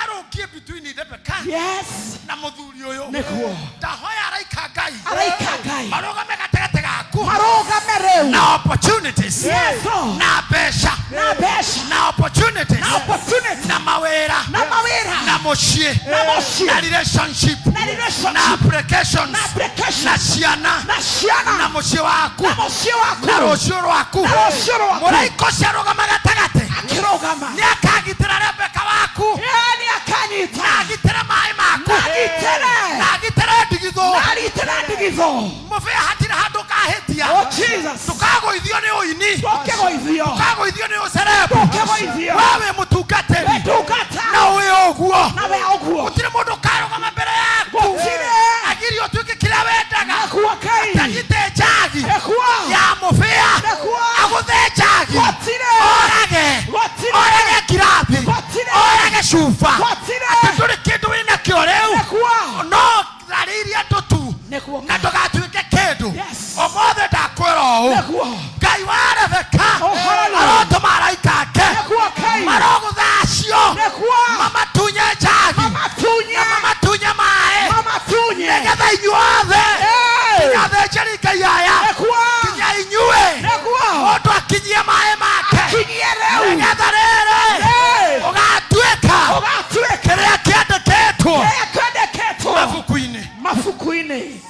arũngie between Rebeka Yes. na mũthuri ũyũ. Nĩguo. Ndahoya araika Ngai Araika Ngai. marũgame gatagatĩ gaku Marũgame rĩu. na opportunities, Yes. Lord. na mbeca, Na mbeca. na opportunities, Na opportunity. na mawĩra, Na mawĩra. na mũciĩ, Na mũciĩ. na relationship, Na relationship. na applications, Na applications. na ciana, Na ciana. na mũciĩ waku, Na mũciĩ waku. na rũciũ rwaku. Na rũciũ rwaku. Mũraika ũcio arũgama gatagatĩ, Akĩrũgama. nĩ akagitĩra Rebeka waku, Ĩĩ, nĩ akanyita. na agitĩre maĩ maku, Na agitĩre. na agitĩre ndigithũ. Na agitĩre ndigithũ. Mũbĩa hatirĩ handũ ũkahĩtia. Oh, Jesus. Ndũkagũithio nĩ ũini. Ndũkĩgũithio. Ndũkagũithio nĩ ũcerebu. Ndũkĩgũithio. We wĩ mũtungatĩri. Wĩ ndungata. Na wĩ ũguo, Na we ũguo. gũtirĩ mũndũ ũkarũgama mbere yaku Gũtirĩ. agirie ũtuĩke kĩrĩa wendaga. Nĩguo Ngai. Tanyite njagi Nĩguo. ya mũbĩa, Nĩguo. agũthe njagi, Gũtirĩ. orage, Gũtirĩ. orage ngirathi, Gũtirĩ. orage cuba, Gũtirĩ. atĩ ndũrĩ kĩndũ wĩnakĩo rĩu, Nĩguo. no rarĩirie andũ tu Nĩguo. na ndũgatuĩke kĩndũ. Yes. Ũmũthĩ ndakwĩra ũũ, Nĩguo. Ngai wa Rebeka Oh, hallelujah. arotũma araika ake Nĩguo Ngai. marogũtha acio, Nĩguo. mamatunye njagi, Mamatunye. na mamatunye maĩ, Mamatunye. nĩgetha inyuothe, Hey. nginya athĩnjĩri Ngai aya, Nĩguo. nginya inyuĩ, Nĩguo. mũndũ akinyie maĩ make, Akinyie rĩu. nĩgetha rĩrĩ Hey. ũgatuĩka Ũgatuĩka. kĩrĩa kĩandĩkĩtwo Kĩrĩa kĩandĩkĩtwo mabuku-inĩ. Mabuku-inĩ.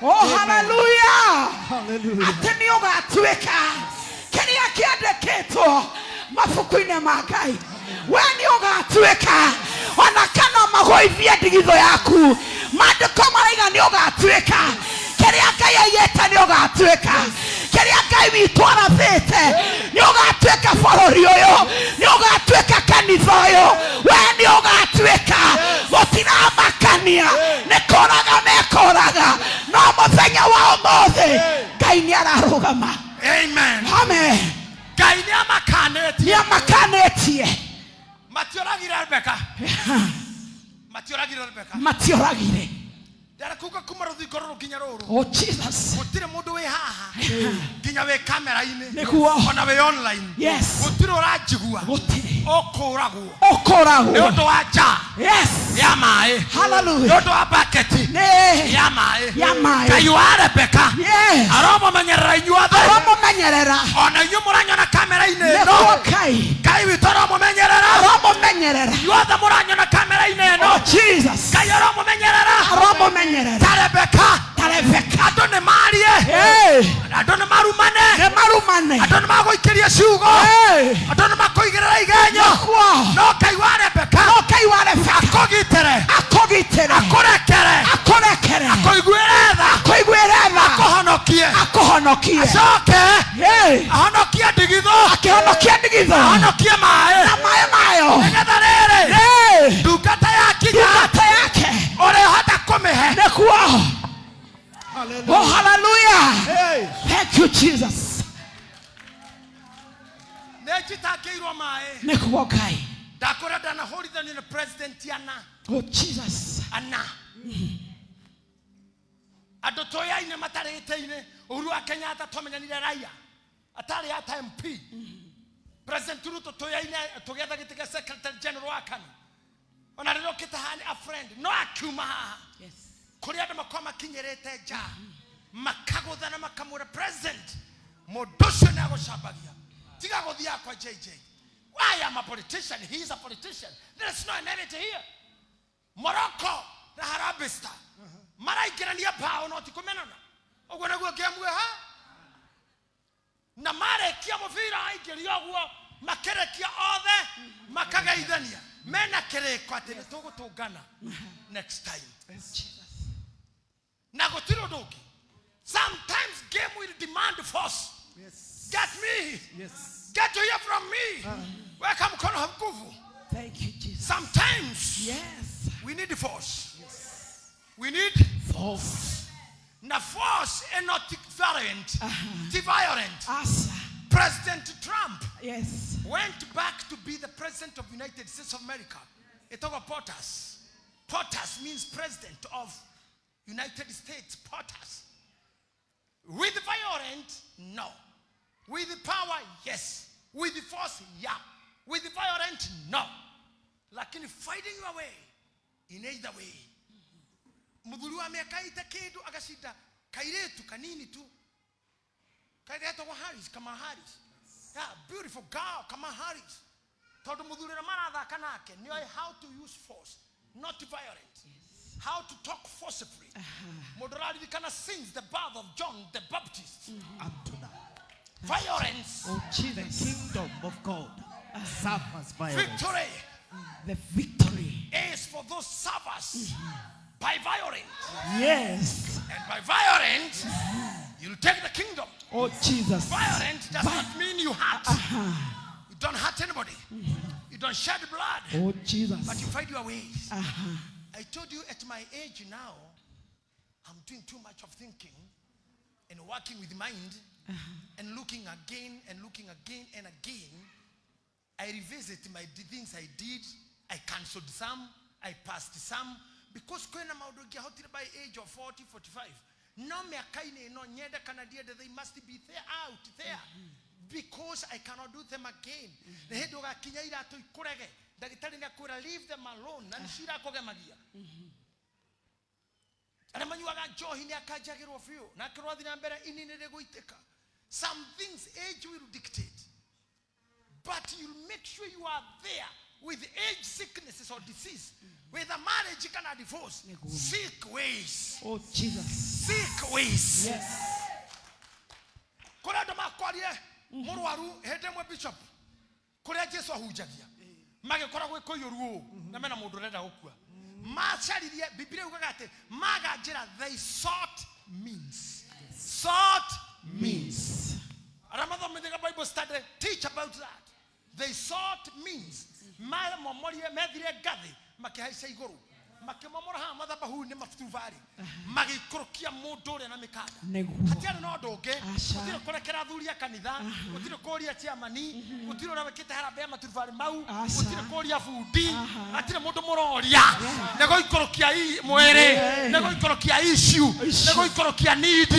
Oh, hallelujah. Hallelujah. Atĩ nĩ ũgatuĩka kĩrĩa kĩandĩkĩtwo mabuku-inĩ ma Ngai. We nĩ ũgatuĩka, ona kana magũithie ndigithũ yaku, maandĩko maraiga nĩ ũgatuĩka kĩrĩa Ngai aigĩte, nĩ ũgatuĩka kĩrĩa Ngai witũ arathĩte, nĩ ũgatuĩka bũrũri ũyũ, nĩ ũgatuĩka kanitha ũyũ, we nĩ ũgatuĩka. Gũtiramakania nĩ kũraga mekũraga, no mũthenya wa ũmũthĩ Ngai nĩ ararũgama. Amen. Amen. Ngai nĩ amakanĩtie. Nĩ amakanĩtie. Matioragire Rebeka, matioragire Rebeka. Matioragire. Ndarekuga kuma rũthingo rũrũ nginya rũrũ, Oh, Jesus. gũtirĩ mũndũ wĩ haha, nginya wĩ kamera-inĩ, Nĩguo. ona wĩ online, Yes. gũtirĩ ũranjigua Gũtirĩ. ũkũragwo nĩ Ũkũragwo. ũndũ wa nja Yes. ya maĩ, nĩ Hallelujah. ũndũ wa baketi Nĩ ya maĩ. ya maĩ. Ngai wa Rebeka Yes. aromũmenyerera inyuothe, Aramũmenyerera. ona inyuĩ mũranyona kamera-inĩ ĩno. Nĩguo Ngai. Ngai witũ aromũmenyerera. Aramũmenyerera. Inyuothe mũranyona kamera-inĩ ĩno, Oh, Jesus. Ngai aromũmenyerera Aramũmenyerera. Ta Rebeka. Ta Rebeka. Andũ nĩ marie, Hey. andũ nĩ marumane, Nĩ marumane. andũ nĩ magũikĩria ciugo, Hey. andũ nĩ makũigĩrĩra igenyo, Nĩguo. no Ngai wa Rebeka No Ngai wa Rebeka akũgitĩre, akũgitĩre, akũrekere, akũrekere, akũiguĩre tha, akũiguĩre tha, akũhonokie, akũhonokie. acoke Hey. ahonokie ndigithũ, Akĩhonokia ndigithũ ahonokie maĩ, na maĩ mayo. Nĩgetha rĩrĩ Hey. ndungata yakinya, Ndungata yake ũrĩhota kũmĩhe. Nĩguo. Oh, hallelujah. Hey. Thank you, Jesus. Nä njitangä irwo maä Nĩguo Ngai. Ndakwä ndanahårithanio nä president ana. Oh, Jesus. Ana andå tåyaine matarä te-inä Uhuru wa Kenyatta twamenyanire raia atarä ata MP. President Ruto tåyaine tågĩetha gĩtĩ gĩa secretary general wa KANU, ona rĩrĩa ũkĩte haha nĩ a friend, no akiuma haha Yes. kũrĩ andũ makorwo makinyĩrĩte nja makagũthana makamwĩra president mũndũ ũcio nĩ agũcambagia, tiga gũthiaga kwa JJ. I am a politician, he is a politician, there is no enmity here. Morocco na Harambee Star maraingĩrania bao no ti kũmenana, ũguo nĩguo ngĩamue ha na marĩkia mũbira aingĩria ũguo makĩrekia othe makageithania mena kĩrĩko atĩ nĩ tũgũtũngana next time. Jesus. Na gũtirĩ ũndũ ũngĩ, sometimes game will demand force. Yes. Get me. Yes. Get to hear from me. Weka mkono wa nguvu. Thank you, Jesus. Sometimes Yes. we need force. We need Force. Na force ĩno ti violent, ti violent. Asa. President Trump Yes. went back to be the president of United States of America. Etagwo POTUS. POTUS means president of United States. POTUS. With violent, no. With power, yes. With force, yeah. With violent, no. Lakini finding your way in either way. Muthuri wa miaka ite kindu agacinda kairitu kanini tu kagetagwo Harris, Kamala Harris. Yeah, beautiful girl, Kamala Harris. Tondu muthuri ũrĩa marathaka nake nĩoĩ how to use force, not violent. How to talk forcibly. Mũndũ ũraririkana since the birth of John the Baptist. Up to now. Violence. Oh, The Jesus. kingdom of God suffers violence. Victory The victory. is for those servers by violence. Yes. And by violence, you'll take the kingdom. Oh, Jesus. Violent does not mean you hurt. You don't hurt anybody. You don't shed blood. Oh, Jesus. But you find your ways. I told you at my age now, I'm doing too much of thinking and working with mind and looking again and looking again and again. I revisit my things I did. I cancelled some. I passed some. Because kwena maũndũ ingĩahotire by age of 40, 45. No mĩaka-inĩ ĩno nyende kana ndiende, they must be there, out there. Because I cannot do them again. Na hĩndĩ ũgakinya iratũ ikũrege, ndagĩtarĩ nĩ akwĩra leave them alone, na nĩcio irakũgemagia. Arĩa manyuaga njohi nĩ akanjagĩrwo biũ, na akĩrwo na mbere ini nĩ rĩgũitĩka. Some things age will dictate. But you'll make sure you are there with age, sicknesses or disease, whether marriage kana divorce. Seek ways. Oh, Jesus. Seek ways. Yes. Kũrĩ andũ makwarire mũrwaru hĩndĩ ĩmwe bishop kũrĩa Jesu ahunjagia magĩkora gwĩ kũiyũru ũũ na mena mũndũ ũrenda gũkua, macaririe Biblia yugaga atĩ maga njĩra, they sought means, sought means. Arĩa mathomithagia Bible study teach about that. They sought means, mamomorire methire ngathĩ makĩhaica igũrũ makĩmomora haha mathabahu-inĩ matubarĩ magĩikũrũkia mũndũ ũrĩa na mĩkanda. Nĩguo. Hatiarĩ na ũndũ ũngĩ. Aca. Gũtirĩ kũrekera athuri a kanitha, gũtirĩ kũria chairmani, gũtirĩ ũrĩa wĩkĩte harambee ya maturubarĩ mau, Aca. Gũtirĩ kũria bundi, hatirĩ mũndũ mũroria, nĩ gũikũrũkia mwĩrĩ, nĩ gũikũrũkia issue, nĩ gũikũrũkia need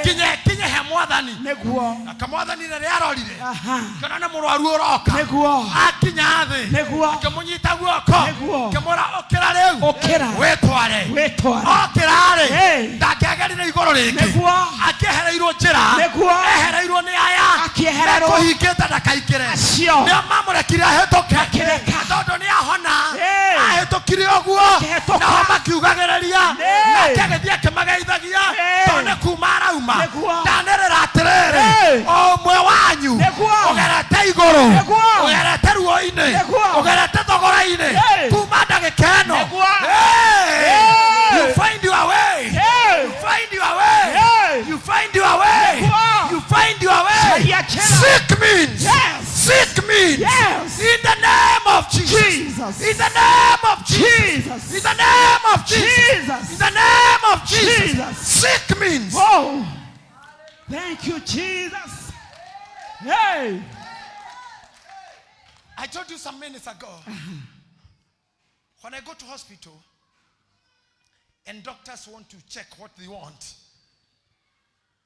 kinya kinye he mwathani. Nĩguo. Akamwathani rĩrĩa arorire Aha. kĩona nĩ mũrwaru ũroka. Nĩguo. Akinya thĩ Nĩguo. akĩmũnyita guoko, Nĩguo. akĩmwĩra ũkĩra rĩu. Ũkĩra. Wĩtware. Wĩtware. Okĩra rĩ, Hey. ndangĩagerire igũrũ rĩngĩ. Nĩguo. Akĩehereirwo njĩra. Nĩguo. Ehereirwo nĩ aya Akĩehererwo. mekũhingĩte ndakaingĩre. Acio. Nĩo mamũrekire ahĩtũke. Makĩreka. Tondũ nĩ ahona. Hey. Ahĩtũkire ũguo. Akĩhĩtũka. Nao makiugagĩrĩria. Hey. Nake agĩthiĩ akĩmageithagia. Hey. Tondũ nĩ kuma arauma. Nĩguo. Ndanĩrĩra atĩrĩrĩ, Hey. o ũmwe wanyu Nĩguo. ũgerete igũrũ, Nĩguo. ũgerete ruo-inĩ, Nĩguo. ũgerete thogora-inĩ, Hey. kuma ndagĩka ĩno. Nĩguo. Hey. Hey. You find your way. Hey. You find your way. Hey. You find your way. Nĩguo. You find your way. Caria njĩra. Seek means. Yes. Seek means. Yes. In the name of Jesus. Jesus. In the name of Jesus. Jesus. In the name of Jesus. Jesus. In the name of Jesus. Jesus. Seek means. Thank you, Jesus. Hey. I told you some minutes ago, when I go to hospital and doctors want to check what they want,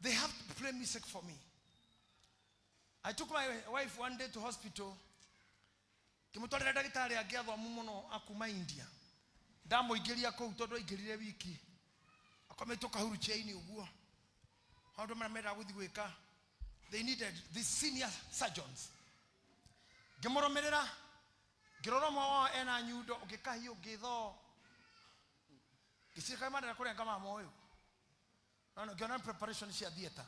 they have to play music for me. I took my wife one day to hospital. Ngĩmũtwarĩra ndagĩtarĩ angĩ athomu mũno akuma India. Ndamũingĩria kũu tondũ aingĩrire wiki. Akometwo kahuru chain ũguo. Maũndũ marĩa mendaga gũthiĩ gwĩka. They needed these senior surgeons. Ngĩmũrũmĩrĩra, ngĩrora ũmwe wao ena nyundo, ũngĩ kahiũ, ũngĩ thoo. Ngĩciria kaĩ marenda kũrenga mama ũyũ. No, no, ngĩona preparation cia theatre.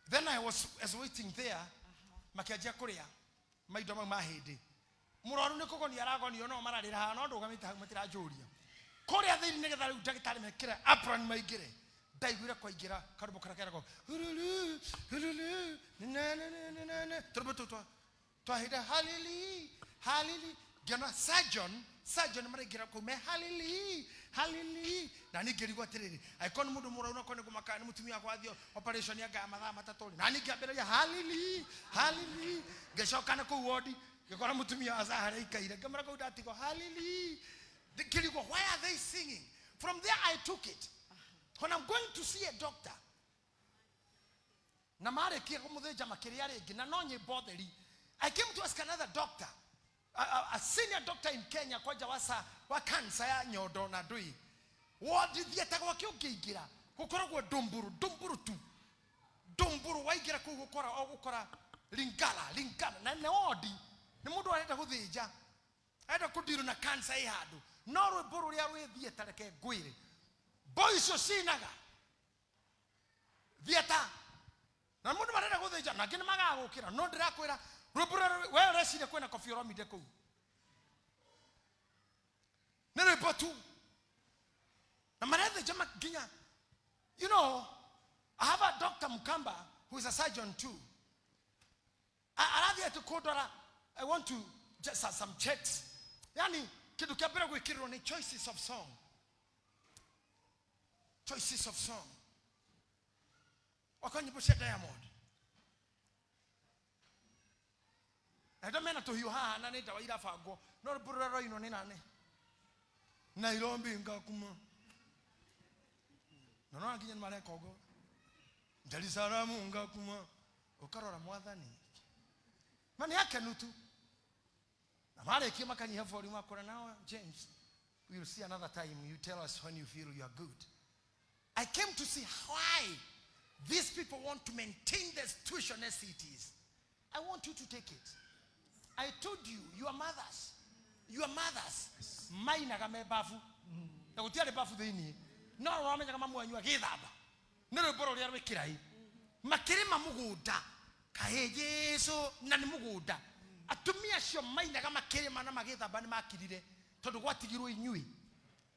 Then I was as waiting there, makĩanjia kũrĩa maindo mau ma hĩndĩ. Mũrwaru nĩ kũgonia aragonio no mararĩra haha no ndũgamĩte hau matiranjũria. Kũrĩa thĩinĩ nĩgetha rĩu ndagĩtarĩ mekĩre apron maingĩre. Ndaiguire kwaingĩra karũmbo karĩa keragwo hururu hururu na na na na na tũrũmbo tũu twahĩndĩ halili halili. Ngĩona surgeon maraingĩra kũu me halili halili. Na niĩ ngĩrigwo atĩrĩrĩ, angĩkorwo nĩ mũndũ mũrwaru no korwo nĩ kũmaka nĩ mũtumia wakwa athiĩ operation ya ngaya mathaa matatũ rĩ, na niĩ ngĩambĩrĩria halili halili. Ngĩcoka na kũu wodi ngĩkora mũtumia wa Zahara aikaire, ngĩmwĩra kũu ndatigwo halili. Ngĩrigwo, why are they singing? From there I took it. When I'm going to see a doctor, na marĩkia kũmũthĩnja makĩrĩa rĩngĩ na no nyĩmbo theri. I came to ask another doctor, a senior doctor in Kenya, kwanja wa cancer ya nyondo na ndui. Wodi theatre gwake ũngĩingĩra gũkoragwo ndumburu ndumburu tu ndumburu, waingĩra kũu gũkora o gũkora lingala lingala, na nĩ wodi nĩ mũndũ arenda gũthĩnja, arenda kũndirwo na cancer ĩ handũ, no rwĩmbo rũrĩa rwĩ theatre reke ngwĩre, boy icio cinaga theatre na mũndũ marenda gũthĩnja na angĩ nĩ magaga gũkĩra, no ndĩrakwĩra rwĩmbo rũrĩa we ũreciria kwĩna Koffi Olomide kũu nĩ rwĩmbo tu na marethĩnja nginya. You know, I have a Dr. Mukamba who is a surgeon too. Arathiĩ atĩ kũndora, I want to just some checks. Yani kĩndũ kĩa mbere gwĩkĩrĩrwo nĩ choices of song. Choices of song. Okorwo nyĩmbo cia Diamond. Na andũ mena tũhiũ haha na nĩ ndawa irabangwo, no rwĩmbo rũrĩa rwainwo nĩ nane. Nairobi ngakuma. Na no nginya nĩ mareka ũguo. Dar es Salaam ngakuma. Ũkarora mwathani. Ma nĩ akenu tu. Na marĩkia makanyiha volume akora, now James, we will see another time. You tell us when you feel you are good. I came to see why these people want to maintain the situation as it is. I want you to take it. I told you, your mothers, mainaga me bafu. Na gũtiarĩ bafu thĩinĩ. No wamenyaga mamu wanyu agĩthamba. Nĩ rwĩmbo rũrĩa rwĩkĩrai. Makĩrĩma mũgũnda. Kaĩ Jesũ na nĩ mũgũnda. Atumia acio mainaga makĩrĩma na magĩthamba nĩ makirire. Tondũ gwatigirwo inyuĩ.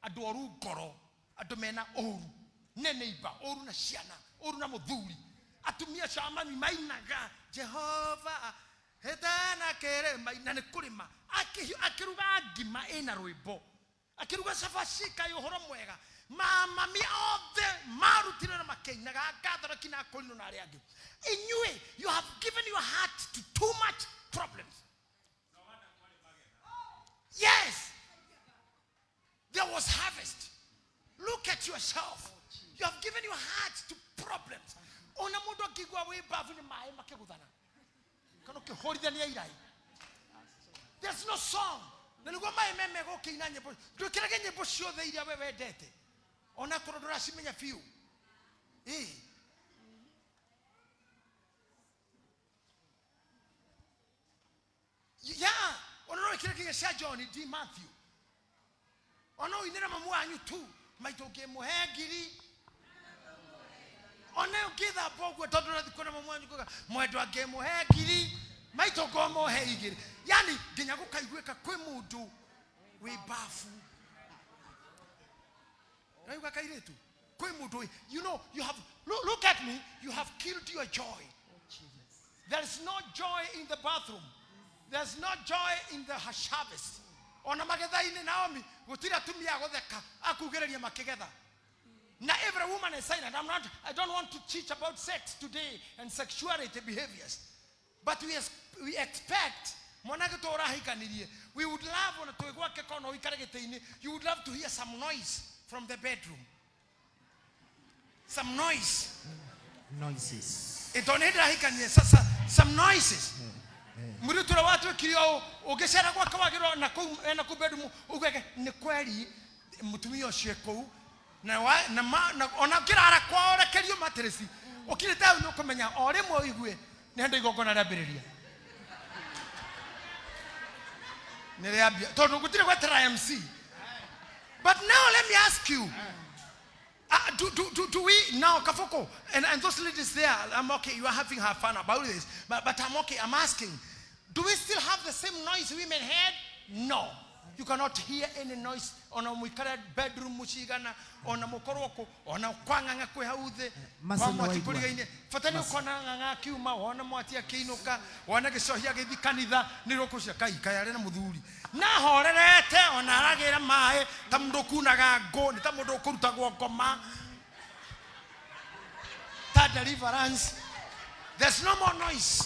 Andũ oru ngoro, andũ mena ũru, nĩ neighbor, ũru na ciana, ũru na mũthuri. Atumia acio a mami mainaga Jehova hetana kĩrĩma na nĩ kũrĩma. Akĩruga ngima ĩna rwĩmbo. Akĩruga cabaci kaĩ ũhoro mwega. Mamami othe marutire na makĩinaga Gathoreki na Akorino na arĩa angĩ. Inyuĩ, you have given your heart to too much problems. Yes. There was harvest. Look at yourself. You have given your heart to problems. Ona mũndũ akĩigua wĩ mbabu nĩ maĩ makĩgũthana. Kana ũkĩhũrithania irai. There's no song. Na nĩguo maĩ me mega ũkĩina nyĩmbo. Ndwĩkĩrage nyĩmbo ciothe iria we wendete. Ona korwo ndũracimenya biũ. Ĩĩ. Yeah. Ona no wĩkĩre nginya cia John D. Matthew. Ona ũinĩre mamu wanyu tu. Maitũ ũngĩmũhe ngiri. Ona ũngĩthamba ũguo tondũ ũrathiĩ kuona mamu wanyu kuga, mwendwa ngĩmũhe ngiri, maitũ ngomũhe igĩrĩ. Yani nginya gũkaiguĩka kwĩ mũndũ wĩ bafu. Ũraigua kairĩtu? Kwĩ mũndũ wĩ, you know, you have, look at me, you have killed your joy. There is no joy in the bathroom. There's no joy in the harvest. Ona magetha-inĩ Naomi, gũtirĩ atumia a gũtheka, akugĩrĩria makĩgetha. Na every woman is silent. I don't want to teach about sex today and sexuality behaviors. But we expect mwanake to ũrahikanirie, we would love ona twĩ gwake kono ũikare gĩtĩ-inĩ, you would love to hear some noise from the bedroom. Some noise. Noises. Ĩtondũ nĩ ndĩrahikanirie, sasa some noises. Mũirĩtu ũrĩa watuĩkire ũũ, ũngĩcera gwake wagĩrwo na kũu, ena kũu bedroom, ugege nĩ kweri mũtumia ũcio e kũu. Na wa, na ma, na, ona ũngĩrara kwao ũrekerio matirĩci, ũkirĩte hau nĩ ũkũmenya o rĩmwe ũigue nĩ hĩndĩ igongona rĩambĩrĩria. Nĩ rĩambia tondũ gũtirĩ gweterera MC. But now let me ask you, do we now, Kafoko, and those ladies there, I'm okay, you are having her fun about this, but I'm okay, I'm asking, do we still have the same noise women had? No. You cannot hear any noise ona mwikare bedroom mucigana, ona mukorwo ku, ona kwang'ang'a kwĩ hau thĩ, Macio kwa nĩ mwaki waigua. kũrigaine. Bata nĩ ũkona ng'ang'a akiuma, wona mwati akĩinũka, wona gĩcohi agĩthiĩ kanitha, nĩ rũkũcia kai, kai arĩ na mũthuri. Na horerete, ona aragĩra maĩ, ta mũndũ ũkunaga ngũ, nĩ ta mũndũ ũkũrutagwo ngoma. Ta deliverance. There's no more noise.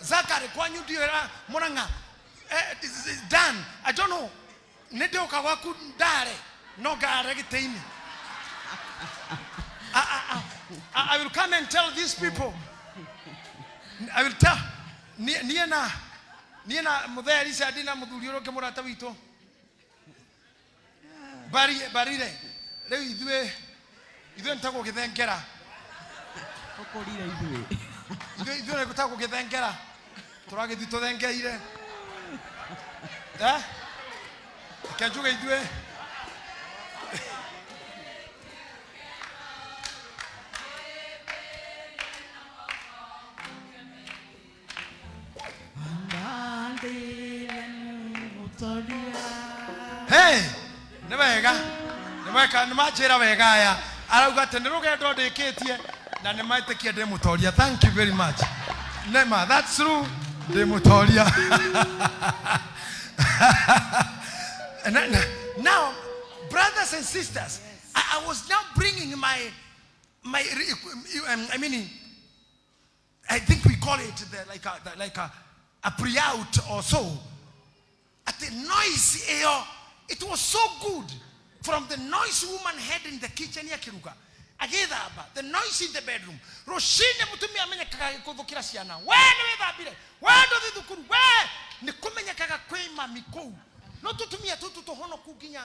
Zakari, kwanyu ndio era Murang'a. This is done. I don't know. Nĩ ndĩũka gwaku ndare, no ngare gĩtĩ-inĩ. I will come and tell these people. I will tell. Niĩ na, niĩ na mũthee Richard na mũthuri ũrĩa ũngĩ mũrata witũ. Barire. Rĩu ithuĩ nĩtagwo gĩthengera. Ũkũrire ithuĩ. Ithuĩ nĩtagwo gĩthengera. Tũragĩthiĩ tũthengeire. Reke njuge ithuĩ. Hey, nĩ wega. Nĩ wega, nĩ manjĩra wega aya. Arauga atĩ nĩ rũgendo ndĩkĩtie na nĩ metĩkia ndĩ mũtoria. Thank you very much. Nema, that's true. Ndĩ mũtoria. Now, brothers and sisters, I was now bringing my, I mean, I think we call it the, like a, the, like a pre-out or so. At the noise, it was so good. From the noise woman had in the kitchen ya kiruga, agithamba, the noise in the bedroom. Rũcinĩ mũtumia amenyekaga gĩkũthũkĩra ciana. We nĩ wĩthambire, we ndũthiĩ thukuru, we nĩ kũmenyekaga kwĩ mami kũu. No tũtumia tũtũ tũhonoku nginya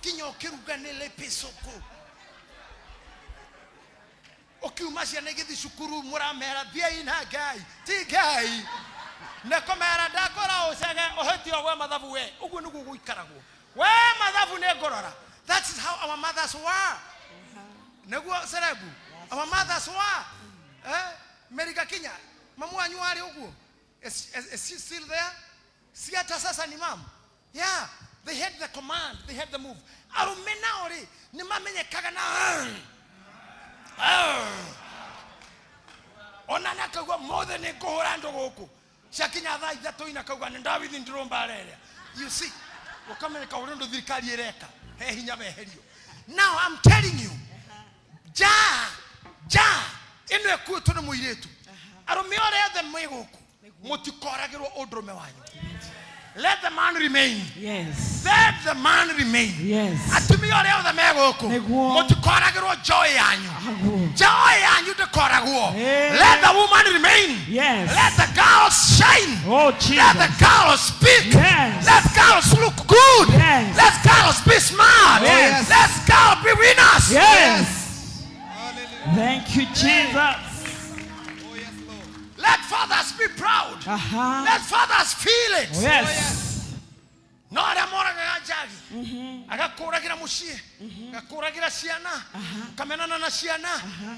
nginya ũkĩruga nĩ lĩpĩcũkũ. Ũkiuma ciana igĩthiĩ cukuru mũramera thiĩi na Ngai, ti Ngai. Nĩ kũmera ndakora ũcege ũhĩtie gwe mathabu we. Ũguo nĩguo gũikaragwo. We mathabu nĩ ngũrora. That is how our mothers were. Nĩguo cerebu. Our mothers were. Mary Gakinya, mamu wanyu arĩ ũguo? Is she still there? Si hata sasa ni mamu. Yeah, they had the command, they had the move. Arũme nao rĩ, nĩ mamenyekaga na Ona nĩ akauga mothe nĩ ngũhũra andũ gũkũ. Ciakinya thaa ithatũ ina akauga nĩ ndawithi ndĩrũmba rĩrĩa. You see, ũkamenyeka ũrĩa ũndũ thirikari ĩreka, he hinya weherio. Now I'm telling you, ja, ĩno ĩkuĩtwo nĩ mũirĩtu. Arũme arĩa othe mwĩ gũkũ, mũtikoragĩrwo ũndũrũme wanyu. Let the man remain. Yes. Let the man remain. Yes. Atumia arĩa othe me gũkũ, Nĩguo. mũtikoragĩrwo joy yanyu. Aguo. Joy yanyu ndĩkoragwo. Eh. Let the woman remain. Yes. Let the girls shine. Oh, Let Jesus. the girls speak. Yes. Let girls look good. Yes. Let girls be smart. Yes. Let girls be winners. Yes. Hallelujah. Thank you, Jesus. Oh, yes, Lord. Let fathers be proud. Aha. Let fathers feel it. Oh, yes. No arĩa moragaga njagi. Agakũragĩra mũciĩ. Agakũragĩra ciana. Ũkamenana na ciana.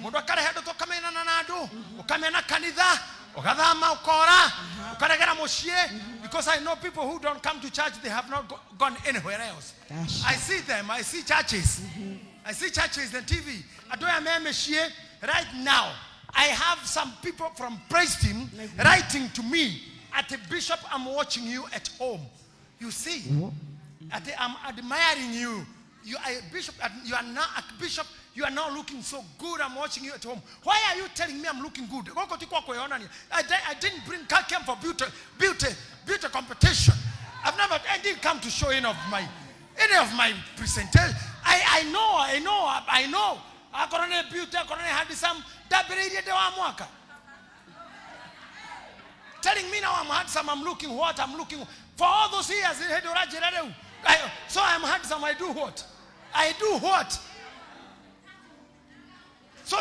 Mũndũ akarehe andũ tũkamenana na andũ. Ũkamena kanitha. Ũgathama ũkora. Ũkaregera mũciĩ. Because I know people who don't come to church, they have not gone anywhere else. That's I see them. I see churches. I see churches and TV. Andũ aya me mĩciĩ right now. I have some people from Praise Team writing to me At the bishop, I'm watching you at home. You see, at the, I'm admiring you. You are a bishop. You are now a bishop. You are now looking so good. I'm watching you at home. Why are you telling me I'm looking good? I didn't bring I came for beauty competition. I didn't come to show any of my presentation. I know. Akorwo nĩ beauty, akorwo nĩ handsome, ndambĩrĩirie ndĩ wa mwaka. Telling me now I'm handsome, I'm looking what? I'm looking for all those years. So I'm handsome, I do what? I do what? So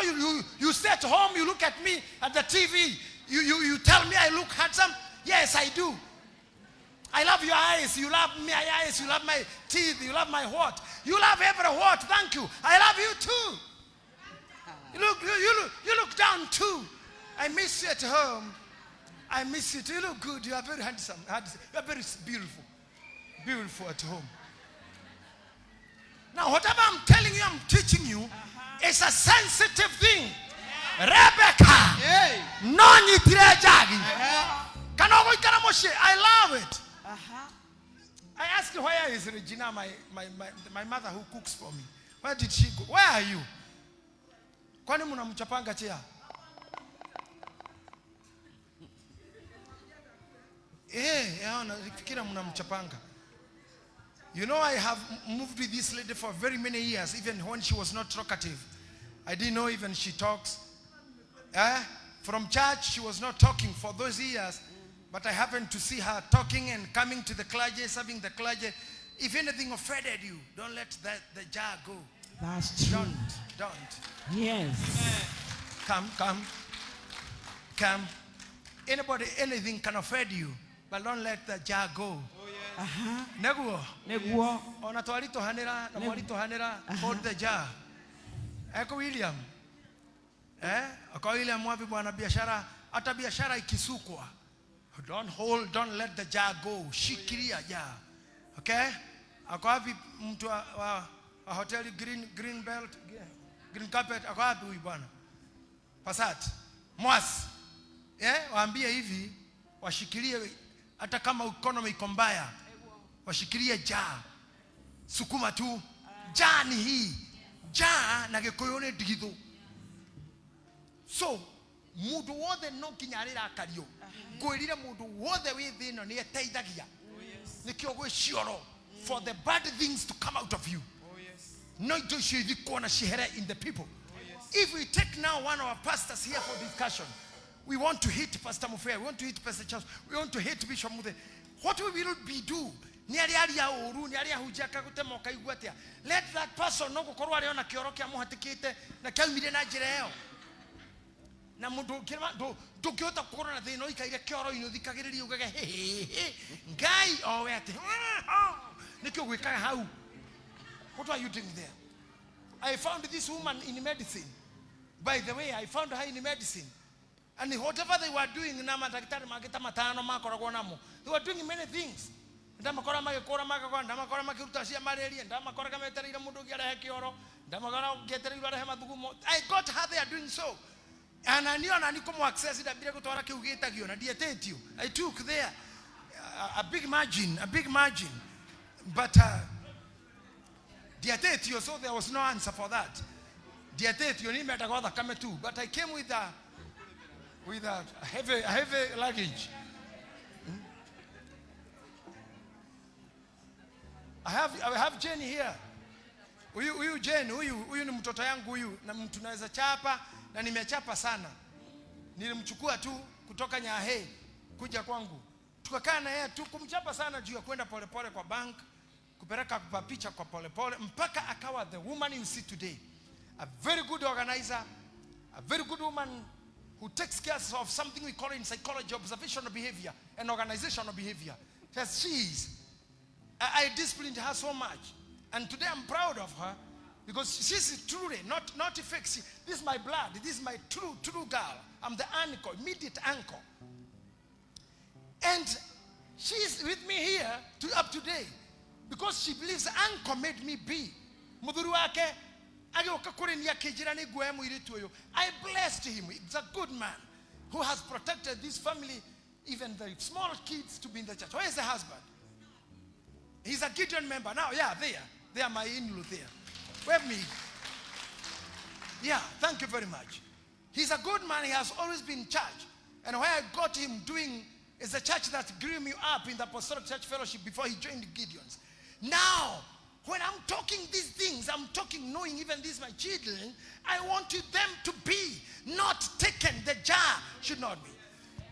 you stay at home, you look at me at the TV, you tell me I look handsome? Yes, I do. I love your eyes, you love my eyes, you love my teeth, you love my what? You love every what, thank you. I love you too. You look down too. I miss you at home. I miss you too. You look good. You are very handsome. You are very beautiful. Beautiful at home. Now, whatever I'm telling you, I'm teaching you, it's a sensitive thing. Rebecca. No nyitire njagi. Kana ũgũikara mũciĩ. I love it. I asked where is Regina, my mother who cooks for me. Where did she go? Where are you? Kwani mnamchapanga chia? Nafikira mnamchapanga. You know, I have moved with this lady for very many years, even when she was not talkative. I didn't know even she talks. From church, she was not talking for those years, but I happened to see her talking and coming to the clergy, serving the clergy. If anything offended you, don't let the jar go. That's true. Don't. Yes. Come. Anybody, anything can offend you, but don't let the jar go. Oh, yes. Neguo. Neguo. Ona twaritohanĩra na mwaritohanĩra, hold the jar. Eko William. Eko William wapi bwana biashara, hata biashara ikisukwa. Don't let the jar go. Shikilia jar. Okay? Ako wapi mtu wa hoteli green belt, green carpet, ako wapi huyu bwana? Pasat. Mwasi. Waambie hivi, washikilie hata kama economy iko mbaya. Washikilie jar. Sukuma tu. Jar ni hii. Jar na Gĩkũyũ nĩ ndigithũ. So, mundu wothe no nginya arĩrakario. Ngwĩrire mundu wothe wĩ thĩ ĩno nĩ eteithagia. Nĩkĩo gwĩ cioro for the bad things to come out of you. No indo icio ithikwo na cihere in the people. If we take now one of our pastors here for discussion, we want to hit Pastor Mufea, we want to hit Pastor Charles, we want to hit Bishop Muthe. What we will be do? Let that person no gukorwo arĩ ona kĩoro kĩa mũhatĩkĩte na kĩaumire na njĩra ĩyo. Na mũndũ ndũngĩhota gũkorwo na thĩna ũikaire kĩoro-inĩ ũthikagĩrĩrie ugage hĩ Ngai owe atĩ nĩkĩo gwĩkaga hau. What are you doing there? I found this woman in medicine. By the way, I found her in medicine. And whatever they were doing, na madaktari magĩta matano makoragwo namo. They were doing many things. Ndamakora magĩkũra magakora, ndamakora makĩruta cia malaria, ndamakora metereire mũndũ ũngĩ arehe kĩoro, ndamakora ngĩetereirwo arehe mathugumo. I got her there doing so. And I knew na nĩkũmũ access ndambire gũtwara kĩu gĩtagio na ndietĩtio. I took there a big margin. But ndietĩtio, so there was no answer for that. Ndietĩtio ni mendagwo thakame tu, but I came with a heavy luggage. I have Jane here. Huyu Jane, huyu ni mtoto yangu huyu, na mtu naweza chapa na nimechapa sana. Nilimchukua tu kutoka Nyahe kuja kwangu. Tukakaa na yeye tu kumchapa sana juu ya kwenda polepole kwa bank, kupeleka kwa picha kwa polepole mpaka akawa the woman you see today. A very good organizer, a very good woman who takes care of something we call in psychology observational behavior and organizational behavior. Yes, she is. I disciplined her so much. And today I'm proud of her because she's truly, not fake. This is my blood. This is my true girl. I'm the uncle, immediate uncle. And she's with me here to up today because she believes uncle made me be. Muthuri wake agĩũka kũrĩ niĩ akĩnjĩra nĩ nguoya mũirĩtu ũyũ. I blessed him. He's a good man who has protected this family even the small kids to be in the church. Where is the husband? He's a Gideon member. Now, yeah, there. They are my in-law there. Wave me. Yeah, thank you very much. He's a good man. He has always been in church. And where I got him doing is the church that grew me up in the Apostolic Church Fellowship before he joined Gideon's. Now, when I'm talking these things, I'm talking knowing even these my children, I wanted them to be not taken. The jar should not be.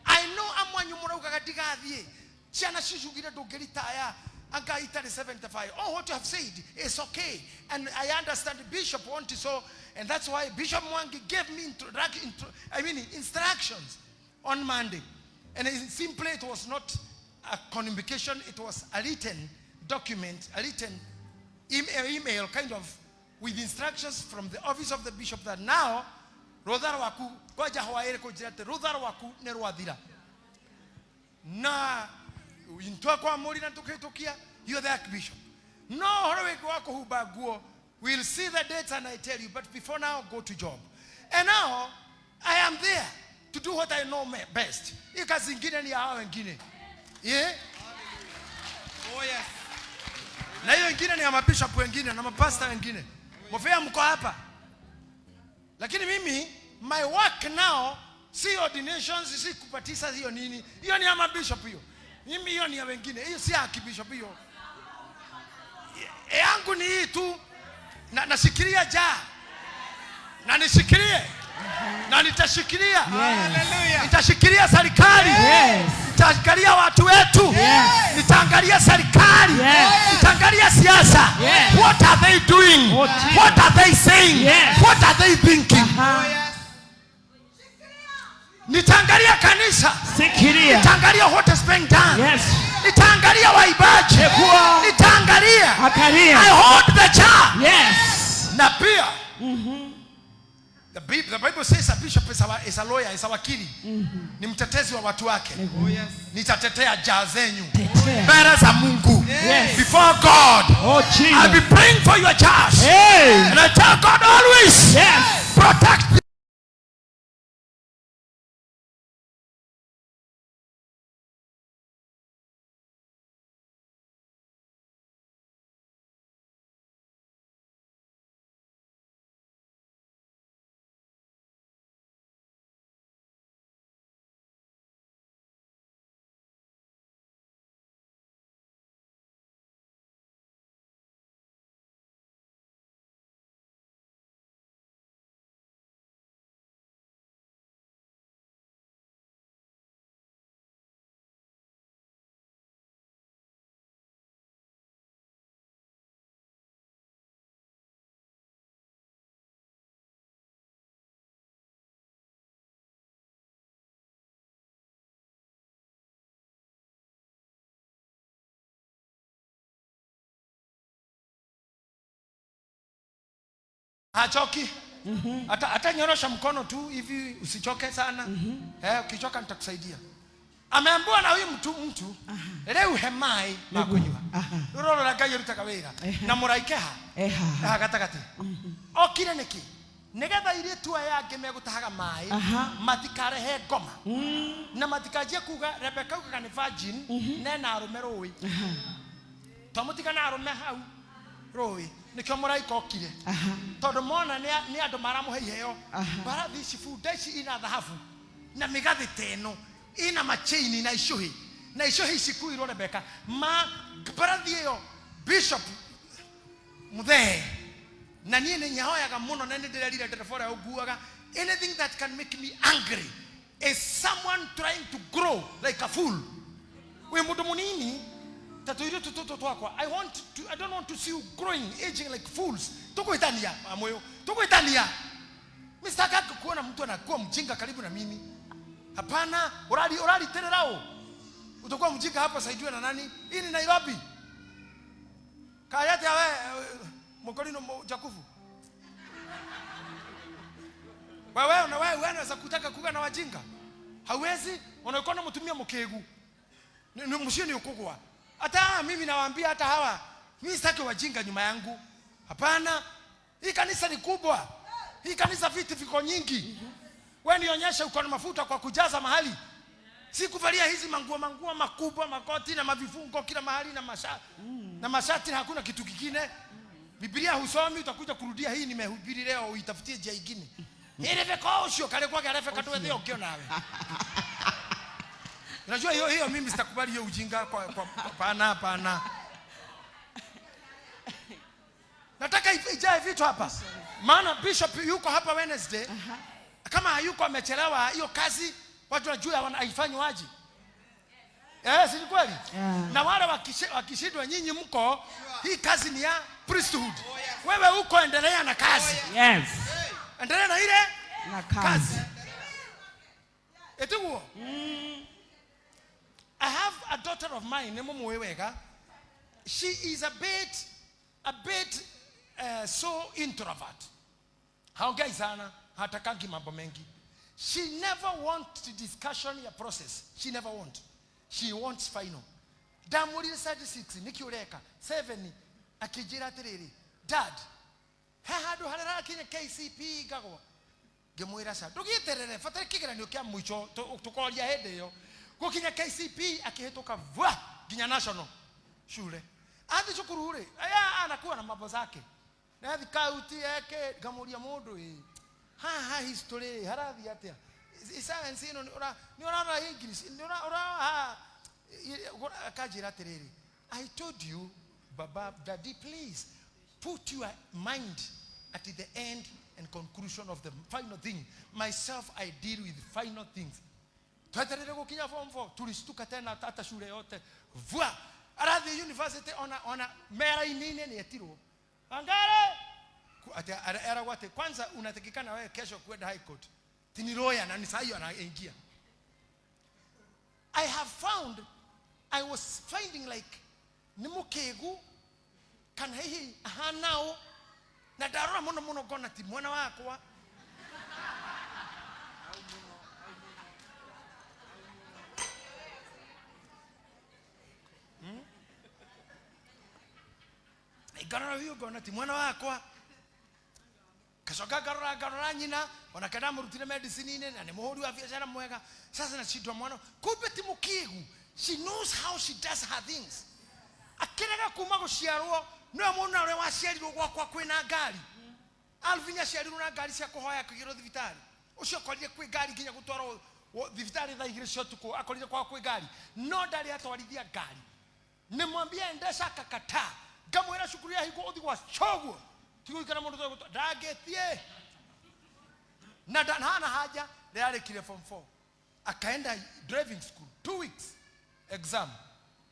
I know amwanyu muraugaga ndigathie ciana cicugire ndũngĩritaya anga itarĩ 75. Oh, what you have said is okay, and I understand the bishop wanted so, and that's why Bishop Mwangi gave me instructions on Monday. And simply it was not a communication, it was a written document, a written email kind of, with instructions from the office of the bishop that now rũtha rwaku kwanja hwaĩrĩ kũnjĩra atĩ rũtha rwaku nĩ rwathira na ntwakwamũrira tũkĩhĩtũkia, you're the archbishop. No ũhoro wĩngĩ wa kũhumba nguo, we'll see the dates and I tell you, but before now, go to job. And now I am there to do what I know best. Hii kazi ingine ni ya hao wengine. Yeah? Oh, yes. Na hiyo ingine ni ya mabishop wengine na mapasta wengine. Mofea mko hapa. Lakini mimi, my work now, si ordinations, si kupatisa hiyo nini. Hiyo ni ya mabishop hiyo. Mimi hiyo ni ya wengine. Hiyo si ya kibishop hiyo. Yangu ni hii tu. Na nashikilia jaa. Na nishikilie. Na nitashikilia. Hallelujah. Nitashikilia serikali. Yes. Nitaangalia watu wetu. Yes. Nitaangalia serikali. Yes. Nitaangalia siasa. Yes. What are they doing? Oh, Jesus. What are they saying? Yes. What are they thinking? Oh, yes. Nitaangalia kanisa. Sikiria. Nitaangalia what is being done. Yes. Nitaangalia waibaji. Chekua. Nitaangalia. Akaria. I hold the jar. Yes. Na pia the Bible says a bishop is a lawyer, is a wakili. Ni mtetezi wa watu wake. Oh, yes. Nitatetea jaa zenyu Tetea. mbele za Mungu. Yes. Before God. Oh, Jesus. I'll be praying for your church. Hey. And I tell God always. Yes. Protect Hachoki. Hata nyorosha mkono tu hivi usichoke sana. Ukichoka nitakusaidia. Ameambiwa na huyu mtu reu hemai makunywa. Roro la Ngai rutaga wira na muraikeha. Ha gatagati. Okire niki? Nigetha iritu aya angi megutahaga mai matikarehe ngoma. Na matikajie kuga Rebecca ugaga ni virgin nena arume rui. Twamutigana arume hau rui. Nikio muraika okire. Tondu mona ni andu maramuhe iheo. Mbarathi ici bunda ici ina thahabu na migathi ta ĩno ina machaini na icuhi na icuhi cikuirwo Rebecca ma mbarathi ĩyo Bishop Muthee na niĩ nĩ nyahoyaga mũno na nĩ ndĩrerire ndereba ũrĩa ũnguaga, anything that can make me angry is someone trying to grow like a fool. Wĩ mũndũ mũnini ta tũirĩtu tũtũ twakwa, I don't want to see you growing, aging like fools. Tukuitania amoyo, tukuitania. Mimi sitaki kuona mtu anakuwa mjinga karibu na mimi. Hapana, urali tererao. Utakuwa mjinga hapa saidiwe na nani? Hii ni Nairobi. Kayate awe Mokolino Jakufu. Wewe na wewe unaweza kutaka kuga na wajinga. Hauwezi, unaona mtumia mkegu. Ni mshini ukugwa. Hata mimi nawaambia hata hawa, mimi sitaki wajinga nyuma yangu. Hapana. Hii kanisa ni kubwa. Hii kanisa viti viko nyingi. Wewe nionyeshe uko na mafuta kwa kujaza mahali. Si kuvalia hizi manguo manguo makubwa, makoti na mavifungo kila mahali na mashati. Na mashati na hakuna kitu kingine. Biblia husomi, utakuja kurudia hii nimehubiri leo uitafutie njia ingine. Hii Rebeka ucio kale kwake Rebeka tuwe ukio nawe. Unajua hiyo hiyo mimi sitakubali hiyo ujinga kwa pana pana. Nataka ijae vitu hapa. Maana bishop yuko hapa Wednesday. Kama hayuko amechelewa hiyo kazi watu wajua haifanywi aje. Si ni kweli? Yeah. Na wale wakishindwa nyinyi mko, hii kazi ni ya priesthood. Wewe uko endelea na kazi. Yes. Endelea na ile na kazi. Kazi. Etiguo. I have a daughter of mine, nĩ mũmũĩ. She is a bit so introvert. Haongei sana, hatakangi mambo mengi. She never wants discussion ya process. She never want. She wants final. Ndamũrire 36 nĩkĩ ũreka? 7 akĩnjĩra atĩrĩrĩ, Dad, he handũ harĩa harakinya KCPE ngagwa. Ngĩmwĩra ca, ndũgĩeterere, batara kĩgeranio kĩa mũico tũkoria hĩndĩ ĩyo. Gũkinya KCPE akĩhĩtũka vwa nginya national shule. Athi cukuru rĩ, aya anakuwa na mambo zake. Na athi kauti yake ngamũria mũndũ ĩ. Ha history harathi atĩa? Science ĩno nĩ ũrarora English, nĩ ũra ha akanjĩra atĩrĩrĩ, I told you baba, daddy, please put your mind at the end and conclusion of the final thing. Myself, I deal with final things. Tweterere gũkinya form 4, tulistuka tena hata shule yote. Vua! Arathi university ona mera inine ni etirwo. Angare! Ati eragwo ati kwanza unatakikana wewe kesho kwenda high court. Tini lawyer na ni saa hiyo anaingia. I have found, I was finding like ni mukegu kana hihi ahanao na ndarora muno muno ngona ti mwana wakwa. Ngarora huyo ngona ti mwana wakwa. Kacoka ngarora ngarora nyina ona kana murutire medicine-inĩ na nĩ mũhũri wa biacara mwega. Sasa nashindwa mwana kumbe ti mũkĩgu. She knows how she does her things. Akĩrega kuma gũciarwo nĩwe mũndũ ũrĩa waciarirwo gwakwa kwĩna ngari. Alvin aciarirwo na ngari cia kũhoya akĩgĩrwo thibitarĩ. Ũcio akorire kwĩ ngari nginya gũtwarwo thibitarĩ thaa igĩrĩ cia ũtukũ, akorire kwao kwĩ ngari. No ndarĩ atwarithia ngari. Nimwambia endesha akakataa. Ngamwĩra cukuru yahingwo ũthiĩ gwa coguo. Tigũikara mũndũ ũtegũtwa-, ndangĩthiĩ. Na hana haja, nĩarĩkire form 4. Akaenda driving school 2 weeks exam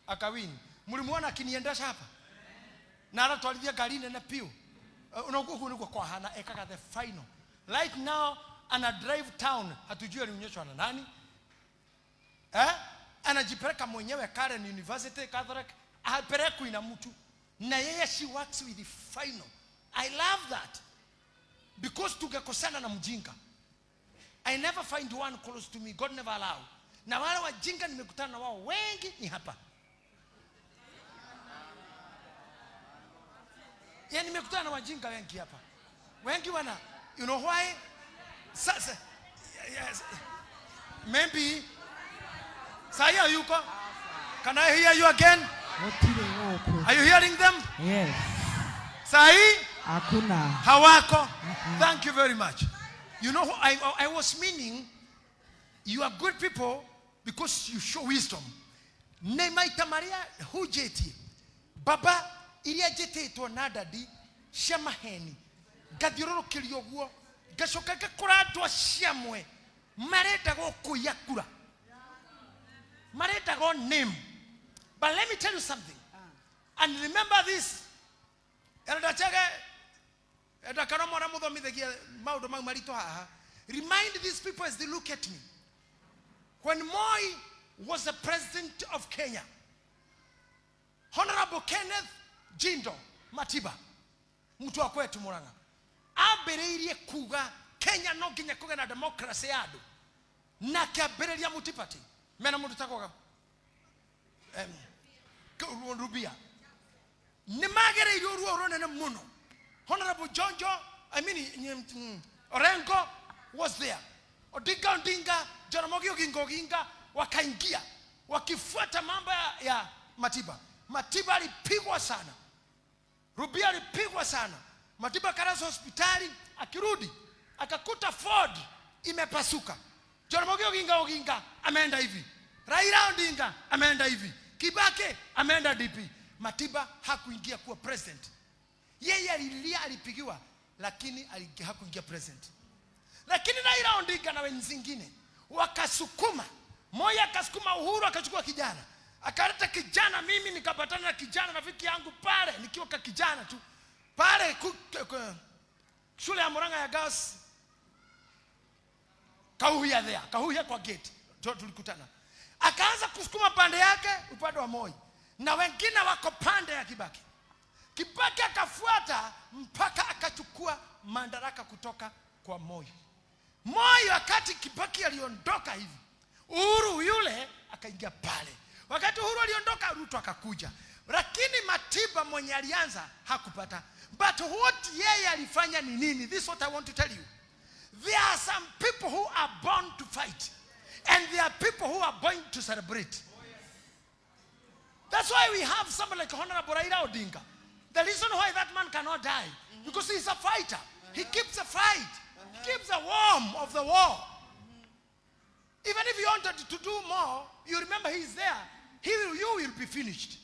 akawin. Mlimuona akiniendesha hapa? Na anatwarithia ngari nene piũ. Unakuwa huku niko kwa hana ekaga the final. Right now ana drive town, hatujui alionyeshwa na nani. Anajipeleka mwenyewe Karen University Catholic, hapelekwi na mtu. Na yeye she works with the final. I love that. Because tungekosana na mjinga. I never find one close to me. God never allow. Na wale wajinga nimekutana na wao wengi ni hapa. Yaani nimekutana na wajinga wengi hapa. Wengi wana, you know why? Sasa, yes. Maybe Saya yuko. Can I hear you again? Are you hearing them? Yes. Sahi? Hakuna. Hawako. Thank you very much. You know, I was meaning you are good people because you show wisdom. Nemaita Maria hujeti. Baba iria jetetwo na dadi cia maheni. Ngathiũrũrũkĩrio ũguo. Ngacoka ngakora andũ acio amwe marenda gũkũiya kura. Marenda go name. But let me tell you something. And remember this. Elder Chege, Elder Karomo aramũthomithagia maũndũ mau maritũ haha. Remind these people as they look at me. When Moi was the president of Kenya, Honorable Kenneth Jindo Matiba, mtu wa kwetu Murang'a, ambĩrĩirie kuga Kenya no nginya kũgĩe na democracy ya andũ. Na akĩambĩrĩria multi-party. Mena mũndũ takoga, Rubia. Nĩ magereirio ruo rũnene mũno. Honorable Jonjo, I mean, Orengo was there. Odinga Odinga, Jaramogi Oginga Oginga, wakaingia wakifuata mambo ya Matiba. Matiba alipigwa sana, Rubia alipigwa sana. Matiba akalazwa hospitali, akirudi akakuta Ford imepasuka. Jaramogi Oginga Oginga ameenda hivi, Raila Odinga ameenda hivi, Kibaki ameenda DP. Matiba hakuingia kuwa president. Yeye alilia, alipigiwa, lakini hakuingia president. Lakini Raila Odinga na wenzingine wakasukuma. Moi akasukuma Uhuru, akachukua kijana, akaleta kijana. Mimi nikapatana na kijana rafiki yangu pale nikiwa ka kijana tu pale shule ya Murang'a ya Girls, Kahuhia there, Kahuhia kwa gate tulikutana. Akaanza kusukuma pande yake upande wa Moi, na wengine wako pande ya Kibaki. Kibaki akafuata mpaka akachukua madaraka kutoka kwa Moi. Moi wakati Kibaki aliondoka hivi, Uhuru yule akaingia pale. Wakati Uhuru aliondoka, Ruto akakuja. Lakini Matiba mwenye alianza hakupata. But what yeye alifanya ni nini? This is what I want to tell you. There are some people who are born to fight, and there are people who are born to celebrate. That's why we have somebody like Honorable Raila Odinga. The reason why that man cannot die, because he's a fighter. He keeps a fight. He keeps the warm of the war. Even if you wanted to do more, you remember he's there. You will be finished.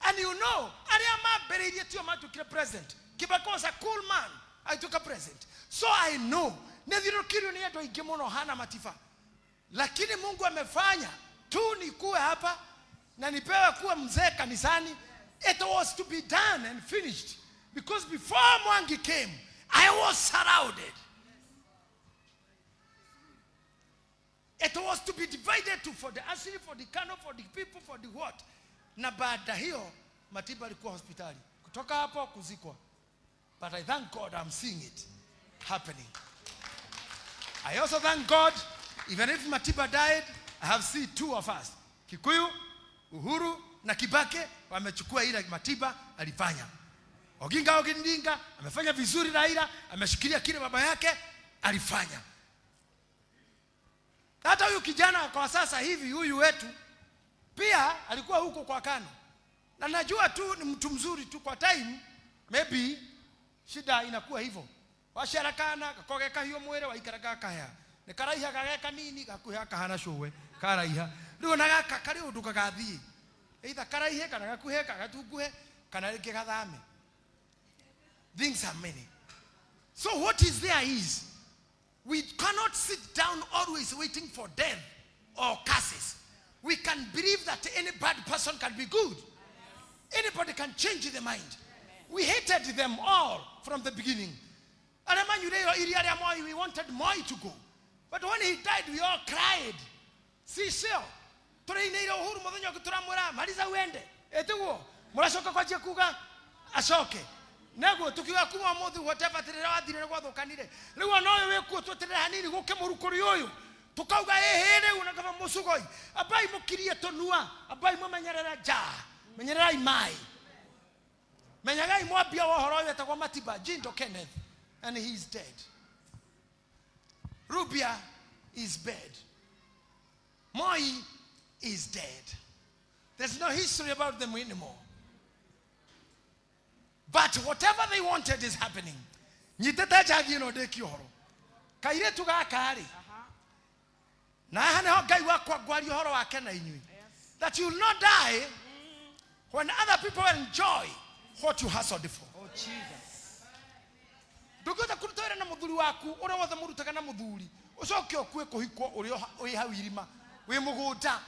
And you know, president. Kibaki was a cool man. I took a present. So I know. Hana matifa. Lakini Mungu amefanya tu nikuwe hapa na nipewe kuwa mzee kanisani. It was to be done and finished. Because before Mwangi came, I was surrounded. It was to be divided to for the Asili, for the Kano, for the people, for the what. Na baada hiyo Matiba alikuwa hospitali. Kutoka hapo kuzikwa. But I thank God I'm seeing it happening. I also thank God, even if Matiba died, I have seen two of us. Kikuyu, Uhuru na Kibaki wamechukua ile Matiba alifanya. Oginga Odinga amefanya vizuri. Raila ameshikilia kile baba yake alifanya. Hata huyu kijana kwa sasa hivi, huyu wetu pia alikuwa huko kwa KANU. Na najua tu ni mtu mzuri tu, kwa time maybe shida inakuwa hivyo. Waciarakana gakogeka hiyo mwere waikaraga kaya. Nĩ karaiha gageka nini gakuhe kahana cũwe karaiha. Rĩu ona gaka karĩ ũndũ gagathiĩ. Either karaihe kana gakuhe kagatunguhe kana rĩngĩ gathame. Things are many. So what is there is, we cannot sit down always waiting for death or curses. We can believe that any bad person can be good. Anybody can change the mind. We hated them all from the beginning. Arĩa manyuire iria rĩa Moi, we wanted Moi to go. But when he died, we all cried. Si sio? Tũrĩinĩire Uhuru mũthenya ũngĩ tũramwĩra maliza uende. Ĩtiguo? Mũracoka kwanjia kuga acoke. Neguo tukiuga kuma ũmũthĩ whatever tirĩra wathire nĩ gwathũkanire. Rĩu ona ũyũ wĩkuo tweterere hanini gũke mũrukũri ũyũ. Tukauga ĩhĩ rĩu na kaba mũcugoi. Ambai mũkirie tũnua, ambai mũmenyerere nja. Menyererai mai. Menyagai mwambia wa ũhoro ũyũ etagwo Matiba Jindo Kenneth, and he is dead. Rubia is dead. Moi is dead. There's no history about them anymore. But whatever they wanted is happening. Nyitete njagi ĩno ndĩkie ũhoro. Kairĩtu gaka rĩ, na haha nĩho Ngai wakwa ngwaria ũhoro wake na inyuĩ. That you will not die when other people enjoy what you hustled for. Oh, Jesus. Ndũngĩhota kũruta wĩra na mũthuri waku ũrĩa wothe mũrutaga na mũthuri, ũcoke ũkue kũhikwo ũrĩa wĩ hau irima wĩ mũgũnda.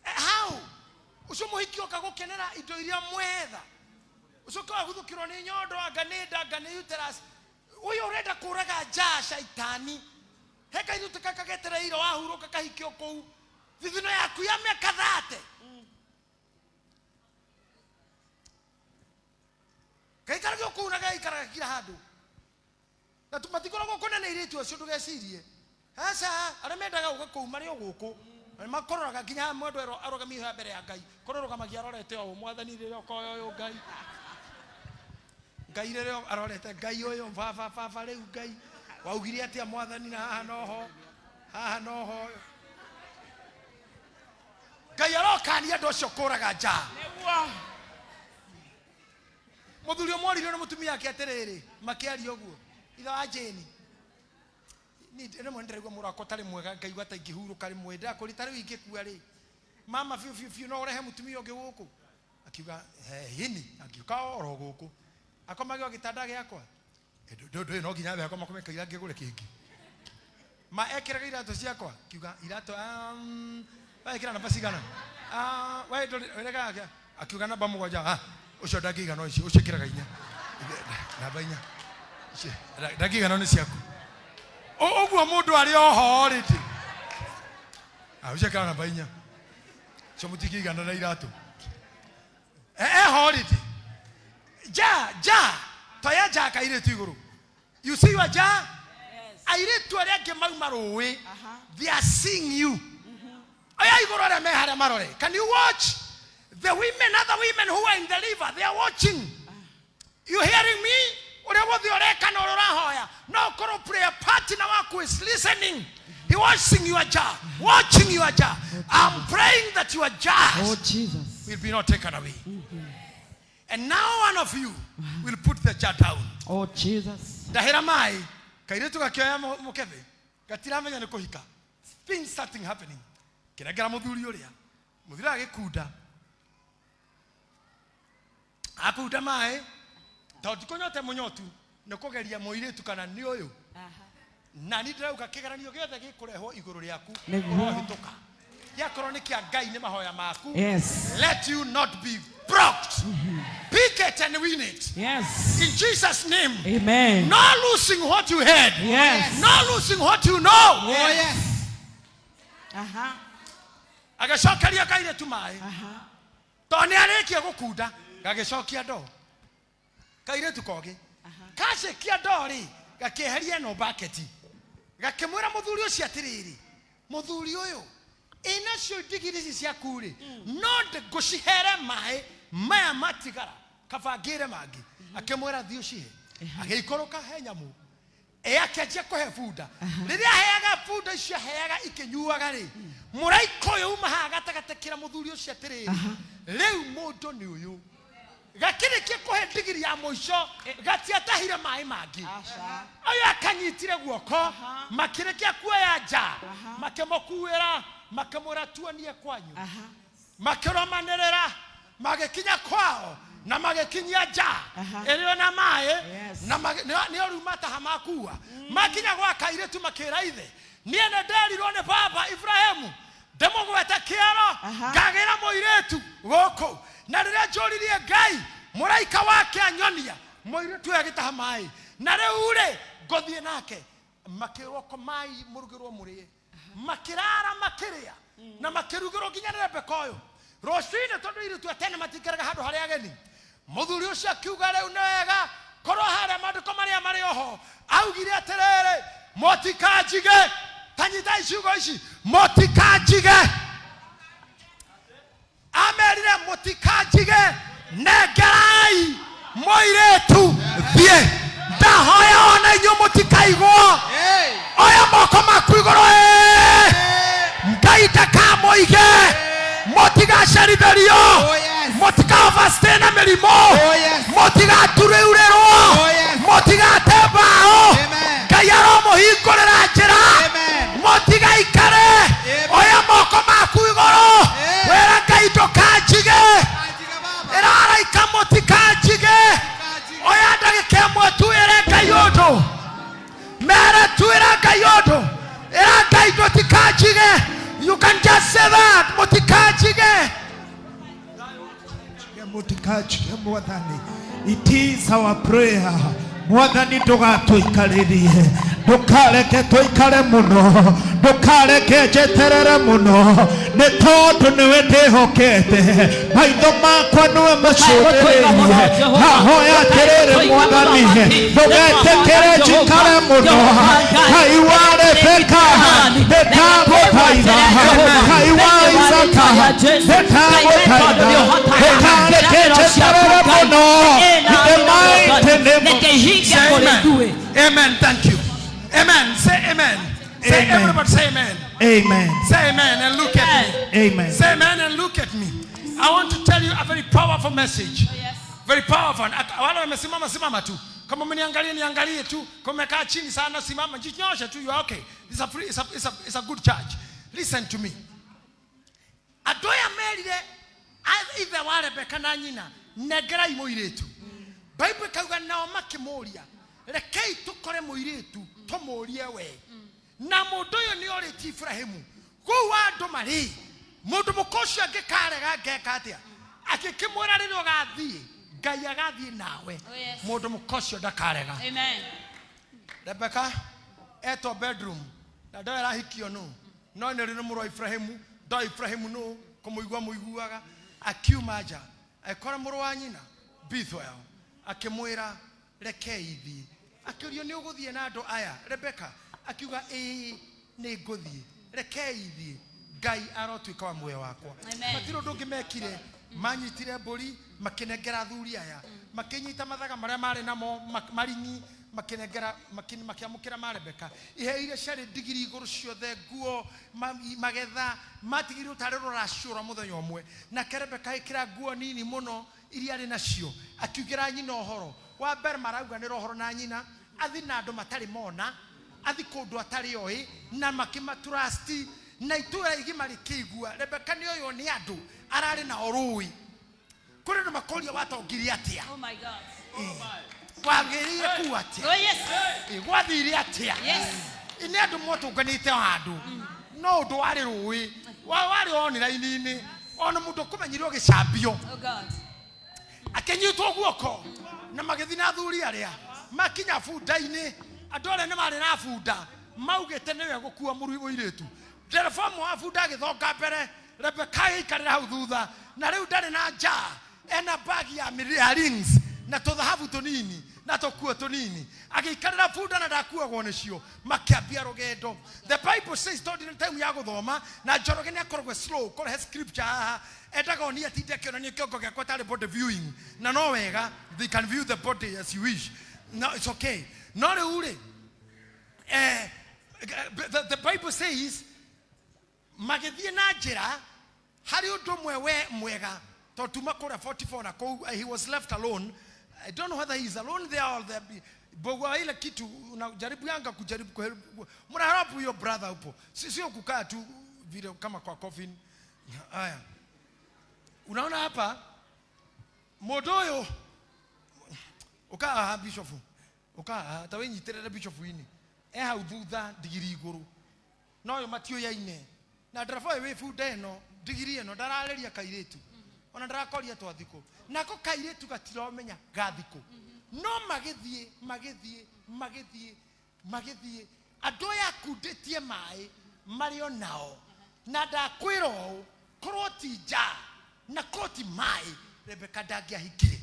How ũcio mũhiki oka gũkenera indo iria mwetha, ũcoke waguthũkĩrwo nĩ nyondo, anga nĩ nda, anga nĩ uterus. Ũyũ ũrenda kũraga njaa caitani. He kairĩtu kakagetereire wahurũka kahikio kũu thithino yaku ya mĩaka 30 gaikarage kũu na gaikaraga kila handũ, na matikoragwo kũnene airĩtu acio, ndũgecirie aca arĩa mendaga gũka kũu marĩ o gũkũ na makororaga nginya mwendwa arũgamie haha mbere ya Ngai, kororũgamagia arorete o mwathani rĩrĩa ũkoya ũyũ Ngai, Ngai rĩrĩa arorete Ngai ũyũ baba, baba rĩu Ngai Waugire atia mwathani na haha noho haha noho Ngai arokania andũ acio kũraga nja. Nĩguo. Mũthuri ũmwe oririo nĩ mũtumia ake atĩrĩrĩ, makĩaria ũguo, ithe wa Jane, niĩ rĩmwe nĩndĩraigua mũrũ wakwa ũtarĩ mwega, ngaigua ta ingĩhurũka rĩmwe, ndĩrakũria ta rĩu ingĩkua rĩ, mama biũ biũ biũ no ũrehe mũtumia ũngĩ gũkũ? Akiuga hini, akiuka oro gũkũ akomage o gĩtanda gĩakwa. Ndũĩ no nginya ambe akoma kũme kaira ngĩgũre kĩngĩ. Ma ekĩraga iratũ ciakwa, akiuga iratũ, wekĩra namba cigana? We ndũrĩ wĩrekaga, akiuga namba 7. Ũcio ndangĩigana icio, ũcio ĩkĩraga 4. Namba 4. Icio, ndangĩigana nĩ ciaku. Ũguo mũndũ arĩ oho rĩ. Ũcio ĩkĩraga namba 4. Ũcio mũtingĩigana na iratũ. Eho rĩ. Ja, ja. Toya ja kairĩtu igũrũ. You see your ja? Yes. Airĩtu arĩa angĩ mauma rũĩ, Aha. they are seeing you. Aya igũrũ arĩa me harĩa marore. Can you watch? The women, other women who are in the river, they are watching. You hearing me? Ũrĩa wothe ũreka na ũrĩa ũrahoya. No ũkorwo prayer partner waku is listening. He watching your jar. Watching your jar. I'm praying that your jars Oh, Jesus. will be not taken away. And now one of you will put the jar down. Oh, Jesus. Ndahĩra maĩ, kairĩtu gakĩoya mũkebe, gatiramenya nĩ kũhika. Things starting happening. Kĩnengera mũthuri ũrĩa. Mũthuri agĩkunda. Akunda maĩ, tondũ ndikũnyote mũnyotu, nĩ kũgeria mũirĩtu kana nĩ ũyũ. Na niĩ ndĩrauga kĩgeranio gĩothe gĩkũrehwo igũrũ rĩaku, Nĩguo. ũrohĩtũka. Gĩakorwo nĩ kĩa Ngai nĩ mahoya maku. Yes. Let you not be blocked. Pick it and win it. Yes. In Jesus' name. Amen. No losing what you had. Yes. No losing what you know. Oh, yes. Aha. Agĩcokeria kairĩtu maĩ. Aha. Tondũ nĩ arĩkia gũkunda, gagĩcokia ndoo. Kairĩtu kogĩ. Kacokia ndoo rĩ, gakĩeheria ĩno bucket. Gakĩmwĩra mũthuri ũcio atĩrĩrĩ, mũthuri ũyũ, ĩnacio ndigiri ici ciaku rĩ, no ngũcihere maĩ maya matigara, kaba ngĩre mangĩ. Akĩmwĩra thiĩ ũcihe. Agĩikũrũka he nyamũ. Akĩanjia kũhe bunda. Rĩrĩa aheaga bunda icio aheaga ikĩnyuaga rĩ, mũraika ũyũ uma haha gatagatĩ kĩra mũthuri ũcio atĩrĩrĩ, rĩu mũndũ nĩ ũyũ. Gakĩrĩkia kũhe ndigiri ya mũico, gatiatahire maĩ mangĩ. Aca. Ũyũ akanyitire guoko, makĩrĩkia kuoya nja, makĩmũkuĩra, makĩmwĩra tuonie kwanyu. Aha. Makĩrũmanĩrĩra, magĩkinya kwao, na magĩkinyia nja Aha. ĩrĩ na maĩ, Yes. na nĩo rĩu mataha makua. Makinya gwa kairĩtu makĩra ithe, niĩ nĩ nderirwo nĩ baba Ibrahimu ndĩmũgwete kĩoro, Aha. ngagĩra mũirĩtu gũkũ. Na rĩrĩa njũririe Ngai, mũraika wake anyonia, mũirĩtu ũyũ agĩtaha maĩ. Na rĩu rĩ, ngũthiĩ nake. Makĩrwo komai mũrugĩrwo mũrĩe. Makĩrara makĩrĩa, na makĩrugĩrwo nginya nĩ Rebeka ũyũ. Rũcinĩ tondũ airĩtu a tene matikaraga handũ harĩa ageni. Mũthuri ũcio akiuga rĩu nĩ wega, korwo harĩa maandĩko marĩa marĩ oho, augire atĩrĩrĩ, mũtikanjige. Ta nyitai ciugo ici, mũtikanjige. Amerire mũtikanjige, nengerai mũirĩtu thiĩ. Ndahoya ona inyuĩ mũtikaigwo. Hey. Oya moko maku igũrũ, ĩ. Ngai ndakamũige. Mũtigacerithĩrio. Oh, yes. Mũtikaoverstay na mĩrimũ. Oh, yes. Mũtigaturĩurĩrwo. Oh, yes. Mũtigate mbaũ. Amen. Ngai aromũhingũrĩra njĩra. Amen. Mũtigaikare. Amen. Oya moko maku igũrũ. Amen. Wĩra Ngai ndũkanjige. Kanjiga baba. Ĩra araika mũtikanjige. Kanjiga. Oya ndagĩka ĩmwe tuĩre Ngai ũndũ. Mere tuĩra Ngai ũndũ. Ĩra Ngai ndũtikanjige. You can just say that. Mũtikanjige. Mũtikanjige Mwathani. It is our prayer. Mwathani ndũgatũikarĩrie, ndũkareke tũikare mũno, ndũkareke njeterere mũno, nĩ tondũ nĩwe ndĩhokete, maitho makwa nĩwe macũthĩrĩirie. Ndahoya atĩrĩrĩ Mwathani, ndũgetĩkĩre njikare mũno. Ngai wa Rebeka, nĩndagũthaitha. Ngai wa Isaka, nĩndagũthaitha. Ndũkareke njeterere mũno. In the mighty name of Amen. Amen. Thank you. Amen. amen. Say Amen. everybody say amen. Amen. Say amen and look at me. Amen. Say amen and look at me. I want to tell you a very powerful message. Yes. Very powerful. Wale wamesimama simama tu. Kama umeniangalia niangalie tu. Kama umekaa chini sana simama, jinyoshe tu, you are okay. It's a free, it's a good church. Listen to me. Andũ aya merire ithe wa Rebeka na nyina, nengerai mũirĩtu. Bible ĩkauga nao makĩmũria, rekei tũkore mũirĩtu tũmũrie we. Na mũndũ ũyũ nĩ orĩtie Ibrahimu, kũu andũ marĩ, mũndũ mũka ũcio angĩkarega ngeka atĩa? Agĩkĩmwĩra rĩrĩa ũgathiĩ, Ngai agathiĩ nawe. Oh, yes. Mũndũ mũka ũcio ndakarega. Amen. Rebeka etwo bedroom na ndoĩ arahikio nũ, no nĩ rĩ nĩ mũrũ wa Ibrahimu, ndoĩ Ibrahimu nũ, kũmũigua mũiguaga. Akiuma nja agĩkora mũrũ wa nyina Bethuel, akĩmwĩra rekei thiĩ. Akĩũrio nĩ ũgũthiĩ na andũ aya? Rebeka akiuga ĩĩ nĩ ngũthiĩ, rekei thiĩ, Ngai arotuĩka wa muoyo wakwa. Amen. Matirĩ ũndũ ũngĩ mekire, manyitire mbũri makĩnengera athuri aya, makĩnyita mathaga marĩa marĩ namo maringi, makĩnengera, makĩamũkĩra ma Rebeka. Iheo iria ciarĩ ndigiri igũrũ ciothe, nguo, magetha, matigirwo tarĩ rũracio rwa mũthenya ũmwe. Nake Rebeka agĩkĩra nguo nini mũno iria arĩ nacio, akiugĩra nyina ũhoro. Wa mbere marauganĩra ũhoro na nyina, athi na andũ matarĩ mona, athi kũndũ atarĩ oĩ, na makĩmatrust, na itũũra igima rĩkĩigua Rebeka nĩ ũyũ nĩ andũ ararĩ nao rũĩ. Kũrĩ andũ makoria watongirie atĩa? Oh my God. Wagĩrĩire kuu atĩa? Oh yes. Gwathire atĩa? Yes. Nĩ andũ mwatũnganĩte handũ, no ũndũ warĩ rũĩ, warĩ online-inĩ, ona mũndũ ũkũmenyire ũgĩcambio. Oh God. Akĩnyitwo guoko na magĩthiĩ na athuri arĩa makinya bunda-inĩ, andũ arĩa nĩ marĩ na bunda maugĩte nĩwe gũkua mũirĩtu. Ndereba ũmwe wa bunda agĩthonga mbere, Rebeka agĩikarĩra hau thutha, na rĩu ndarĩ na njaa, ena bagi ya ya rings na tũthahabu tũnini na tũkuo tũnini, agĩikarĩra bunda na ndakuagwo nĩcio, makĩambia rũgendo. The Bible says, tondũ nĩ time ya gũthoma na Njoroge nĩ akoragwo slow kũrehe scripture haha, endaga onie atinde akĩonania kĩongo gĩakwa tarĩ body viewing, na no wega, they can view the body as you wish, no, it's okay. No rĩu rĩ, the Bible says magĩthiĩ na njĩra harĩ ũndũ ũmwe we mwega, tondũ tuma kũrĩa 44 na kũu, he was left alone. I don't know whether he is alone there or there. Bogwa ile kitu unajaribu yanga kujaribu kuhelp. Mnaharapu hiyo brother upo. Sio kukaa tu vile kama kwa coffin. Haya. Unaona hapa modoyo ukaa bishop. Ukaa ta wenyiterere bishop ini. Hau thutha ndigiri iguru. No yo matio yaine. Na ndereba ũyũ wĩ bunda ĩno, ndigiri ĩno ndararĩria kairĩtu. Ona ndarakoria twathikũ. Nako kairĩtu gatiromenya gathikũ. No magĩthiĩ, magĩthiĩ, magĩthiĩ, magĩthiĩ. Andũ aya akundĩtie maĩ marĩ o nao. Na ndakwĩra ũũ, korwo ti njaa na korwo ti maĩ, Rebeka ndangĩahikire.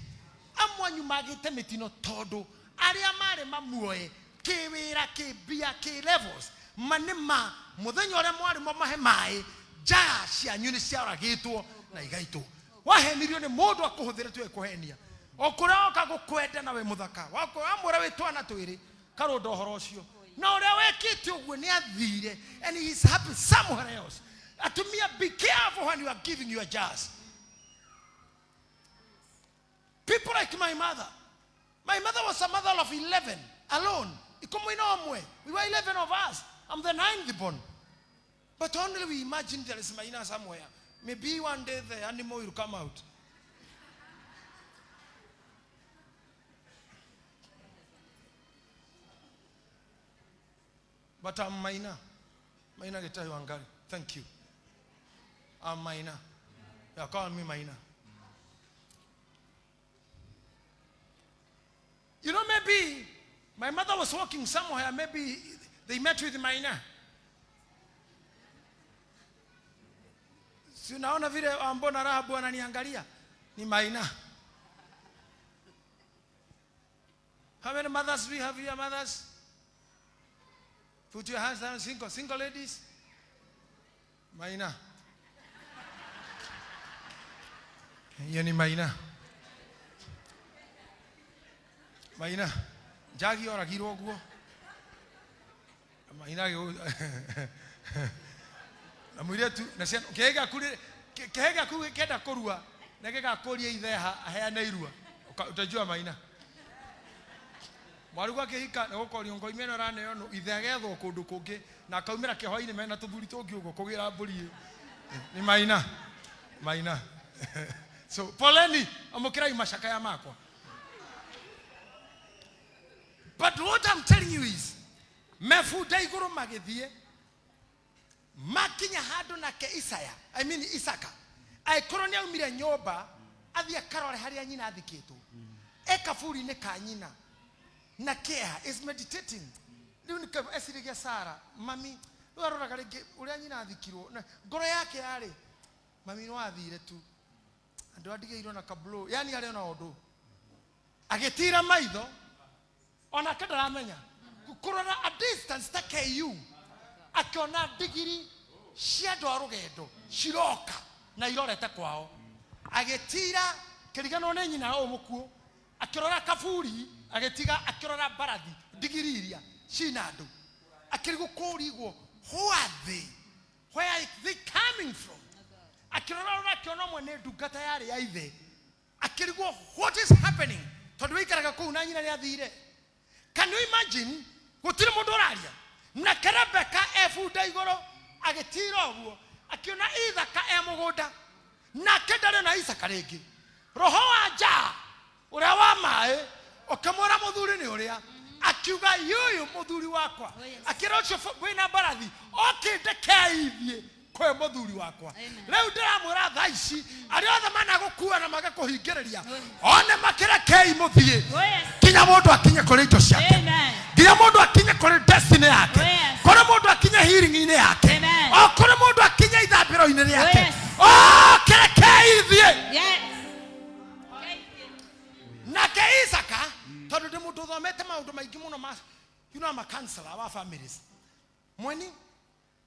Amwe anyu magĩte mĩtino tondũ arĩa marĩ mamuoe kĩwĩra, kĩmbia, kĩ levels, ma nĩ ma mũthenya ũrĩa mwarĩ mwamahe maĩ, njaa cianyu nĩ cioragĩtwo na igaitwo. Wahenirio nĩ mũndũ akũhũthĩre tu ekũhenia. O kũrĩa oka gũkwenda na wĩ mũthaka, wamwĩra wĩ twana twĩrĩ, karũnda ũhoro ũcio. Na ũrĩa wekĩte ũguo nĩ athire, and he is happy somewhere else. Atumia, be careful when you are giving your jars. People like my mother. My mother was a mother of 11 alone. Ikumi na ũmwe. We were 11 of us. I'm the 9th born. But only we imagine there is Maina somewhere. Maybe one day the animal will come out. But I'm Maina. Maina Gitahi Wangari. Thank you. I'm Maina. You call me Maina. You know, maybe my mother was walking somewhere. Maybe they met with Maina. Si unaona vile ambona Rahabu ananiangalia? Ni Maina. How many mothers do we have here, mothers? Put your hands down, single ladies. Maina. Hiyo ni Maina. Maina. Njagi oragirwo guo. Maina na mũirĩtu na ciana kĩhĩ gĩaku kĩhĩ gĩaku gĩkĩenda kũrua na gĩgakũria ithe aheane irua utajua Maina. Mwarĩguo akĩhika nĩ gũkorio ngoimĩ ĩno ĩraneo nũ ithe agethwo kũndũ kũngĩ na akaumĩra kĩhwainĩ mena tũthuri tũngĩ ũguo kũgĩra mbũri ĩyo. Nĩ Maina. Maina. So poleni amũkĩrai macakaya makwa. But what I'm telling you is mebunda igũrũ magĩthiĩ makinya handũ nake Isaya, I mean Isaka, angĩkorwo nĩ aumire nyũmba athiĩ akarore harĩa nyina athikĩtwo e kaburi-inĩ ka nyina na kĩeha is meditating. Rĩu nĩ eciragia Sara mami rĩu aroraga rĩngĩ ũrĩa nyina athikirwo na ngoro yake yarĩ mami no athire tu andũ adigĩirwo na kablo, yani arĩ ona ũndũ agĩtira maitho onake ndaramenya kũrora a distance ta KU akiona ndigiri cia andũ a rũgendo ciroka na irorete kwao agĩtira kĩriganwo nĩ nyina ũyũ mũkuũ akĩrora kaburi agĩtiga akĩrora mbarathi ndigiri iria cina andũ akĩrigwo kũrigwo who are they, where are they coming from. Akĩrora rora akĩona ũmwe nĩ ndungata yarĩ ya ithe akĩrigwo what is happening tondũ wĩikaraga kũu na nyina nĩ athire. Can you imagine gũtirĩ mũndũ ũraria nake Rebeka ebunda igũrũ agĩtira ũguo akiona Ithaka e mũgũnda nake ndarĩ na Isaka rĩngĩ. Roho wa njaa ũrĩa wa maĩ ũkĩmwĩra mũthuri nĩ ũrĩa akiuga yũyũ mũthuri wakwa akĩra ũcio wĩna mbarathi okĩndekei thiĩ kwĩ mũthuri wakwa. Rĩu ndĩramwĩra thaa ici arĩa othe managũkua na magakũhingĩrĩria one makĩrekei mũthiĩ kinya mũndũ akinye kũrĩ indo ciake, nginya mũndũ akinye kũrĩ destiny yake, kũrĩ mũndũ akinye healing-inĩ yake, o kũrĩ mũndũ akinye ithambĩro-inĩ rĩake, o kĩrekei thiĩ. Nake Isaka tondũ ndĩ mũndũ ũthomete maũndũ maingĩ mũno ma you know I'm a counselor wa families. Mweni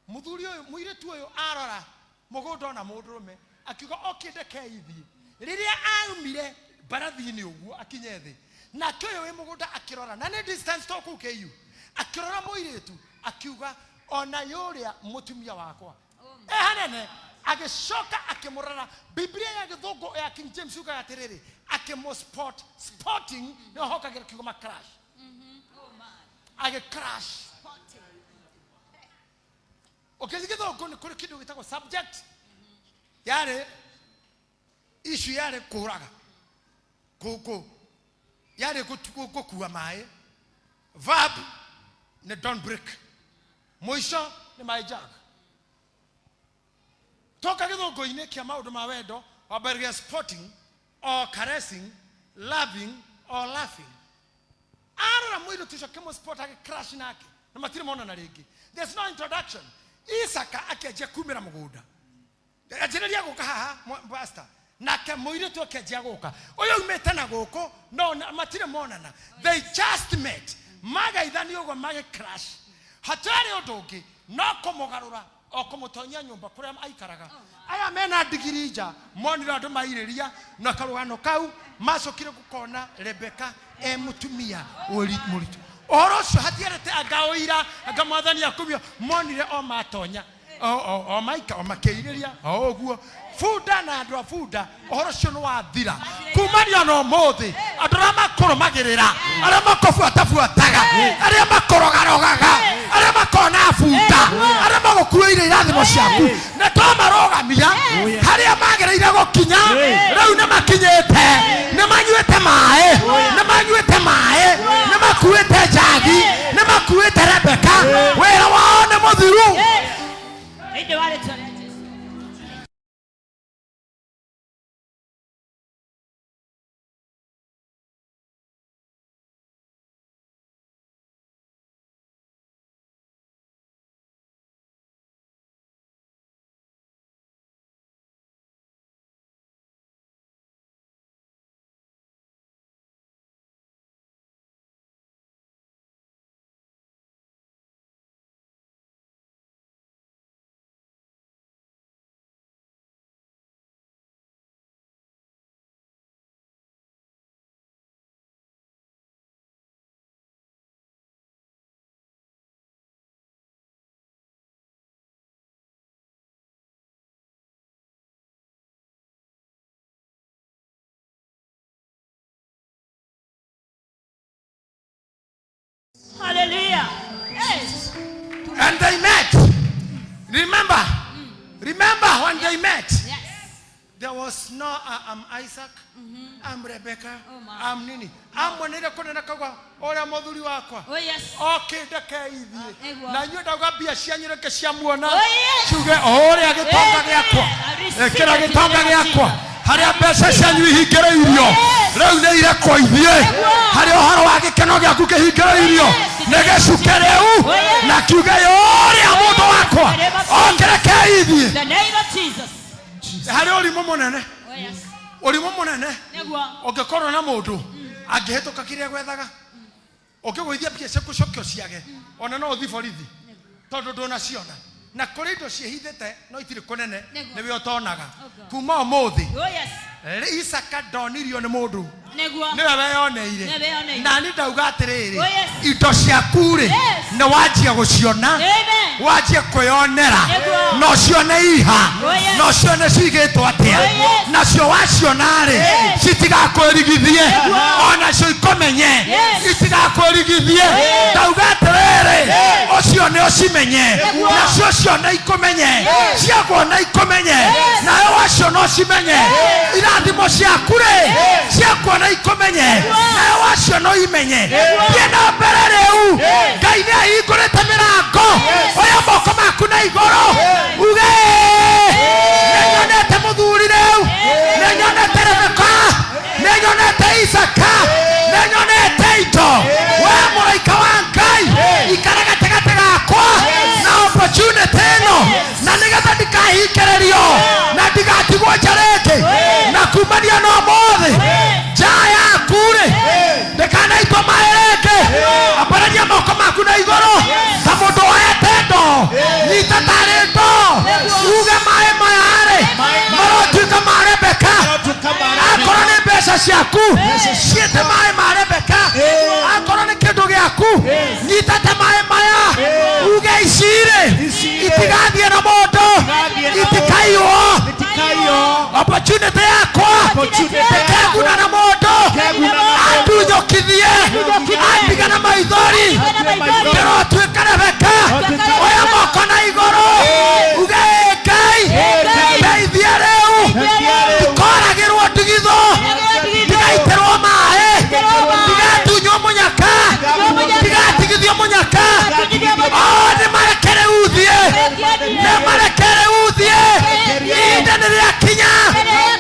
mũthuri ũyũ mũirĩtu ũyũ arora mũgũnda ona mũndũrũme akiuga okĩndekei thiĩ. Rĩrĩa aumire mbarathi-inĩ ũguo akinye thĩ nake ũyũ wĩ mũgũnda akĩrora na nĩ distance to kũu KU akĩrora mũirĩtu akiuga ona yũrĩa mũtumia wakwa e hanene agĩcoka akĩmũrora. Biblia ya gĩthũngũ ya King James yugaga atĩrĩrĩ akĩmũ spotting nĩho hokagĩra kiugo ma crash agĩ crash. Ũkĩthiĩ gĩthũngũ nĩ kũrĩ kĩndũ gĩtagwo subject yarĩ issue yarĩ kũraga kũkũ yarĩ gũkua maĩ verb nĩ don't break mũico nĩ maĩ jug. Toka gĩthũngũ-inĩ kĩa maũndũ ma wendo wambĩrĩria spotting or caressing, loving or laughing. Arora mũirĩtu ũcio akĩmũ spot agĩ crash nake na matirĩ monana rĩngĩ. There's no introduction. Isaka akĩanjia kumĩra mũgũnda anjĩrĩria gũka haha pastor nake mũirĩtu akĩanjia gũka ũyũ aumĩte na gũkũ no matirĩ monana. They just met magaithania ũguo magĩ crash hatarĩ ũndũ ũngĩ no kũmũgarũra o kũmũtonyia nyũmba kũrĩa aikaraga. Aya mena ndigiri nja monire andũ mairĩria na karũgano kau macokire gũkona Rebeka e mũtumia mũritũ. Ũhoro ũcio hatiarĩte anga ũira anga mwathani akumio monire o matonya o maika o makĩirĩria o ũguo bunda na andũ a bunda ũhoro ũcio nĩ wathira kumania na ũmũthĩ andũ arĩa makũrũmagĩrĩra arĩa makũbuatabuataga arĩa makũrogarogaga arĩa makona bunda arĩa magũkuĩire irathimo ciaku nĩ twamarũgamia harĩa magĩrĩire gũkinya rĩu nĩ makinyĩte nĩ manyuĩte maĩ nĩ manyuĩte maĩ nĩ makuĩte njagi nĩ makuĩte Rebeka wĩra wao nĩ mũthiru. And they met. Remember, remember when they met. Yes. There was no I'm Isaac, I'm Rebecca, Oh, my. I'm nini. Amonire kunena kagwa uria muthuri wakwa. Oh yes. Oke ndeke ithiĩ. Nĩguo. Na inyuĩ ndauga mbia cianyu reke ciamuona. Oh, yes. Ciuge o ũrĩa gĩtonga Amen. gĩakwa. I receive Ĩkĩra it in the gĩtonga name of gĩakwa. Jesus. Harĩa mbeca cianyu ihingĩrĩirio. Yes. Rĩu nĩ irekwo ithiĩ. Nĩguo. Harĩa ũhoro wa gĩkeno gĩaku kĩhingĩrĩirio. Yes. Nĩ gĩcuke rĩu. Oh, yes. Na kiuge ũrĩa mũndũ wakwa. In the name of Jesus. Oke reke ithiĩ. The name of Jesus. Harĩ ũrimũ mũnene. Oh yes. Ũrimũ mũnene. Nĩguo. Ũngĩkorwo na mũndũ angĩhĩtũka kĩrĩa gwethaga ũngĩgũithia mbia ciaku coke ũciage ona no ũthiĩ borithi tondũ ndũnaciona na kũrĩ indo ciĩhithĩte no itirĩ kũnene Nĩguo. nĩwe ũtonaga Oh, God. kuma ũmũthĩ Oh yes. Isaka ndonirio nĩ mũndũ Nĩguo. nĩwe weyoneire Nĩwe weyoneire. nani ndauga atĩrĩrĩ Oh, yes. indo ciaku rĩ Yes. nĩ wanjia gũciona Amen. wanjie kwĩyonera Nĩguo. na ũcione iha Oh, yes. na ũcione cigĩtwo atĩa Oh, yes. nacio waciona rĩ Yes. citigakwĩrigithie Nĩguo. onacio ikũmenye Yes. itigakwĩrigithie Yes. ndauga atĩrĩrĩ Yes. ũcio nĩ ũcimenye Nĩguo. nacio cione ikũmenye Yes. ciakuona ikũmenye Yes. nawe waciona ũcimenye irathimo ciaku rĩ ciakuona ikũmenye nawe waciona ũimenye thiĩ na mbere rĩu Ngai nĩ ahingũrĩte mĩrango oya moko maku na igũrũ uge nĩ nyonete mũthuri rĩu nĩ nyonete Rebeka nĩ nyonete Isaka nĩ nyonete indo we mũraika wa Ngai ikara gatagatĩ gakwa na opportunity ĩno na nĩgetha ndikahingĩrĩrio na ndigatigwo nja rĩngĩ na kumania na ũmũthĩ nja yaku rĩ ndĩkanaitwo maĩ rĩngĩ ambararia moko maku na igũrũ ta mũndũ woete ndoo nyita tarĩ ndoo uge maĩ maya rĩ marotuĩka ma Rebeka akorwo nĩ mbeca ciaku ciĩte maĩ ma Rebeka akorwo nĩ kĩndũ gĩaku nyita ta maĩ maya uge ici rĩ itigathiĩ na mũndũ itikaiywo opportunity yakwa ndĩkeguna na mũndũ andunyũkithie andiga na maithori ndĩrotuĩka Rebeka oya moko na igũrũ uge "Ĩ Ngai ndeithia rĩu ndikoragĩrwo ndigithũ ndigaitĩrwo maĩ ndigatunywo mũnyaka ndigatigithio mũnyaka o nĩ mareke rĩu thiĩ nĩ mareke rĩu thiĩ ihinda nĩ rĩakinya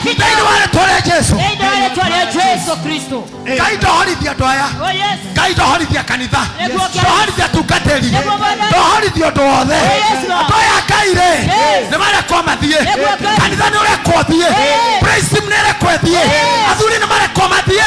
thĩinĩ wa rĩtwa rĩa Jesu Thĩinĩ wa rĩtwa rĩa Jesu Kristo. Ngai ndohorithia andũ aya Oh yes. Ngai ndohorithia kanitha Nĩguo Ngai. ndohorithia atungatĩri Nĩguo Mwathani. ndohorithia ũndũ wothe Yes, Lord. andũ aya Ngai rĩ Yes. nĩ marekwo mathiĩ Nĩguo Ngai. kanitha nĩ ũrekwo thiĩ Yes. praise team nĩ ĩrekwo ĩthiĩ athuri nĩ marekwo mathiĩ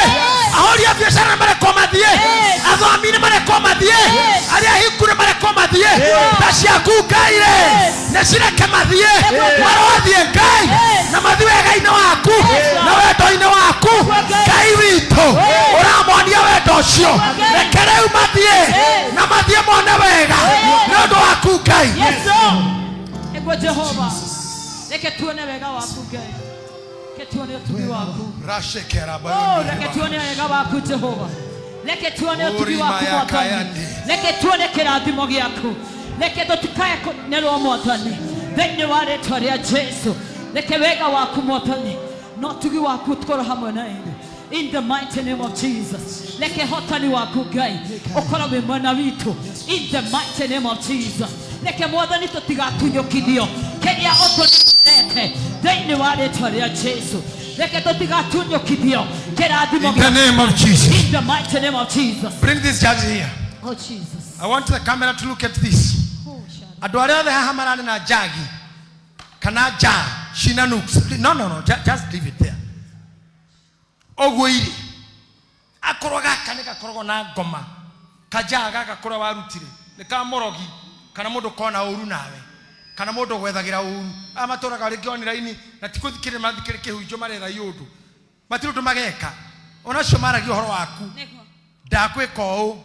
ahũri a biacara nĩ marekwo mathiĩ Yes. athomi nĩ marekwo mathiĩ Yes. arĩa ahingu nĩ marekwo mathiĩ nda ciaku Ngai rĩ Yes. nĩ cireke mathiĩ Nĩguo Ngai. marothiĩ Ngai Yes. na mathiĩ wega-inĩ waku Yes, Lord. na wendo-inĩ waku Nĩguo Ngai. Ngai witũ Yes. ũramonia wendo ũcio Ngai. reke rĩu mathiĩ Yes. na mathiĩ mone wega Yes. nĩ ũndũ waku Ngai Yes, Lord. Nĩguo Jehova. Reke tuone wega waku Ngai. Reke tuone ũtugi waku. Oh, reke tuone wega waku Jehova. Reke tuone ũtugi waku Uri Mwathani. mayakayandi. Reke tuone kĩrathimo gĩaku. Reke tũtikae kũnerwo Mwathani. Thĩinĩ wa rĩtwa rĩa Jesu. Reke wega waku Mwathani na ũtugi waku ũkorwo hamwe na ithuĩ. In the mighty name of Jesus. Reke hotani waku Ngai ũkorwo wĩ mwena witũ. In the mighty name of Jesus. Reke Mwathani tũtigatunyũkithio kĩrĩa ũtũnengerete thĩinĩ wa rĩtwa rĩa Jesu. Reke tũtigatunyũkithio kĩrathimo In the name of Jesus. In the mighty name of Jesus. Bring this judge here. Oh Jesus. I want the camera to look at this. Oh, shut up. Andũ arĩa othe haha mararĩ na njagi kana nja cina nuks. No, no, no, just leave it there. Ũguo irĩ akorwo gaka nĩ gakoragwo na ngoma kanjaa gaka kũrĩa warutire nĩ ka mũrogi kana mũndũ kona ũru nawe kana mũndũ gwethagĩra ũru aya matũraga rĩngĩ online na ti kũthikĩrĩria marathikĩrĩria kĩhunjio maretha ũndũ matirĩ ũndũ mageka onacio maragia ũhoro waku Nĩguo. ndakwĩka ũũ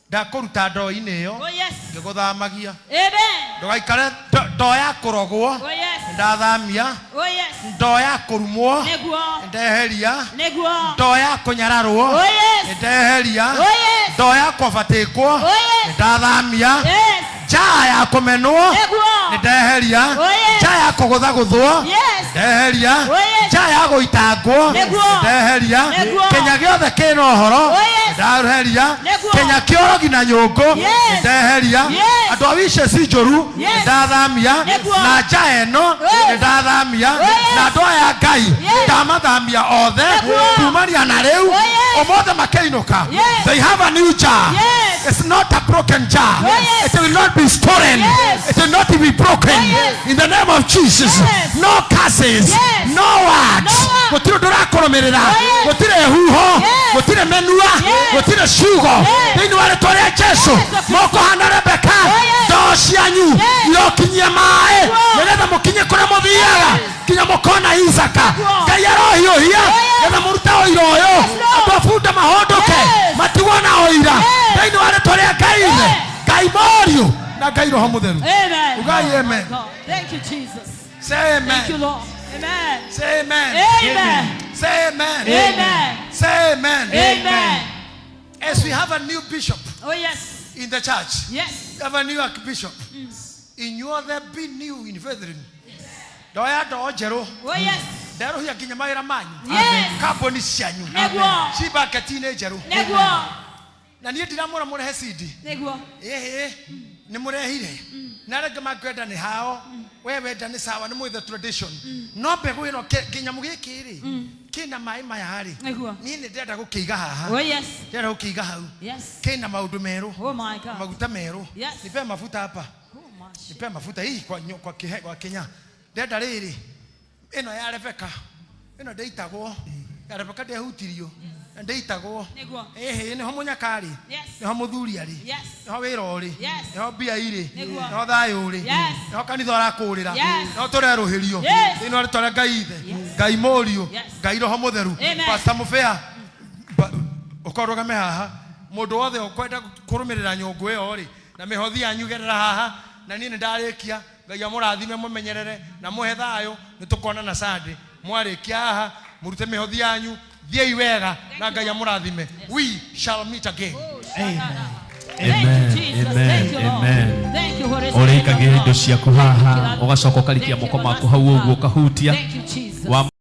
ndakũruta ndoo-inĩ ĩyo Oh yes. ngĩgũthamagia Amen. ndũgaikare ndoo ya kũrogwo Oh yes. ndathamia Oh yes. ndoo ya kũrumwo Nĩguo. ndeheria Nĩguo. ndoo ya kũnyararwo Oh yes. ndeheria Oh yes. ndoo ya kũbatĩkwo Oh yes. ndathamia Yes. Njaa ya kũmenwo Nĩguo. nĩ ndeheria. Oh, yes. Njaa ya kũgũthagũthwo Yes. ndeheria. Oh, yes. Njaa ya gũitangwo Nĩguo. ndeheria. Nĩguo. Kĩnya gĩothe kĩna ũhoro Oh, yes. ndeheria. Nĩguo. Kĩnya kĩorogi na nyũngũ Yes. ndeheria. Yes. Andũ a wishes njũru Yes. ndathamia. Nĩguo. Na njaa ĩno Yes. ndathamia. Oh, yes. Na andũ aya Ngai Yes. ndamathamia othe Nĩguo. kumania na rĩu Oh, yes. ũmũthĩ makĩinũka. Yes. They have a new jar. Yes. It's not a broken jar. Oh, yes. It will not be stolen. Yes. It will not be broken. Oh, yes. In the name of Jesus. Yes. No curses. Yes. No words. No words. Gũtirĩ ũndũ ũrakũrũmĩrĩra. Oh, yes. Gũtirĩ huho. Yes. Gũtirĩ menua. Yes. Gũtirĩ ciugo. Yes. Thĩinĩ wa rĩtwa rĩa Jesu. Yes. Mũkũhana Rebeka. Oh, yes. Ndoo cianyu Yes. irokinyia maĩ Nĩguo. nĩgetha mũkinye kũrĩa mũthiaga Yes. nginya mũkona Isaka. Nĩguo. Ngai arohiũhia Oh, yes. nĩgetha mũrute ũira ũyũ. Yes, Lord. Andũ a bunda mahũndũke Yes. matigwo na ũira Yes. thĩinĩ wa rĩtwa rĩa Ngai Ithe, Yes. Ngai Mũriũ na Ngai Roho Mũtheru. Amen. Ugai Oh, my amen. God. Thank you, Jesus. Say Thank you, amen. Lord. Amen. Say amen. Amen. Say amen. Amen. Say amen. Amen. As we have a new bishop Oh, yes. in the church, Yes. we have a new archbishop. Inyuothe be new in brethren. Ndoya ndoo njerũ Oh, yes. nderũhia nginya mawĩra manyu. Yes. Kambuni cianyu Nĩguo. ci baketi-inĩ njerũ. Nĩguo. Na niĩ ndiramwĩra mũrehe cindi. Nĩguo. Ĩhĩ nĩ mũrehire na arĩa angĩ mangĩenda nĩ hao we wenda nĩ sawa nĩ mwĩthe tradition no mbegũ ĩno kĩnyamũ gĩkĩ rĩ kĩna maĩ maya rĩ Nĩguo. niĩ nĩ ndĩrenda gũkĩiga haha Oh, yes. ndĩrenda gũkĩiga hau Yes. kĩna maũndũ merũ Oh, my God. maguta merũ. Yes. Nipe mafuta hapa. Oh, my shit. Nipe mafuta hii kwa kwa kihe, kwa Kenya ndĩrenda rĩrĩ ĩno ya Rebeka ĩno ndĩitagwo ya Rebeka ndĩahutirio na ndĩitagwo. Nĩguo. Ĩhĩ nĩho mũnyaka rĩ Yes. nĩho mũthuri arĩ Yes. nĩho wĩra ũrĩ Yes. nĩho mbia irĩ Nĩguo. nĩho thayũ ũrĩ Yes. nĩho kanitha ũrakũrĩra Yes. nĩho tũrerũhĩrio Yes. thĩinĩ wa rĩtwa rĩa Ngai Ithe, Yes. Ngai Mũriũ, Yes. Ngai Roho Mũtheru. Amen. Pastor Mũbĩa ũkorwo rũgame haha mũndũ wothe ũkwenda kũrũmĩrĩra nyũngũ ĩyo rĩ na mĩhothi yanyu gerera haha na niĩ nĩ ndarĩkia. Ngai amũrathime mũmenyerere na mũhe thayũ. Nĩ tũkonana Sunday mwarĩkia haha mũrute mĩhothi yanyu thiĩi wega na Ngai amũrathime. We shall meet again. Oh, Amen. Thank you, Jesus. Amen. Thank you, Lord. Amen. Thank you, Holy Spirit of Ũrĩikagia God. indo ciaku haha ũgacoka ũkarikia Thank you, moko maku hau ũguo ũkahutia Thank you, Jesus. wa